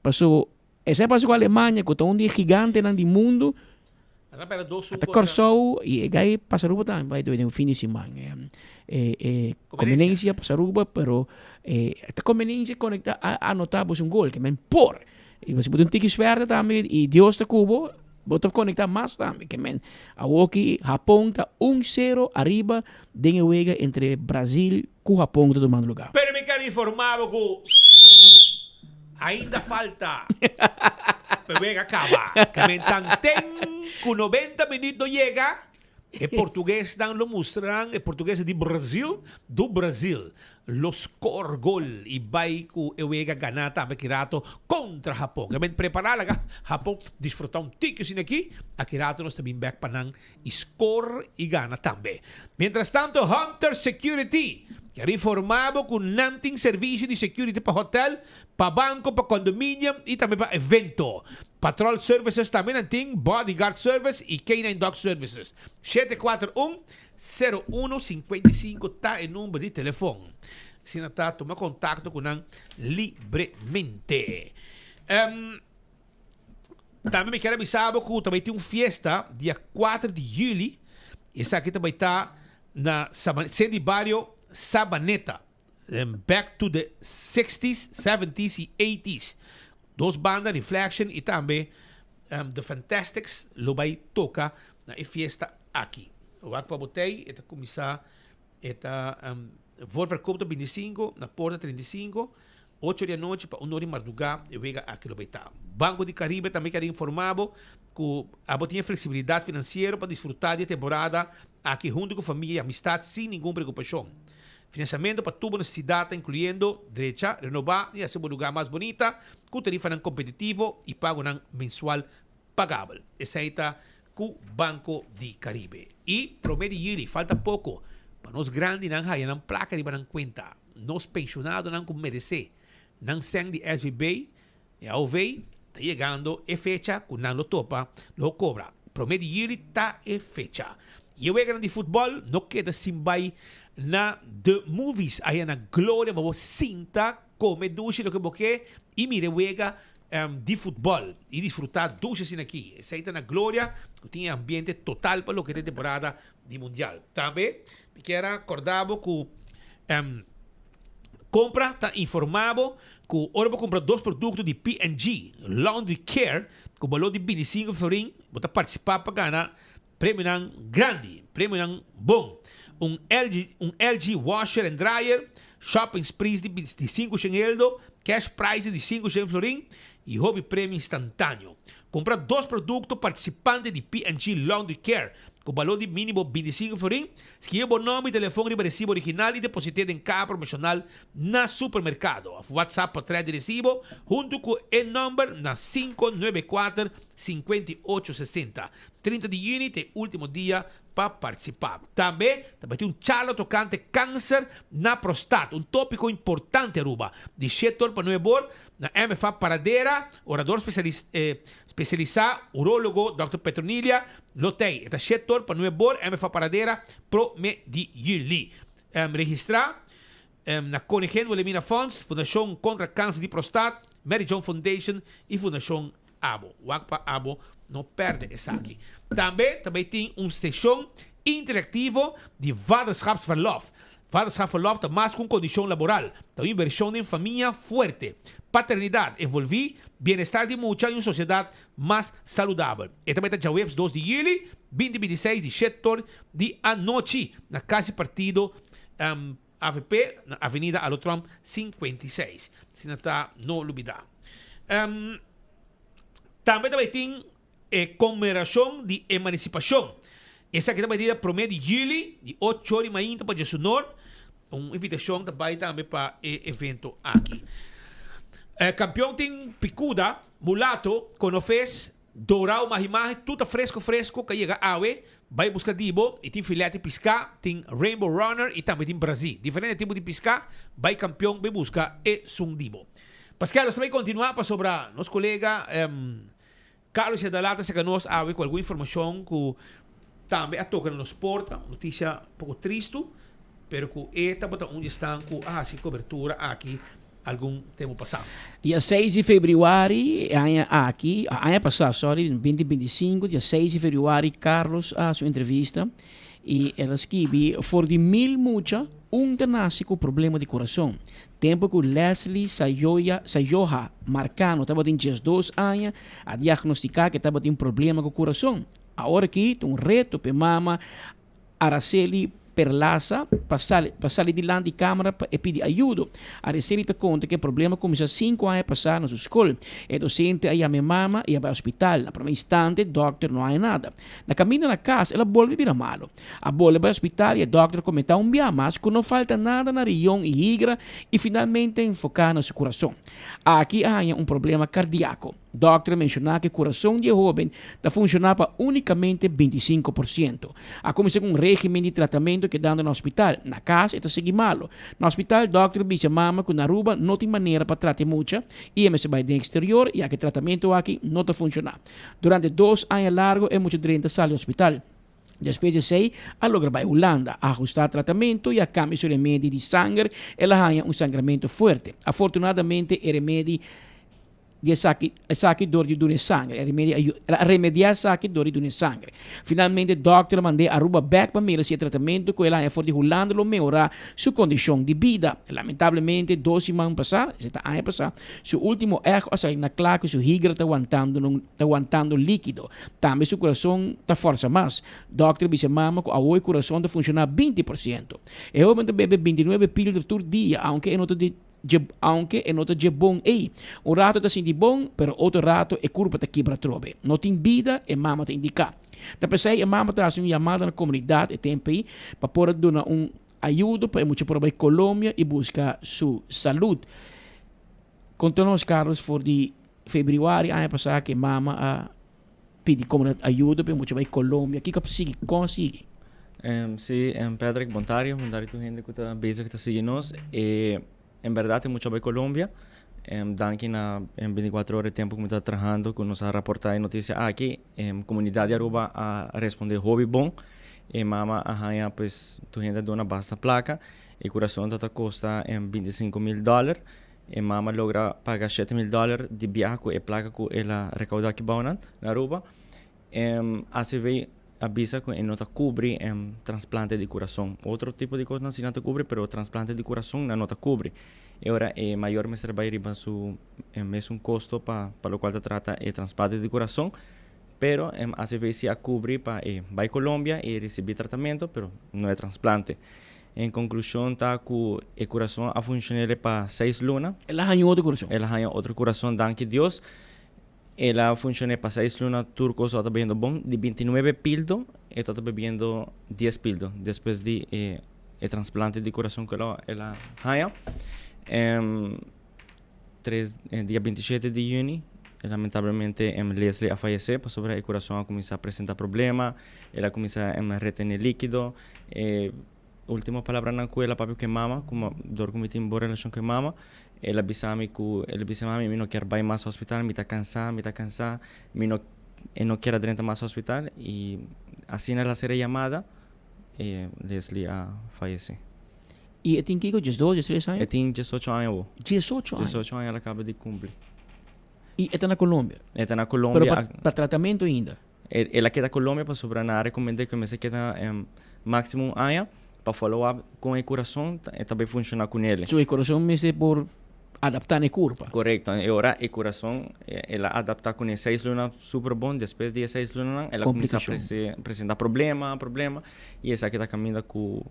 paso Esei a pasa ku Alemania ku ta un di e gigantenan di mundu. Ata Kòrsou i e gai pasa Aruba tambe bai den un fin di siman. E e Comenencia pasa Aruba pero e ta Comenencia konekta a anota bos un gol ke men por. I si bo ta un tiki suerte tambe i Dios ta ku bo, bo ta konekta mas tambe ke men. Awoki Hapon ta un sero ariba den e wega entre Brazil ku Hapon ku ta tumando luga. Pero mi ker informa bo ku Ainda falta pe wega caba. Ke men tanten cu 90 minuut no yega, e portuguesnan lo mustra nan, e portuguesnan di Brazil, do Brasil, lo score gol y bay cu e wega gana tambe aki rato contra Japon. Ke men prepara laga Japon disfruta un tiki asina aki, aki rato nos ta bin bek pa nan y score y gana tambe. Mientras tanto Hunter Security kier informa bo cu nan tin servicio di security pa hotel, pa banco, pa condominium y tambe pa evento. Patrol Services tambe nan tin, Bodyguard Service y K-nine Dog Services. 741 01 55 ta e number di telefon. Asina ta tuma contacto cu nan libremente. Tambe mi kier a bisa bo cu ta bay tin un fiesta dia 4 di juli. Esaki ta bay ta na Saban di Bario Sabaneta. Back to the 60s, 70s y 80s. Dos banda, Reflection y tambe The Fantastics lo bay toca na e fiesta aki. Wak pa bo tey, e ta cuminsa, e ta voorverkoop ta 25, na porta 35, ocho di anochi pa un or di marduga e wega aki lo bay ta. Banco di Caribe tambe kier informa bo cu abo tin e flexibilidad financiero pa disfruta di e temporada aki hunto cu famia y amistad sin ningun preocupacion. Financiamento pa tur bo necesidad ta incluyendo drecha, renoba y haci bo lugar mas bonita cu tarifanan competitivo y pagonan mensual pagabel. Esey ta cu Banco di Caribe. Y prome di juli, falta poco pa nos grandinan haya nan placa riba nan cuenta. Nos pensionadonan cu merece nan cen di SVB y AOV ta yegando e fecha cu nan lo topa, lo cobra. Prome di juli ta e fecha. Y e weganan di futbol no keda sin bay na The Movies aya na Gloria pa bo sinta, come dushi loke bo ke y mira e wega di futbol y disfruta dushi asina aki. Esey ta na Gloria cu tin e ambiente total pa loke ta e temporada di Mundial. Tambe mi kier a corda bo cu Compra ta informa bo cu ora bo cumpra dos producto di P&G Laundry Care cu balor di 25 florin bo ta participa pa gana premionan grandi, premionan bon. Un LG, un LG washer and dryer, shopping sprees di di 500 eldo, cash prizes di 500 florin y hopi premio instantaneo. Cumpra dos producto participante di P&G Laundry Care cu balor di minimo 25 florin, Skibi bo nomber y telefon riba recibo original y deposit'é den caha promocional na supermercado of WhatsApp potret di recibo hunto cu e nomber na 594 58 60. 30 di juni ta e ultimo dia pa participa. Tambe ta bay tin un charla tocante cancer na prostat, un topico importante Aruba, di shete or pa nuebe or na MFA Paradera. Orador specialisa, urologo Dòkter Petronilia lo tey. E ta shete or pa nuebe or, MFA Paradera, prome di juli. Registra na Koningin Wilhelmina Fonds, Fundacion Contra Cancer di Prostat, Mary John Foundation y Fundacion Abo. Wak pa abo no perde esaki. Tambe ta bay tin un sesion interactivo di Vaderschapsverlof. Vaderschapsverlof ta mas cu un condicion laboral, ta un inversion den famia fuerte, paternidad envolvi, bienestar di mucha y un sociedad mas saludabel. E ta bay ta djaweps dos di juli, 2026 di shet or di anochi na Cas di Partido avp na Avenida Alo Tromp 56. Asina ta no lubida. Tambe ta bay tin e conmemoracion di emancipacion. Esaki ta bay dia prome di juli di ocho di mainta pa djesunor. Un invitacion ta bay tambe pa e evento aki. Campeon tin picuda, mulato, conofes, Dorao mahi mahi tur ta fresco fresco ka yega awe bai busca di bo y tin filete pisca tin rainbow runner y tambe tin brazi diferente tipo di pisca bai campeon bai busca e sun di bo Paskel nos ta bai continua pasobra nos colega Carlos Yadalá ta saca nos awe cu algun informacion cu tambe a toca na nos porta un noticia poco tristo pero cu e tabata un di esnan cu a haci cobertura aki algun tempu pasá. Dia seis di februari e aña aki, aña pasá, sorry, binti binti sinku, dia seis di februari Carlos a hasi un entrevista i el a skibi for di mil mucha un ta nase ku problema di kurason. Tempu ku Leslie Sayoya Sayoha Marcano tabatin diesdos aña a diagnostiká ku e tabatin problema ku kurason. Awor aki ta un reto pa e mama Araceli Perlaza pa sali pa sali dilanti camera pa e pidi ayudo. Araceli ta conta cu e problema cuminsa cinco aña pasa na su scol. E docente a yama e mama y a bay hospital. Na prome instante dokter no haya nada. Na caminda na cas el a bolbe bira malo. A bolbe bay hospital y e dokter a comenta un bia mas cu no falta nada na rion y higra y finalmente a enfoca na su curason. Aki a haya un problema cardiaco. Dòkter a menshoná ku e kurason di e hóben ta funshoná pa únikamente 25%. A kuminsá ku un régimen di tratamentu kedando na hospital. Na kas e ta sigui malu. Na hospital dòkter a bisa mama ku na Aruba no tin manera pa trata e mucha i e mester bai den eksterior ya ku e tratamentu aki no ta funshoná. Durante dos aña largu e mucha drenta sali hospital. Despues di esei a logra bai Hulanda, a ahustá tratamentu i a kambia su remedi di sanger, el a haña un sangramentu fuerte. Afortunadamente e remedi di esaki esaki dor di duna e sanger. E remedi a el a remediá esaki dor di duna e sanger. Finalmente dòkter a mand'é Aruba bèk pa mira si e tratamentu ku el a haña for di Hulanda lo mehorá su kondishon di bida. Lamentablemente dos siman pasá, esei ta aña pasá, su último ègo a sali na kla ku su higra ta wantando ta wantando líkido. Tambe su kurason ta fòrsa mas. Dòkter bisa e mama ku awor e kurason ta funshoná 20%. E hóben ta bebe 29 pilder tur dia, aunke e no ta di dje aunke e no ta dje bon ei. Un rato e ta sinti bon, pero otro rato e kurpa ta kibra atrobe. No tin bida, e mama ta indiká. Ta p'esei e mama ta hasi un yamada na komunidat e tempu ei pa por a duna un ayudo pa e mucha por a bai Colombia i buska su salud. Konta nos Carlos for di febrüari aña pasá ku e mama a pidi komunidat ayudo pa e mucha bai Colombia. Kiko a sigui? Kon a sigui? Sí, Patrick, bon tardi. Bon tardi tur hende ku ta bezig ta sigui nos. E en bèrdat e mucha bai Colombia. Danki na 24 ora e tempu ku mi ta trahando ku nos a raportá e notisia aki. Komunidat di Aruba a respondé hopi bon. E mama a haña pues tur hende a duna basta plaka. E kurason ta ta kosta 25 mil dòler. E mama logra paga 7 mil dòler di biaha ku e plaka ku el a rekaudá aki bou nan na Aruba. ACV a bisa ku e no ta kubri transplante di kurason. Otro tipo di kosnan si nan ta kubri, pero transplante di kurason nan no ta kubri. E ora e mayor mester bai riba su mesun kosto pa pa lokual ta trata e transplante di kurason. Pero ACV si a kubri pa e bai Colombia i risibí tratamentu, pero no e transplante. En konklushon ta ku e kurason a funshon'é pa seis luna. El a haña otro kurason. El a haña otro kurason, danki Dios. El a funshoné pa seis luna, tur kos tabata bebiendo bon. Di 29 pildo, e tabata bebiendo 10 pildo despues di e e transplante di kurason ku el a haña. Tres dia 27 di yüni, lamentablemente Leslie a fayesé pasobra e kurason a kuminsá presentá problema, el a kuminsá retené líkido. E Ultimo palabranan ku el a papia ku e mama, ku dor ku mi tin bon relashon ku e mama, el a bisa mi ku, el a bisa mami mi no kier bai mas hospital, mi ta kansa, mi ta kansa, mi no, e no kier a drenta mas hospital i asina el a hasi e yamada e Leslie a fayesé. I e tin kiko, diesdos, diestres aña? E tin diesocho aña awor. Diesocho aña? Diesocho aña el a kaba di kumpli. I e ta na Colombia? E ta na Colombia. Pero pa pa tratamento ainda? El a keda Colombia pasobra nan a recomend'é ku e mester keda maximo un aña pa follow up kon e kurason e ta bay funciona ku nele. So e kurason mester por adapta na e kurpa. Korekto, e ora e kurason el a adapta ku ne seis luna super bon, despues di e seis lunanan el a kuminsá presenta problema, problema i esaki ta kaminda ku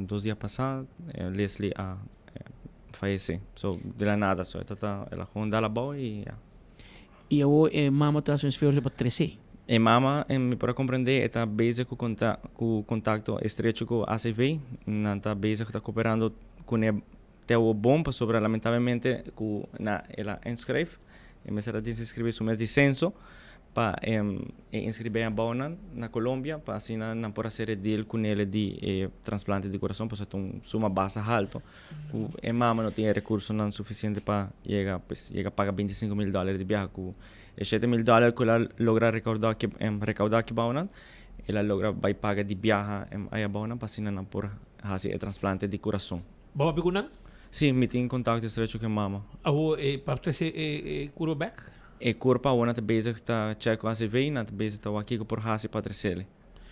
dos dia pasá Leslie a fayesé. So de la nada, so e ta el a gewoon dal abou i ya. I awor e mama ta hasi un esfuerso pa tres'é. E mama, mi por a komprendé, e ta bezig ku konta ku kontakto estrecho ku ACV. Nan ta bezig ta koperando kuné te awor bon pasobra lamentablemente ku na el a inskrijf, e mester a desinskribí su mes di senso pa e inskribí abounan na Colombia pa asina nan por hacer e deal kunele di e transplante di kurason pasobra ta un suma basta halto. Ku e mama no tin e rekursonan sufisiente pa yega pues yega paga 25 mil dòler di biaha ku e 7 mil dòler ku el a logra rekaudá ki rekaudá ki bounan el a logra bai paga di biaha aya bounan pa asina nan por hasi e transplante di kurason. Bo papia ku nan? Sí, mi tin kontakto estrecho ku e mama. Awor e pa trese e e kurpa bèk? E kurpa awor nan ta bezig ta chèk ku ACV, nan ta bezig ta wak kiko por hasi pa tresele.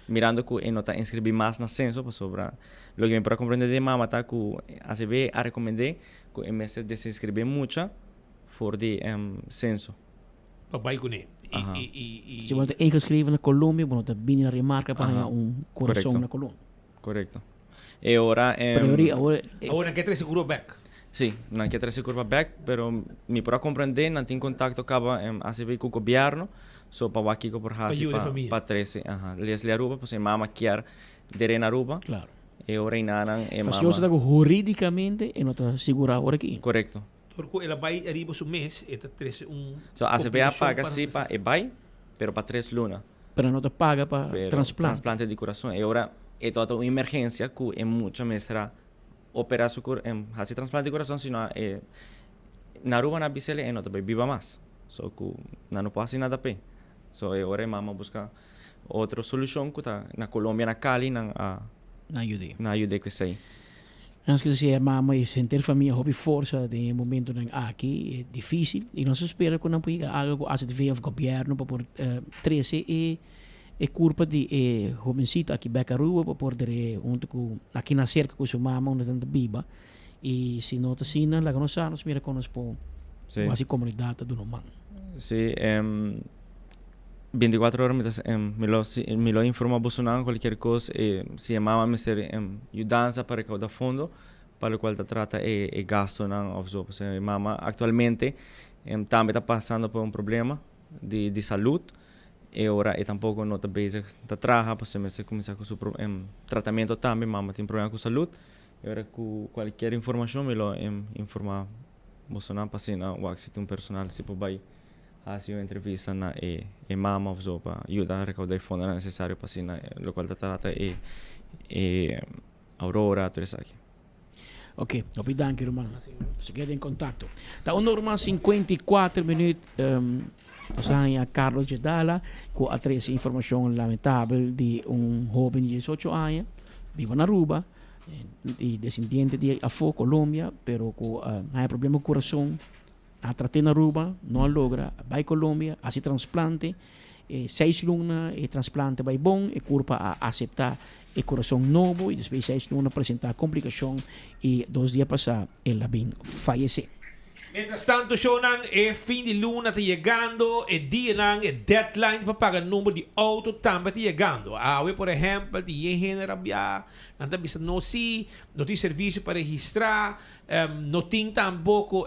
Mirando ku e no ta inskribí mas na senso pasobra loke mi por a komprendé di e mama ta ku ACV a rekomend'é ku e mester desinskribí mucha for di senso. Pa bai kuné. Aha. Si bo no ta ingeskribí na Colombia bo no ta bini na remarka pa haña un kurason na Colombia. Korekto. E ora. Pero e ora awor. Awor nan ke trese kurpa bèk. Sí, nan ke trese kurpa bèk, pero mi por a komprendé nan tin kontakto kaba ACV ku gobièrnu, so pa wak kiko por hasi pa pa trese aha Leslie Aruba pasobra e mama kier der'é na Aruba. Klaro. E ora einanan e mama. Fasioso ta ku hurídikamente e no ta sigurá awor aki. Korekto. Dor ku el a bai ariba su mes e ta trese un So ACV a paga si pa e bai, pero pa tres luna. Pero no ta paga pa transplante. Transplante di kurason. E ora e tabata un emergensia ku e mucha mester a opera su kur hasi transplante di kurason sino e na Aruba nan a bisa el e no ta bai biba mas. So ku nan no por hasi nada p'e. So e ora e mama a buska. otro solushon ku ta na Colombia na Cali nan a Nan yud'é. Nan a yud'é ku esei. Nos ke desea mama i henter famia hopi forsa den e momentonan aki dificil i nos ta spera ku nan por yega algo ku AZV of gobierno pa por trese e e kurpa di e hobencito aki bek Aruba pa por dere hunto ku aki na serka ku su mama unda nan ta biba i si no ta asina laga nos sa nos mira kon nos por hasi komunidat ta duna un man. Sí, 24 ora mi ta mi lo mi lo informa bosonan cualkier cos si e mama mester yudansa pa recauda fondo pa locual ta trata e e gastonan of so pasobra e mama actualmente tambe ta pasando por un problema di di salud e ora e tampoco no ta bezig ta traha pasobra e mester cuminsa cu su tratamento tambe mama tin problema cu salud e ora cu cualkier informacion mi lo informa bosonan pa asina wak si tin un personal si por bay Hasi un entrevista na e e mama of zo pa yuda recauda e fondonan necesario pa asina locual ta trata e e Aurora tur esaki. Ok, hopi danki ruman. Nos a keda den contacto. Ta un ruman 54 minuut um, nos a haña Carlos Jedala cu a trece informacion lamentabel di un hoben di 18 aña biba na Aruba y descendiente di afo Colombia pero cu uh, haña problema cu corazon. A trat'é na Aruba, no a logra, a bai Colombia, hasi transplante, e seis luna e transplante bai bon, e kurpa a aseptá e kurason nobo i despues di seis luna presentá komplikashon i dos dia pasá el a bin fayesé. Mientras tanto shownan e fin di luna ta yegando, e dianan, e deadline pa paga number di auto tambe ta yegando. Awe por ehempel tin yen hende rabia, nan ta bisa no si, no tin servicio pa registra, No tin tampoco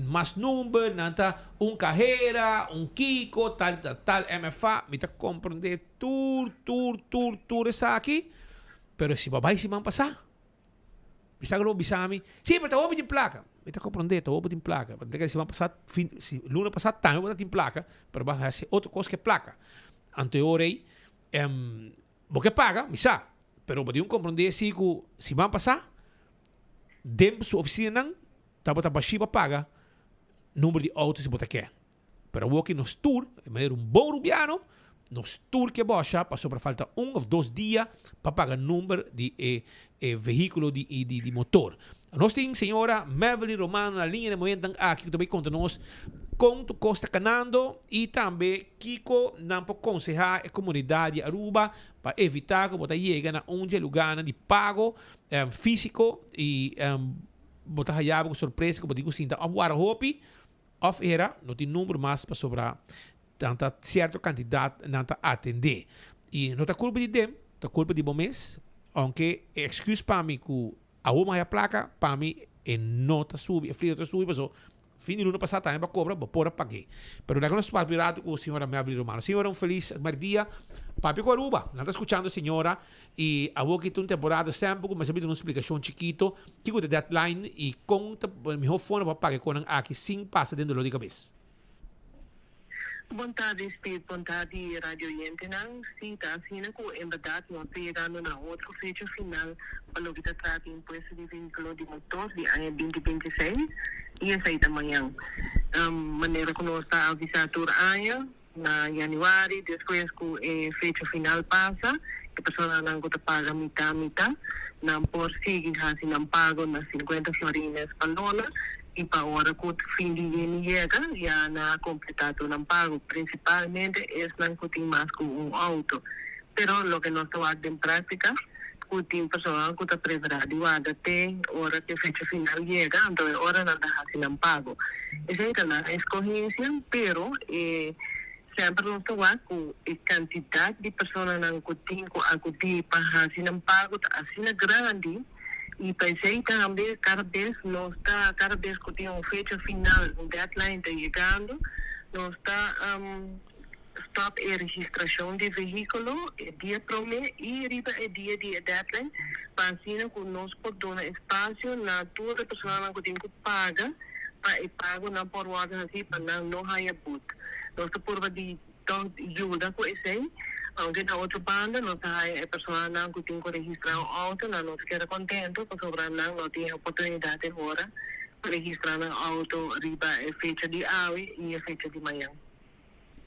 mas number, nan ta un cahera, un kiko, tal tal tal MFA. Mi ta comprende tur tur tur tur esaki, pero si bo a bay siman pasa, mi sa cu lo bo bisa mi, si pero ta hopi tin placa. Mi ta comprende ta hopi tin placa, pero den siman pasa, fin luna pasa tambe bo ta tin placa, pero bo a haci otro cos cu e placa. Anto e ora ey, Bo ke paga, mi sa, pero bo tin un komprondé si ku siman pasá den su ofisinanan tabata bashí pa paga number di outo si bo ta ke. Pero awor ki nos tur, e manera un bon rubiano, nos tur ke bòsha pasobra falta un òf dos dia pa paga number di e e vehíkulo di di motor. Nos tin señora Mevelyn Romano na liña na e momentonan aki ku ta bai konta nos kon tur kos ta kanando i tambe kiko nan por konsehá e komunidat di Aruba pa evitá ku bo ta yega na un dje lugánan di pago físiko i bo ta haya bo ku sorpresa ku bo tin ku sinta òf wara hopi òf era no tin number mas pasobra nan ta sierto kantidat nan ta atendé. I no ta kulpa di dem, ta kulpa di bo mes, ounke e èksküs pa mi ku Awor maya placa pa mi e no ta subi, e frio ta subi paso fin di luna pasa tambe bo a cobra bo por a pague. Pero laga nos papia un rato cu señora Melvin Romano. Señora un feliz merdia. Papia cu Aruba. Nan ta scuchando señora y awor ki ta un temporada semper cu mester bini un splicacion chikito kico ta deadline y con ta miho forma pa paga e conan aki sin pasa den dolor di cabes. Bon tardi Steve, bon tardi radio oyentenan. Sí, ta asina ku en bèrdat nos ta yegando na otro fecha final pa loke ta trata impuesto di vehíkulo di motor di aña binti binti seis i esei ta mañan. Manera ku nos ta avisá tur aña na yanüari despues ku e fecha final pasa e personanan ku ta paga mitá mitá nan por sigui hasi nan pago na sinkuenta florines pa luna. I pa ora ku fin di yeni yega, ya nan a kompletá tur nan pago, prinsipalmente esnan ku tin mas ku un outo. Pero loke nos ta wak den práktika, ku tin personanan ku ta preferá di warda te ora ku e fecha final yega, anto e ora nan ta hasi nan pago. Esei ta nan eskohensia, pero e semper nos ta wak ku e kantidat di personanan ku tin ku akudí pa hasi nan pago ta asina grandi, I pa esei tambe kada bes nos ta, kada bes ku tin un fecha final, un deadline ta yegando, nos ta stòp e registrashon di vehíkulo e dia promé i riba e dia di e deadline pa asina ku nos por duna espasio na tur e personanan ku tin ku paga pa e pagonan por wòrdu hasí pa nan no haña but. Nos ta purba di. Tòg yuda ku esei, aunke na otro banda nos ta haya e personanan ku tin ku registrá un outo, nan no ta keda kontentu pasobra nan no tin e oportunidat e ora pa registrá nan outo riba e fecha di awe i e fecha di mañan.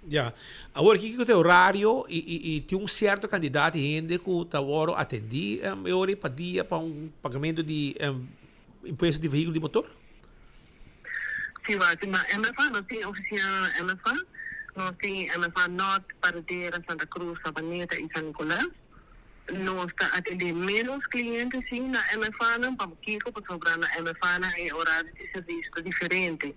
Ya. Awor kiko ta e horario y y y tin un cierto cantidad di hende cu ta worde atendi e ora pa dia pa un pagamento di impuesto di vehiculo di motor? Si wak, na MFA nos tin oficina na MFA, nos tin MFA Nort, Paradera, Santa Cruz, Sabaneta y San Nicolas. Nos ta atendé ménos kliente sí na MFAnan. Pakiko? Pasobra na MFAnan e orario di servisio ta diferente.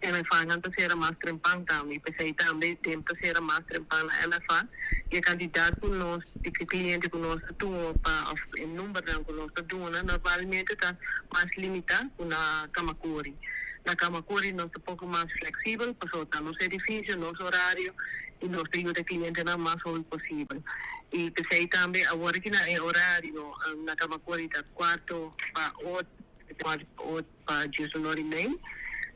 MFAnan ta sera mas trempan tambe i p'esei tambe temp ta sera mas trempan na MFA. I e kantidat ku nos di kliente ku nos ta tuma pa òf e numbernan ku nos ta duna normalmente ta mas limitá ku na Kamakuri. Na Kamakuri nos ta poko mas fleksibel pasobra ta nos edifisio, nos orario. i nos ta yuda e klientenan mas hopi posibel. I p'esei tambe awor aki na e orario na Camacuri ta kuarto pa ot, kuarto pa ot pa diesun or i mei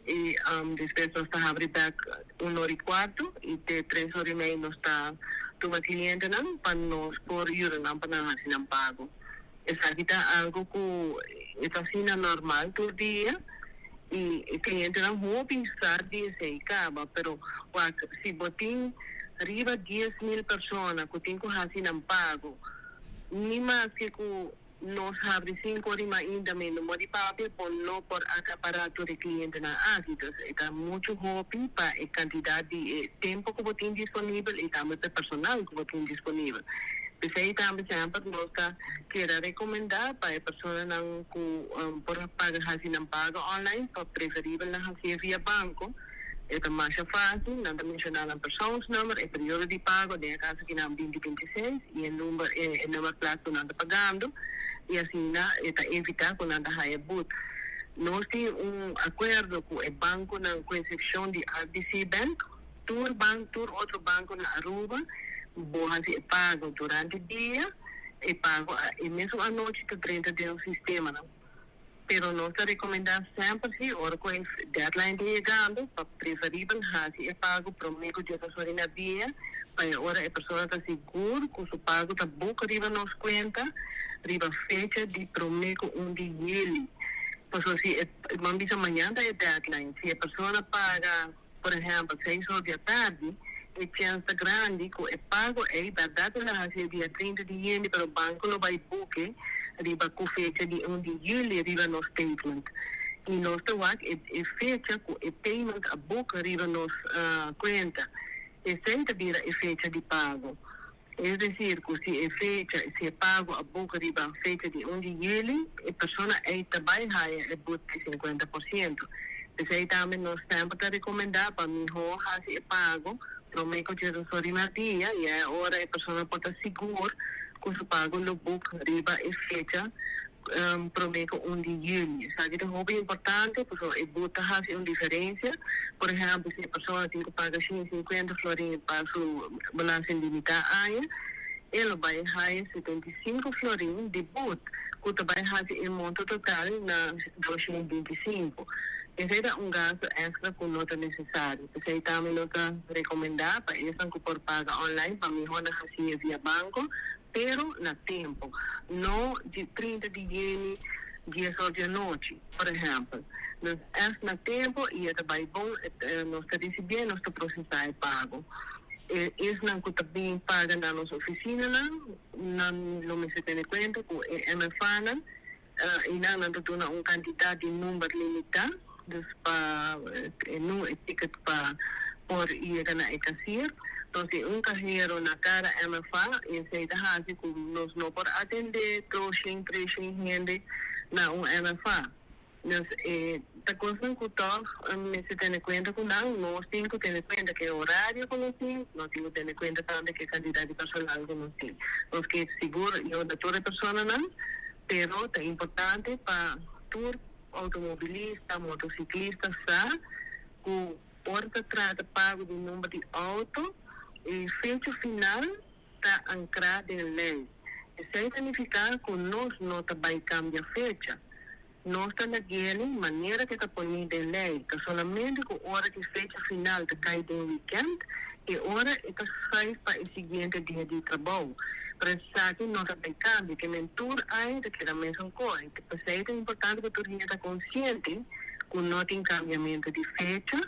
i despues nos ta habri bek un or i kuarto i te tres or i mei nos ta tuma klientenan pa nos por yuda nan pa nan hasi nan pago. Esaki ta algo ku e ta asina normal tur dia i e klientenan hopi sa di esei kaba, pero wak si bo tin riba 10,000 persona ku tin ku hasi nan pago, ni maske ku nos habri sinku ora i mainta mi no mor di papia bo no por akapará tur e klientenan aki. Entonces e ta muchu hopi pa e kantidat di e tempu ku bo tin disponibel i tambe pa e personal ku bo tin disponibel. P'esei tambe semper nos ta keda rekomendá pa e personanan ku por paga hasi nan pago online pa preferibel nan hasié via banko. E ta masha fásil, nan ta menshoná nan persoonsnummer, e periodo di pago, den e kaso aki nan binti 26, i e number e nummer plak ku nan ta pagando i asina e ta evitá ku nan ta haya but. Nos tin un akuerdo ku e bankonan ku eksepshon di RBC Bank. Tur bank, tur otro banco na Aruba, bo haci e pago durante dia, e pago e mesun anochi ta drenta den un sistemanan. Pero nos ta recomenda semper si ora cu e deadline ta yegando pa preferibel haci e pago prome cu dje ta sori na dia, pa e ora e persona ta sigur cu su pago ta boek riba nos cuenta riba fecha di prome cu un di juli. Pasobra si e, bo a bisa mañan ta e deadline, si e persona paga. Por ehèmpel, seis or di atardi, e chèns ta grandi ku e pago ei bèrdat el a hasi e dia 30 di yüni, pero banko lo bai buke riba ku fecha di un di yüli riba nos statement. I nos ta wak e e fecha ku e payment a buk riba nos kuenta. Esei ta bira e fecha di pago. Es desir, ku si e fecha, si e pago a buk riba fecha di un di yüli, e persona ei ta bai haya e but di 50%. P'esei tambe nos semper ta rekomendá pa mihó hasi e pago promé ku dje dos ora na dia i e ora e persona por ta sigur ku su pago lo buk riba e fecha promé ku un di yüli. Esaki ta hopi importante pasobra e but ta hasi un diferensia. Por ehèmpel, si e persona tin ku paga 150 florin pa su belasting di mitá aña, e lo bai haya 75 florin di but ku ta bai hasi e monto total na 225. Esei ta un gasto èkstra ku no ta nesesario. P'esei tambe nos ta rekomendá pa esnan ku por paga online pa mihó nan hasié via banko pero na tempo, no di 30 di juni dies or di anochi, por ehempel. Dus echt na tempo y e ta bay bon, nos ta ricibié, nos ta procesa e pago. E esnan cu ta bin paga na nos oficinanan, nan lo mester tene cuenta cu e MFAnan y nan nan ta duna un cantidad di number limita, dus pa e nu e ticket pa por yega na e kasier. Nos tin un kahero na kada MFA y esey ta haci cu nos no por atende 200, 300 hende na un MFA. Dus e ta cosnan cu toch mester tene cuenta cu nan. Nos tin cu tene cuenta cu e horario cu nos tin, nos tin cu tene cuenta tambe cu e cantidad di personal cu nos tin. Nos ke sigur yuda tur e personanan, pero ta importante pa tur Outomobilista, motosiklista sa ku ora ta trata pago di number di outo, e fecha final ta ankrá den lei. Esei ta nifiká ku nos no ta bai kambia fecha. Nos ta lag'el manera ku e ta poní den lei. Ta solamente ku ora ku e fecha final ta kai den wikènt, e ora e ta schuif pa e siguiente dia di trabou. Pero esaki no ta bai kambia, ke men tur aña ta keda mesun kos. P'esei ta importante ku tur hende ta konsiente ku no tin kambiamentu di fecha,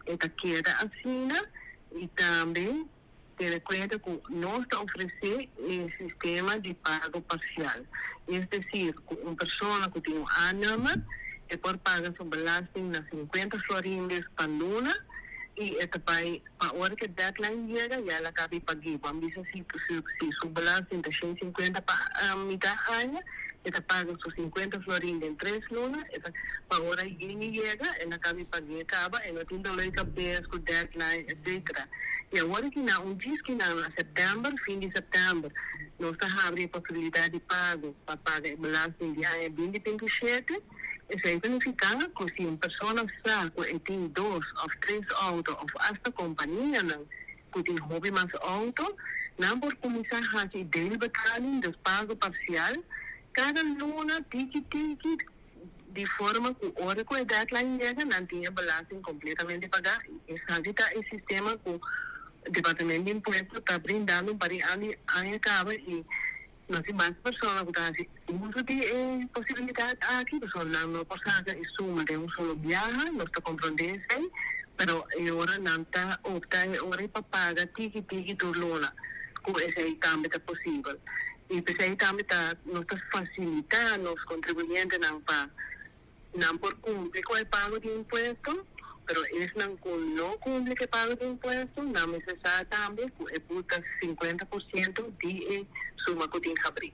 e ta keda asina. I tambe tene kuenta ku nos ta ofresé e sistema di pago parsial. Es desir, ku un persona ku tin un A-nummer e por paga su belasting na sinkuenta florin bes pa luna i e ta bai pa ora ku e deadline yega ya el a kaba di pag'é. Bo a bisa si si su belasting ta shen sinkuenta pa mitá aña e ta paga su sinkuenta florin den tres luna e ta pa ora yuni yega el a kaba di pag'é kaba e no tin dolor di kabes ku deadline etcetera. I awor ki na un djis ki nan na sèptèmber fin di sèptèmber nos ta habri e posibilidat di pago pa paga e belasting di aña binti 27. Esei ta nifiká ku si un persona sa ku e tin dos òf tres outo òf asta kompanianan ku tin hopi mas outo, nan por kuminsá hasi deelbetaling, dus pago parsial, kada luna tiki tiki di forma ku ora ku e deadline yega nan tin e belasting kompletamente pagá. Esaki ta e sistema ku Departamento di Impuesto ta brindando un par di aña kaba i No tin mas persona ku ta hasi uso di e posibilidat aki, pasobra nan no por saka e suma den un solo biaha, nos ta komprondé esei, pero e ora nan ta opta e ora ei pa paga tiki tiki tur luna, ku esei tambe ta posibel. I p'esei tambe ta nos ta fasilitá nos kontribuyentenan pa Nan por cumpli cu e pago di impuesto, pero esnan cu no cumpli cu e pago di impuesto, nan mester sa tambe cu e but ta 50% di e suma cu tin habri.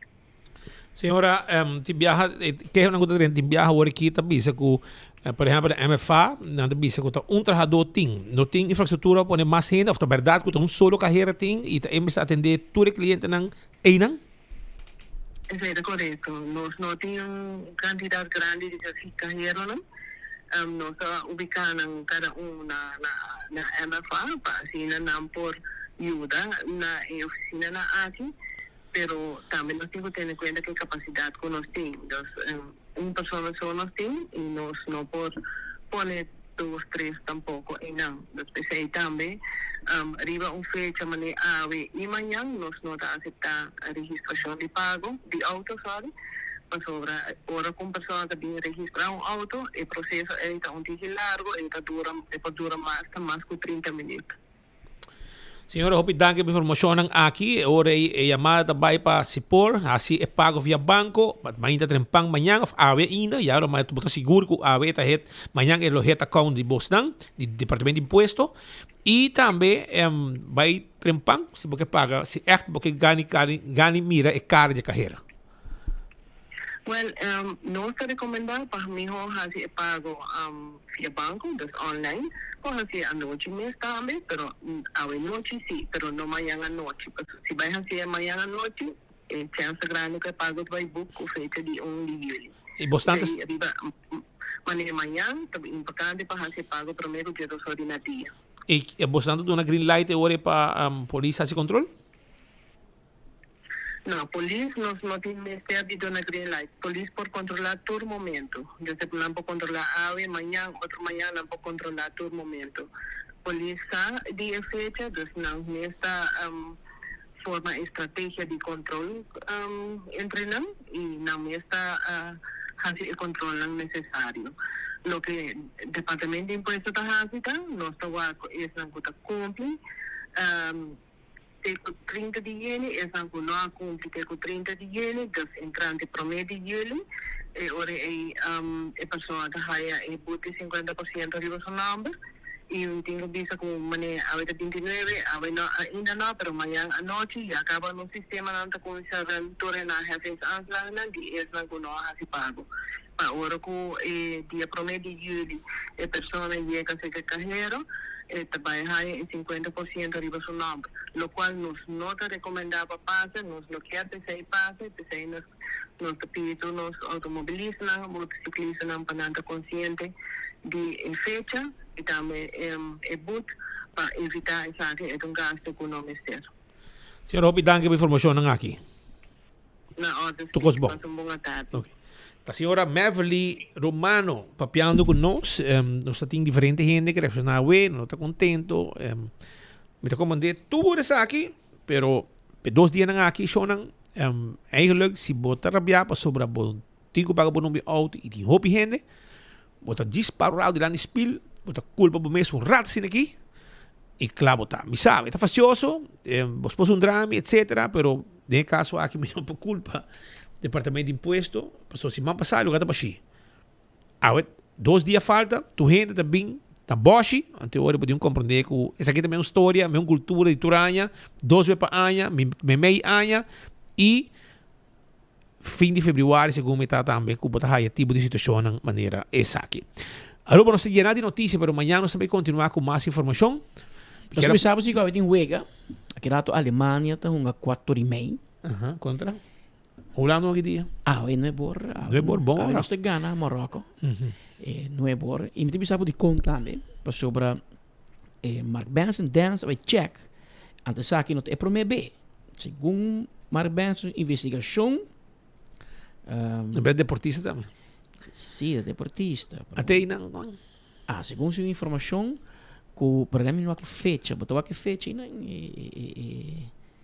Señora, tin biaha, e kehonan cu ta drenta tin biaha awor aki ta bisa cu, por ehempel de MFA, nan ta bisa cu ta un trahador tin. No tin infrastructura pa pone mas hende of ta berdad cu ta un solo cahera tin y ta e mester atende tur e clientenan eynan? Esei ta korekto. Nos no tin un kantidat grandi di kaheronan. Nos ta ubiká nan kada un na na MFA pa asina nan por yuda na e ofisinanan aki. Pero tambe nos tin ku tene kuenta ku e kapasidat ku nos tin. Dus Un persona so nos tin y nos no por pone dos, tres tampoco eynan. Dus p'esey tambe riba un fecha manera awe y mañan nos no ta acepta registracion di pago, di auto sorry, pasobra ora cu un persona ta bin registra un auto e proceso ey ta un tiki largo, e ta dura, e por dura mas ta mas cu 30 minuut. Señora, hopi danki pa informacionnan aki. E ora ei e yamada ta bai pa si por hasi e pago via banco, mainta trempan mañan of awe ainda, ya ora bo ta sigur cu awe e ta het, mañan e lo het account di bosnan, di Departamento di Impuesto. Y tambe bai trempan si bo ke paga, si echt bo ke gani gani mira e cara di e cahera. Well, nos ta recomenda pa miho haci e pago via banco, dus online. Por haci e anochi mes tambe, pero awe nochi si, pero no mañan anochi. Pasobra si bay haci e mañan anochi, e chance ta grandi cu e pago ta bay boek cu fecha di un di juli. Y bos tanta. P'esei riba manera mañan ta importante pa haci e pago prome cu dje dos ora di na dia. Y bos tanta duna green light e ora pa polis haci control? No, polis nos no tin mester di duna green light. Polis por controla tur momento. Desde nan por controla awe, mañan, otro mañan nan por controla tur momento. Polis sa di e fecha, dus nan mes ta forma e strategia di control entre nan y nan mes ta haci e controlnan necesario. Loke Departamento di Impuesto ta haci ta, nos ta wak cu esnan cu ta cumpli. Te ku 30 di yüni, esnan ku no a kumpli te ku 30 di yüni, dus entrante promé di yüli, e ora ei e persona ta haya e but di 50% riba su nòmber. I mi tin ku bisa ku manera awe ta 29, awe no ainda no, pero mañan anochi ya kaba nos sistemanan ta kuminsá run tur e naheffingsaanslagnan di esnan ku no a hasi pago. Pa ora ku e dia promé di yüli e persona yega serka e kahero, e ta bai haña e 50% riba su nòmber, lokual nos no ta rekomendá pa pasa, nos no kier p'esei pasa i p'esei nos nos ta pidi tur nos outomobilistanan, motosiklistanan pa nan ta konsiente di e fecha i tambe e but pa evitá esaki e ta un gastu ku no mester. Señor hopi danki pa informashonnan aki. Na orde, Tur cos bon. Pasa un bon atardi. Ok. Ta señora Meverly Romano papiando cu nos. Nos ta tin diferente hende que reacciona awe, no ta contento. Mi ta comprende tur esaki, pero pe dos dianan aki, shownan, eigenlijk si bo ta rabia pasobra bo tin cu paga bo nomber di auto y tin hopi hende, bo ta djis parado dilanti spiel, bo ta culpa bo mes un rato asina aki. I kla bo ta. Mi sa, e ta fasioso, bo esposo un drami, etcetera, pero den e kaso aki mi no por kulpa Departamento di Impuesto, pasobra siman pasá e lugar ta bashí. Awe dos dia falta, tur hende ta bin na bòshi, anto ora bo tin ku komprendé ku esaki ta mi un storia, mi un kultura di tur aña, dos bes pa aña, meimei aña i fin di februari segun mi ta tambe ku bo ta haya tipo di situashonnan manera esaki. Aruba nos ta yena di notisia pero mañana nos ta bay kontinua ku mas informashon. Nos ta bisa bo si ku awe tin wega, aki rato Alemania ta hunga kuater i mei. Aha, kontra? Hulanda hunga ki dia? Awe nuebe or. Nuebe or, bon ora. Awe nos ta gana Maroko. Nuebe or. I mi ta bisa bo dikon tambe, pasobra Mark Benson Dance a bay check, anto esaki no ta e prome be. Segun Mark Benson su investigashon. Um, e deportista tambe. Sí, e deportista. Ate einan. Ah, segun su informashon, ku pero mi no wak fecha, bo ta wak fecha einan?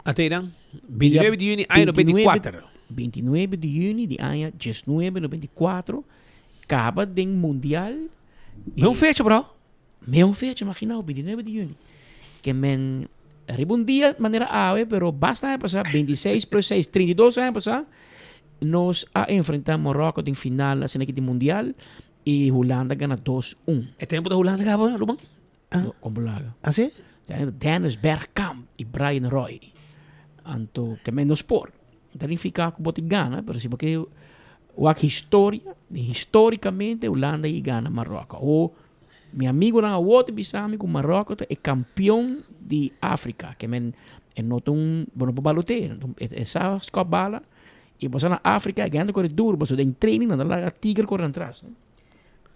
Ate einan, 29 di juni aña 94. 29 di juni di aña 1994, kaba den mundial. Meun fecha, bro. Meun fecha, imagina bo, 29 di juni. Ke men riba un dia manera awe, pero basta aña pasá, 26 plus 6, 32 aña pasá, nos a enfrentá Morocco den final asina aki di mundial i Hulanda gana 2-1. E tempu ta Hulanda kaba, Ruben? Ah. Kon bo laga. Ah, si? Dennis Bergkamp i Brian Roy. Anto, ke men nos por. Ta nifiká ku bo tin gana, pero si bo ke wak historia, histórikamente Hulanda i gana Maròkò. O mi amigonan awor ta bisa mi ku Maròkò ta e kampion di Afrika, ke men e no ta un, bo no por balot'é, e sa skòp bala i bo sa na Afrika e gana ta kore duru, pasobra den training nan ta laga tiger kore nan tras.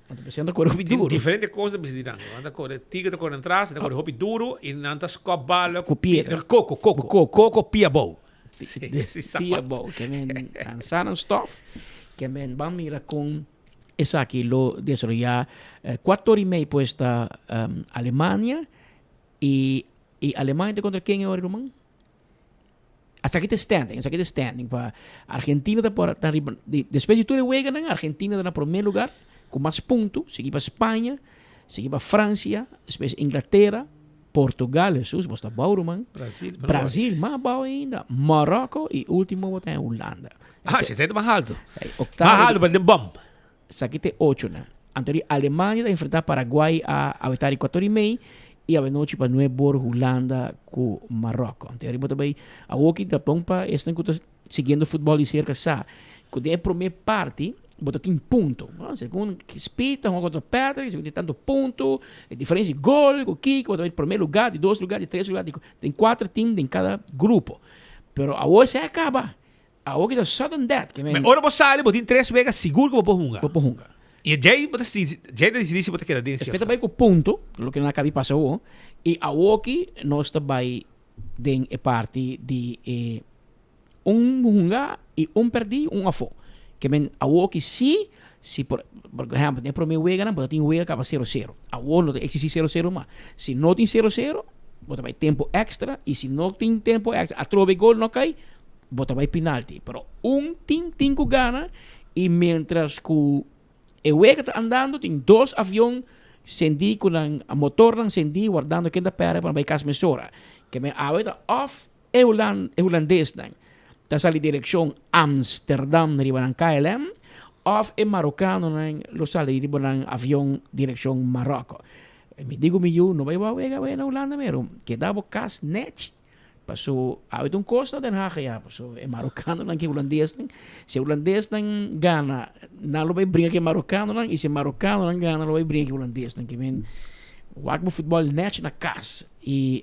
Nan ta bisa nan ta kore hopi duru. Diferente kos ta bisa di nan. Nan ta kore, tiger ta kore nan tras, nan ta kore hopi duru i nan ta skòp bala ku piedra. Koko, koko. Koko pia bou. Pia bou. Ke men nan sa nan stòf, ke men ban mira kon esaki lo desaroyá. Kuater ora i mei pues ta Alemania i Alemania ta kontra ken e ora ruman? Esaki ta standing, esaki ta standing pa Argentina ta por ta riba despues di tur e weganan Argentina ta na prome lugar ku mas punto, sigui pa Spaña, sigui pa Francia, despues Inglatera, Portugal, Hesus bo sta bou ruman, Brasil, Brasil mas abou ainda, Morocco y ultimo bo ta en Hulanda. Ah, si ta mas alto. Mas alto pero den bom. Esaki ta e ochonan. Anto di Alemania ta enfrenta Paraguay a awetari kuator i mei i awenochi pa nuebor Hulanda ku Maròko. Anto ariba ta bai awoki ta bon pa esnan ku ta siguiendo futbòl di serka sa ku den e promé parti bo ta tin punto. Segun Speed ta hunga kontra Patrick, segun tin tantu punto, e diferensia di gol ku kiko bo ta bai di promé lugá, di dos lugá, di tres lugá, tin kuater tim den kada grupo. Pero awor esei a kaba. Awor ki ta sudden death ke men. Ora bo sali bo tin tres wega sigur ku bo por hunga. Bo por hunga. I djei bo ta sidi, djei ta disidi si bo ta keda den Despues ta bai ku punto, loke nan a kabi pasa awor, i awor ki nos ta bai den e parti di e un hunga i un pèrdí un afó. Ke men awor ki si, si por por ehèmpel den e promé weganan bo ta tin wega kaba sero sero. Awor no ta eksistí sero sero mas. Si no tin sero sero, bo ta bai tempu èkstra i si no tin tempu èkstra atrobe gol no kai, bo ta bai penalti. Pero un team tin cu gana y mientras cu e wega ta andando tin dos avion cendi cu nan motornan cendi wardando ken ta perde pa nan bai cas mesora. Ke men awe ta of e hulandesnan ta sali direccion Amsterdam riba nan KLM of e marocanonan lo sali riba nan avion direccion Marokko. Mi di cu mi yu no bai wou wega awe na Hulanda mero. Keda bo cas nech. Paso awe ta un kos na Den Haag ya, paso e marokanonan ku e hulandesnan, si e hulandesnan gana, nan lo bai bringa ku e marokanonan, i si e marokanonan gana, nan lo bai bringa ku e hulandesnan. Ke men wak bo futbòl nèchi na kas. I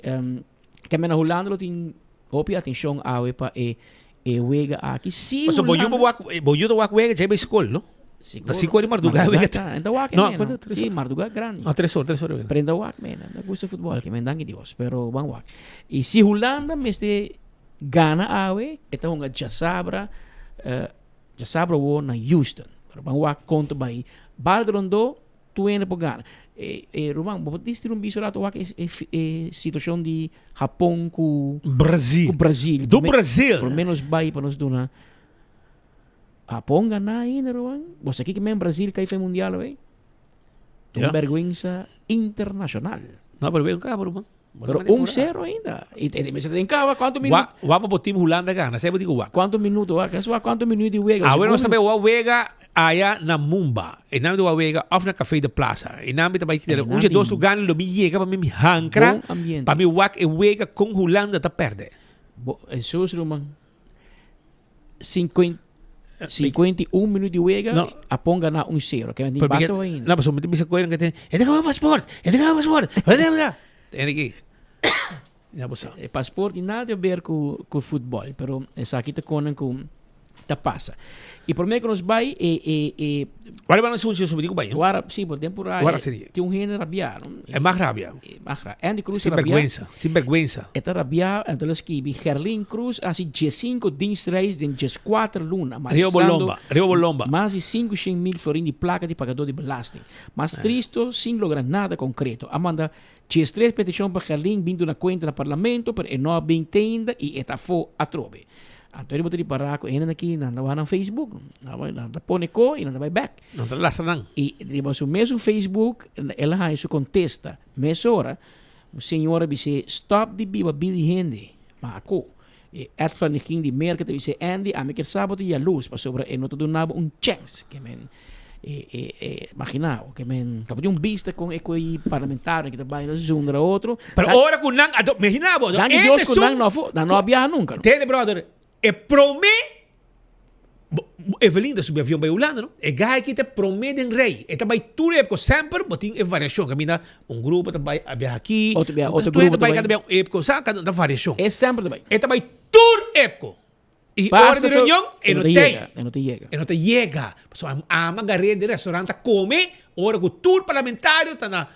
ke men na Hulanda lo tin hopi atenshon awe pa e e wega aki. Si Paso bo yu Hulanda bo wak, bo yu ta wak wega djei bai skol, no? Sigur. Ta sinku ora di mardugá Mardugá wega ta, en ta wak No, men, kuantu? no? Tres Si, ora? mardugá grandi. Ah, tres ora, tres ora wega. Pero en ta wak men, en ta gusta futbòl, ke men danki Dios, pero ban wak. I si Hulanda mester gana awe, e ta hunga djasabra, eh, djasabra awor na Houston. Pero ban wak kon ta bai. Bal rondó, tur hende por gana. E, e, Ruman, bo por distri un biso rato wak e, e, e situashon di Hapon ku Brazil. ku Brazil. Do Brazil! Por menos bai pa nos duna. Hapon gana ainda, Ruman. Bo sa kiko men Brazil kai fe mundial awey? Ta un Ja. bergwensa internacional. No, pero ven acá, Ruman. Pero un cero ainda. Y te mester den caba cuanto minuto. Wa pa bo team Hulanda gana, sa bo dico wa. Cuanto minuto wa, wa cuanto minuto di wega. Awe nos ta bay wa wega aya na Mumba. E nan wa wega of na Café de Plaza. E nan ta bay tene un dje dos lugar lo mi yega pa mi mi hancra pa mi wak e wega con Hulanda ta perde. Bo, Jesus ruman. 51 minuut di wega, No. a ponga na un cero. Ke men tin basta ainda. No, pasobra mi ta bisa ku elnan ke tin, e ta kaba paspoort, e ta kaba paspoort. Tende aki. Ya bo sa. E paspoort tin nada te ver ku ku futbol, pero esaki ta konan ku ta pasa. I prome ku nos bai e e e Wara ban sunchi so di ku bai. Wara, si, por temporada. Wara seria. Tin un hende rabia, no? E mas rabia. E mas rabia. Andy Cruz Sin rabia. vergüenza, sin vergüenza. E ta rabia, anto el a skibi, Gerlin Cruz a hasi diesinco dienstreis den dieskuater luna, Riba bo malgastando lomba, riba bo lomba. mas di 500 mil florin di plaka di pagador di belasting. Mas tristo, sin logra nada konkreto. A manda diestres petishon pa Gerlin bin duna kuenta na parlamento, pero e no a bin te ainda i e ta afó atrobe. Anto bo ta ripará ku e hendenan aki nan ta wak nan Facebook, nan ta pone ko i nan ta bai bèk. Nan ta lastra nan. I riba su mesun Facebook el a haña su kontesta. Mesora un señora bis'é stòp di biba bida di hende. Ma ako e Ed Flanegin di Merka ta bis'é Andy ami kier sa bo ta yalus pasobra e no ta duna bo un chèns. Ke men e e e imagina bo ke men tabatin un bista kon e koe parlamentarionan ki ta bai ta zundra otro. Pero ora ku nan a imagina bo Danki Dios ku nan no nan no a biaha nunka. Tende brother e prome Evelyn ta subi avion bai Hulanda no. E guy aki ta prome den rei. E ta bai tur epko. Semper bo tin e variashon. Kaminda un grupo ta bai a biaha aki. Otro biaha otro grupo ta bai. Kada biaha un epko. Sa kada ta variashon. E semper ta bai. E ta bai tur epko. I ora di reunion e no tei. E no ta yega. E no ta yega. Pasobra ama gar'é den restaurant ta kome ora ku tur parlamentario ta na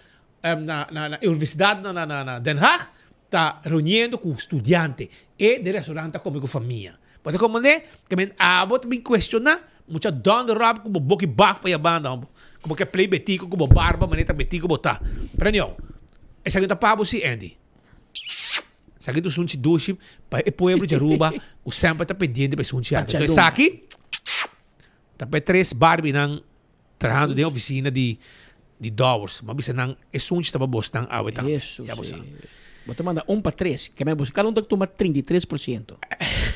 na na universidad na na na Den Haag ta reuniendo ku studiante. E den restaurant ta kome ku famia. Bo ta komprende? Ke men abo ta bin cuestiona mucha donder rap ku bo boki baf pa ya banda hombo. Ku bo ke play betico ku bo barba manera ta betico bo ta. Pero anyhow, esaki no ta pa bo si Andy. Esaki ta un sunchi dushi pa e pueblo di Aruba ku semper ta pendiente pa e sunchi aki. Entonces esaki ta pa e tres Barbienan trahando den oficina di di Dowers. M'a bisa nan e sunchi ta pa bosnan awe tambe. Eso Ya bo si. sa. Bo ta manda un pa tres. Ke men boso kada un ta tuma 33%.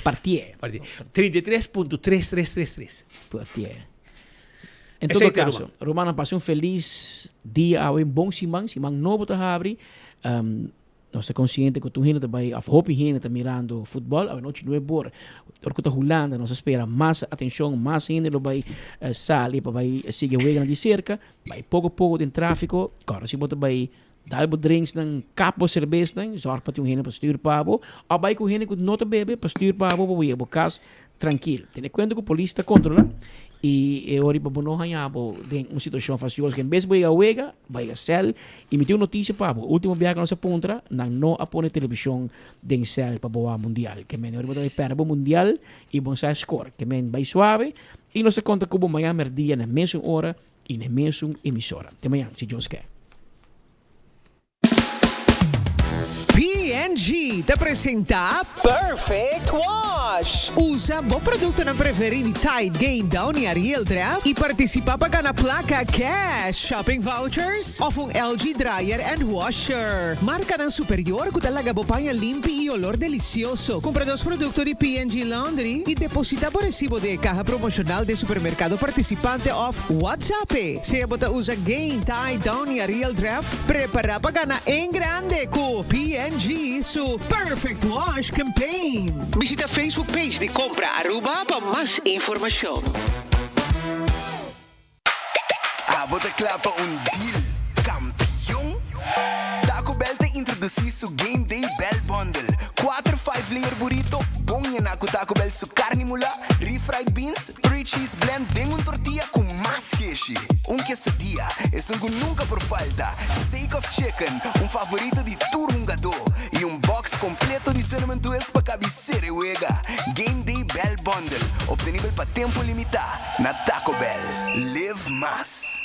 Partié. Partié. 33.3333. Partié. En todo Esei ta, caso, rumannan pasa un feliz dia awe, un bon siman, siman nobo ta habri. Nos ta konsiente ku tur hende ta bai òf hopi hende ta mirando futbòl awanochi nuebe ora. Ora ku ta Hulanda nos ta spera mas atenshon, mas hende lo bai sali pa bai sigui e weganan di serka. Bai poko poko den tráfiko. Kòrda si bo ta bai dal bo drinksnan, kap bo serbesnan, zòrg pa tin un hende pa stür pa bo òf bai ku hende ku no ta bebe pa stür pa bo pa bo yega bo kas Trankil. Tene kuenta ku polis ta kontrola i e ora pa bo no haña bo den un situashon fastioso. En bes bo yega wega, bo yega sèl i mi tin un notisia pa bo. Ultimo biaha ku nos a puntra, nan no a pone televishon den sèl pa bo wak mundial. Ke men e ora bo ta bai pèrdè bo mundial i bo no sa e skor. Ke men bai suave i nos ta konta ku bo mañan mèrdia na mesun ora i na e mesun emisora. Te mañan, si Dios ke. P&G ta presenta Perfect Wash! Usa bo productonan preferi di Tide, Gain, Downy, Ariel, Dreft y participa pa gana placa cash, shopping vouchers of un LG dryer and washer. Marcanan superior cu ta laga bo paña limpi y olor delicioso. Cumpra nos producto di P&G Laundry y deposita bo recibo den e caha promocional den supermercado participante of WhatsApp. Sea bo ta usa Gain, Tide, Downy, Ariel, Dreft, Prepara pa gana en grande cu P&G su Perfect Wash Campaign. Bishita Facebook page di Compra Aruba pa mas informacion. Abo ta kla pa un deal kampion? Taco Bell ta introdusí su Game Day Bell Bundle, kuater five layer burrito bon yená ku Taco Bell su karni mulá, refried beans, Three cheese blend den un tortilla cu mas keshi. Un quesadilla, esun cu nunca por falta, steak of chicken, un favorito di tur hungadó, y un box completo di cinnamon twist pa cabicera e wega. Game Day Bell Bundle, obtenibel pa tempo limita na Taco Bell. Live mas!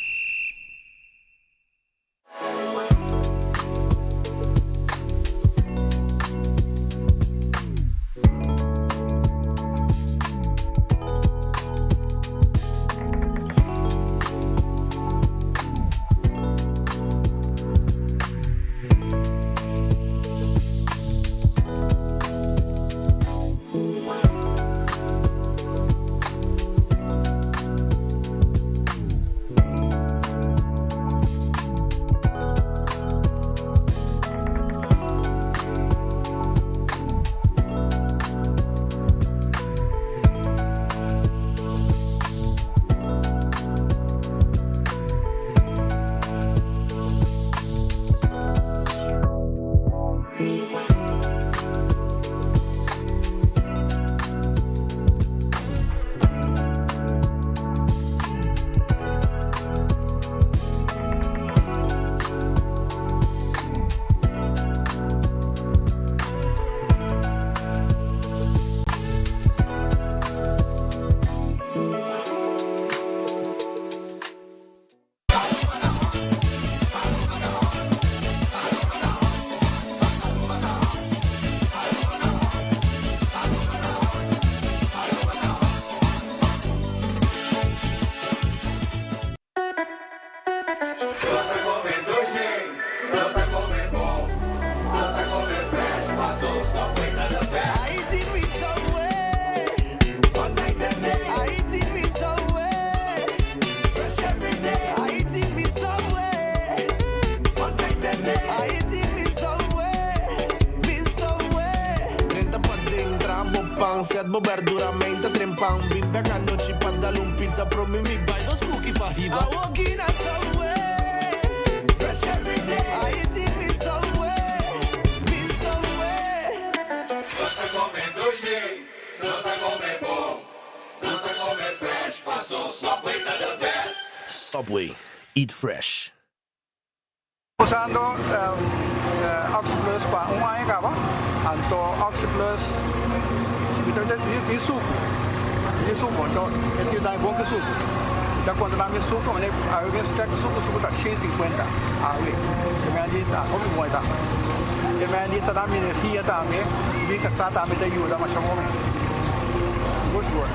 pan Set bo berdura menta trempan Bin bek anochi pa dal un pizza Prome mi bai dos cookie pa hiba Awoki na Subway Fresh every day I eating me Subway Me Subway Nos ta come dushi, nos ta come bon, nos ta come fresh, paso Subway ta the best. Subway, eat fresh. Usando Oxi Plus pa un aña caba, anto Oxi Plus mi ta di sucu, di sucu, anto e tin dai bon cu sucu. Mi ta controla mi sucu, mane awe mes check sucu, sucu ta 150 awe. E mi a di ta hopi bon e ta. E mi a di ta da mi energia tambe, mi casa tambe ta yuda masha bon mes. Sigur sigur.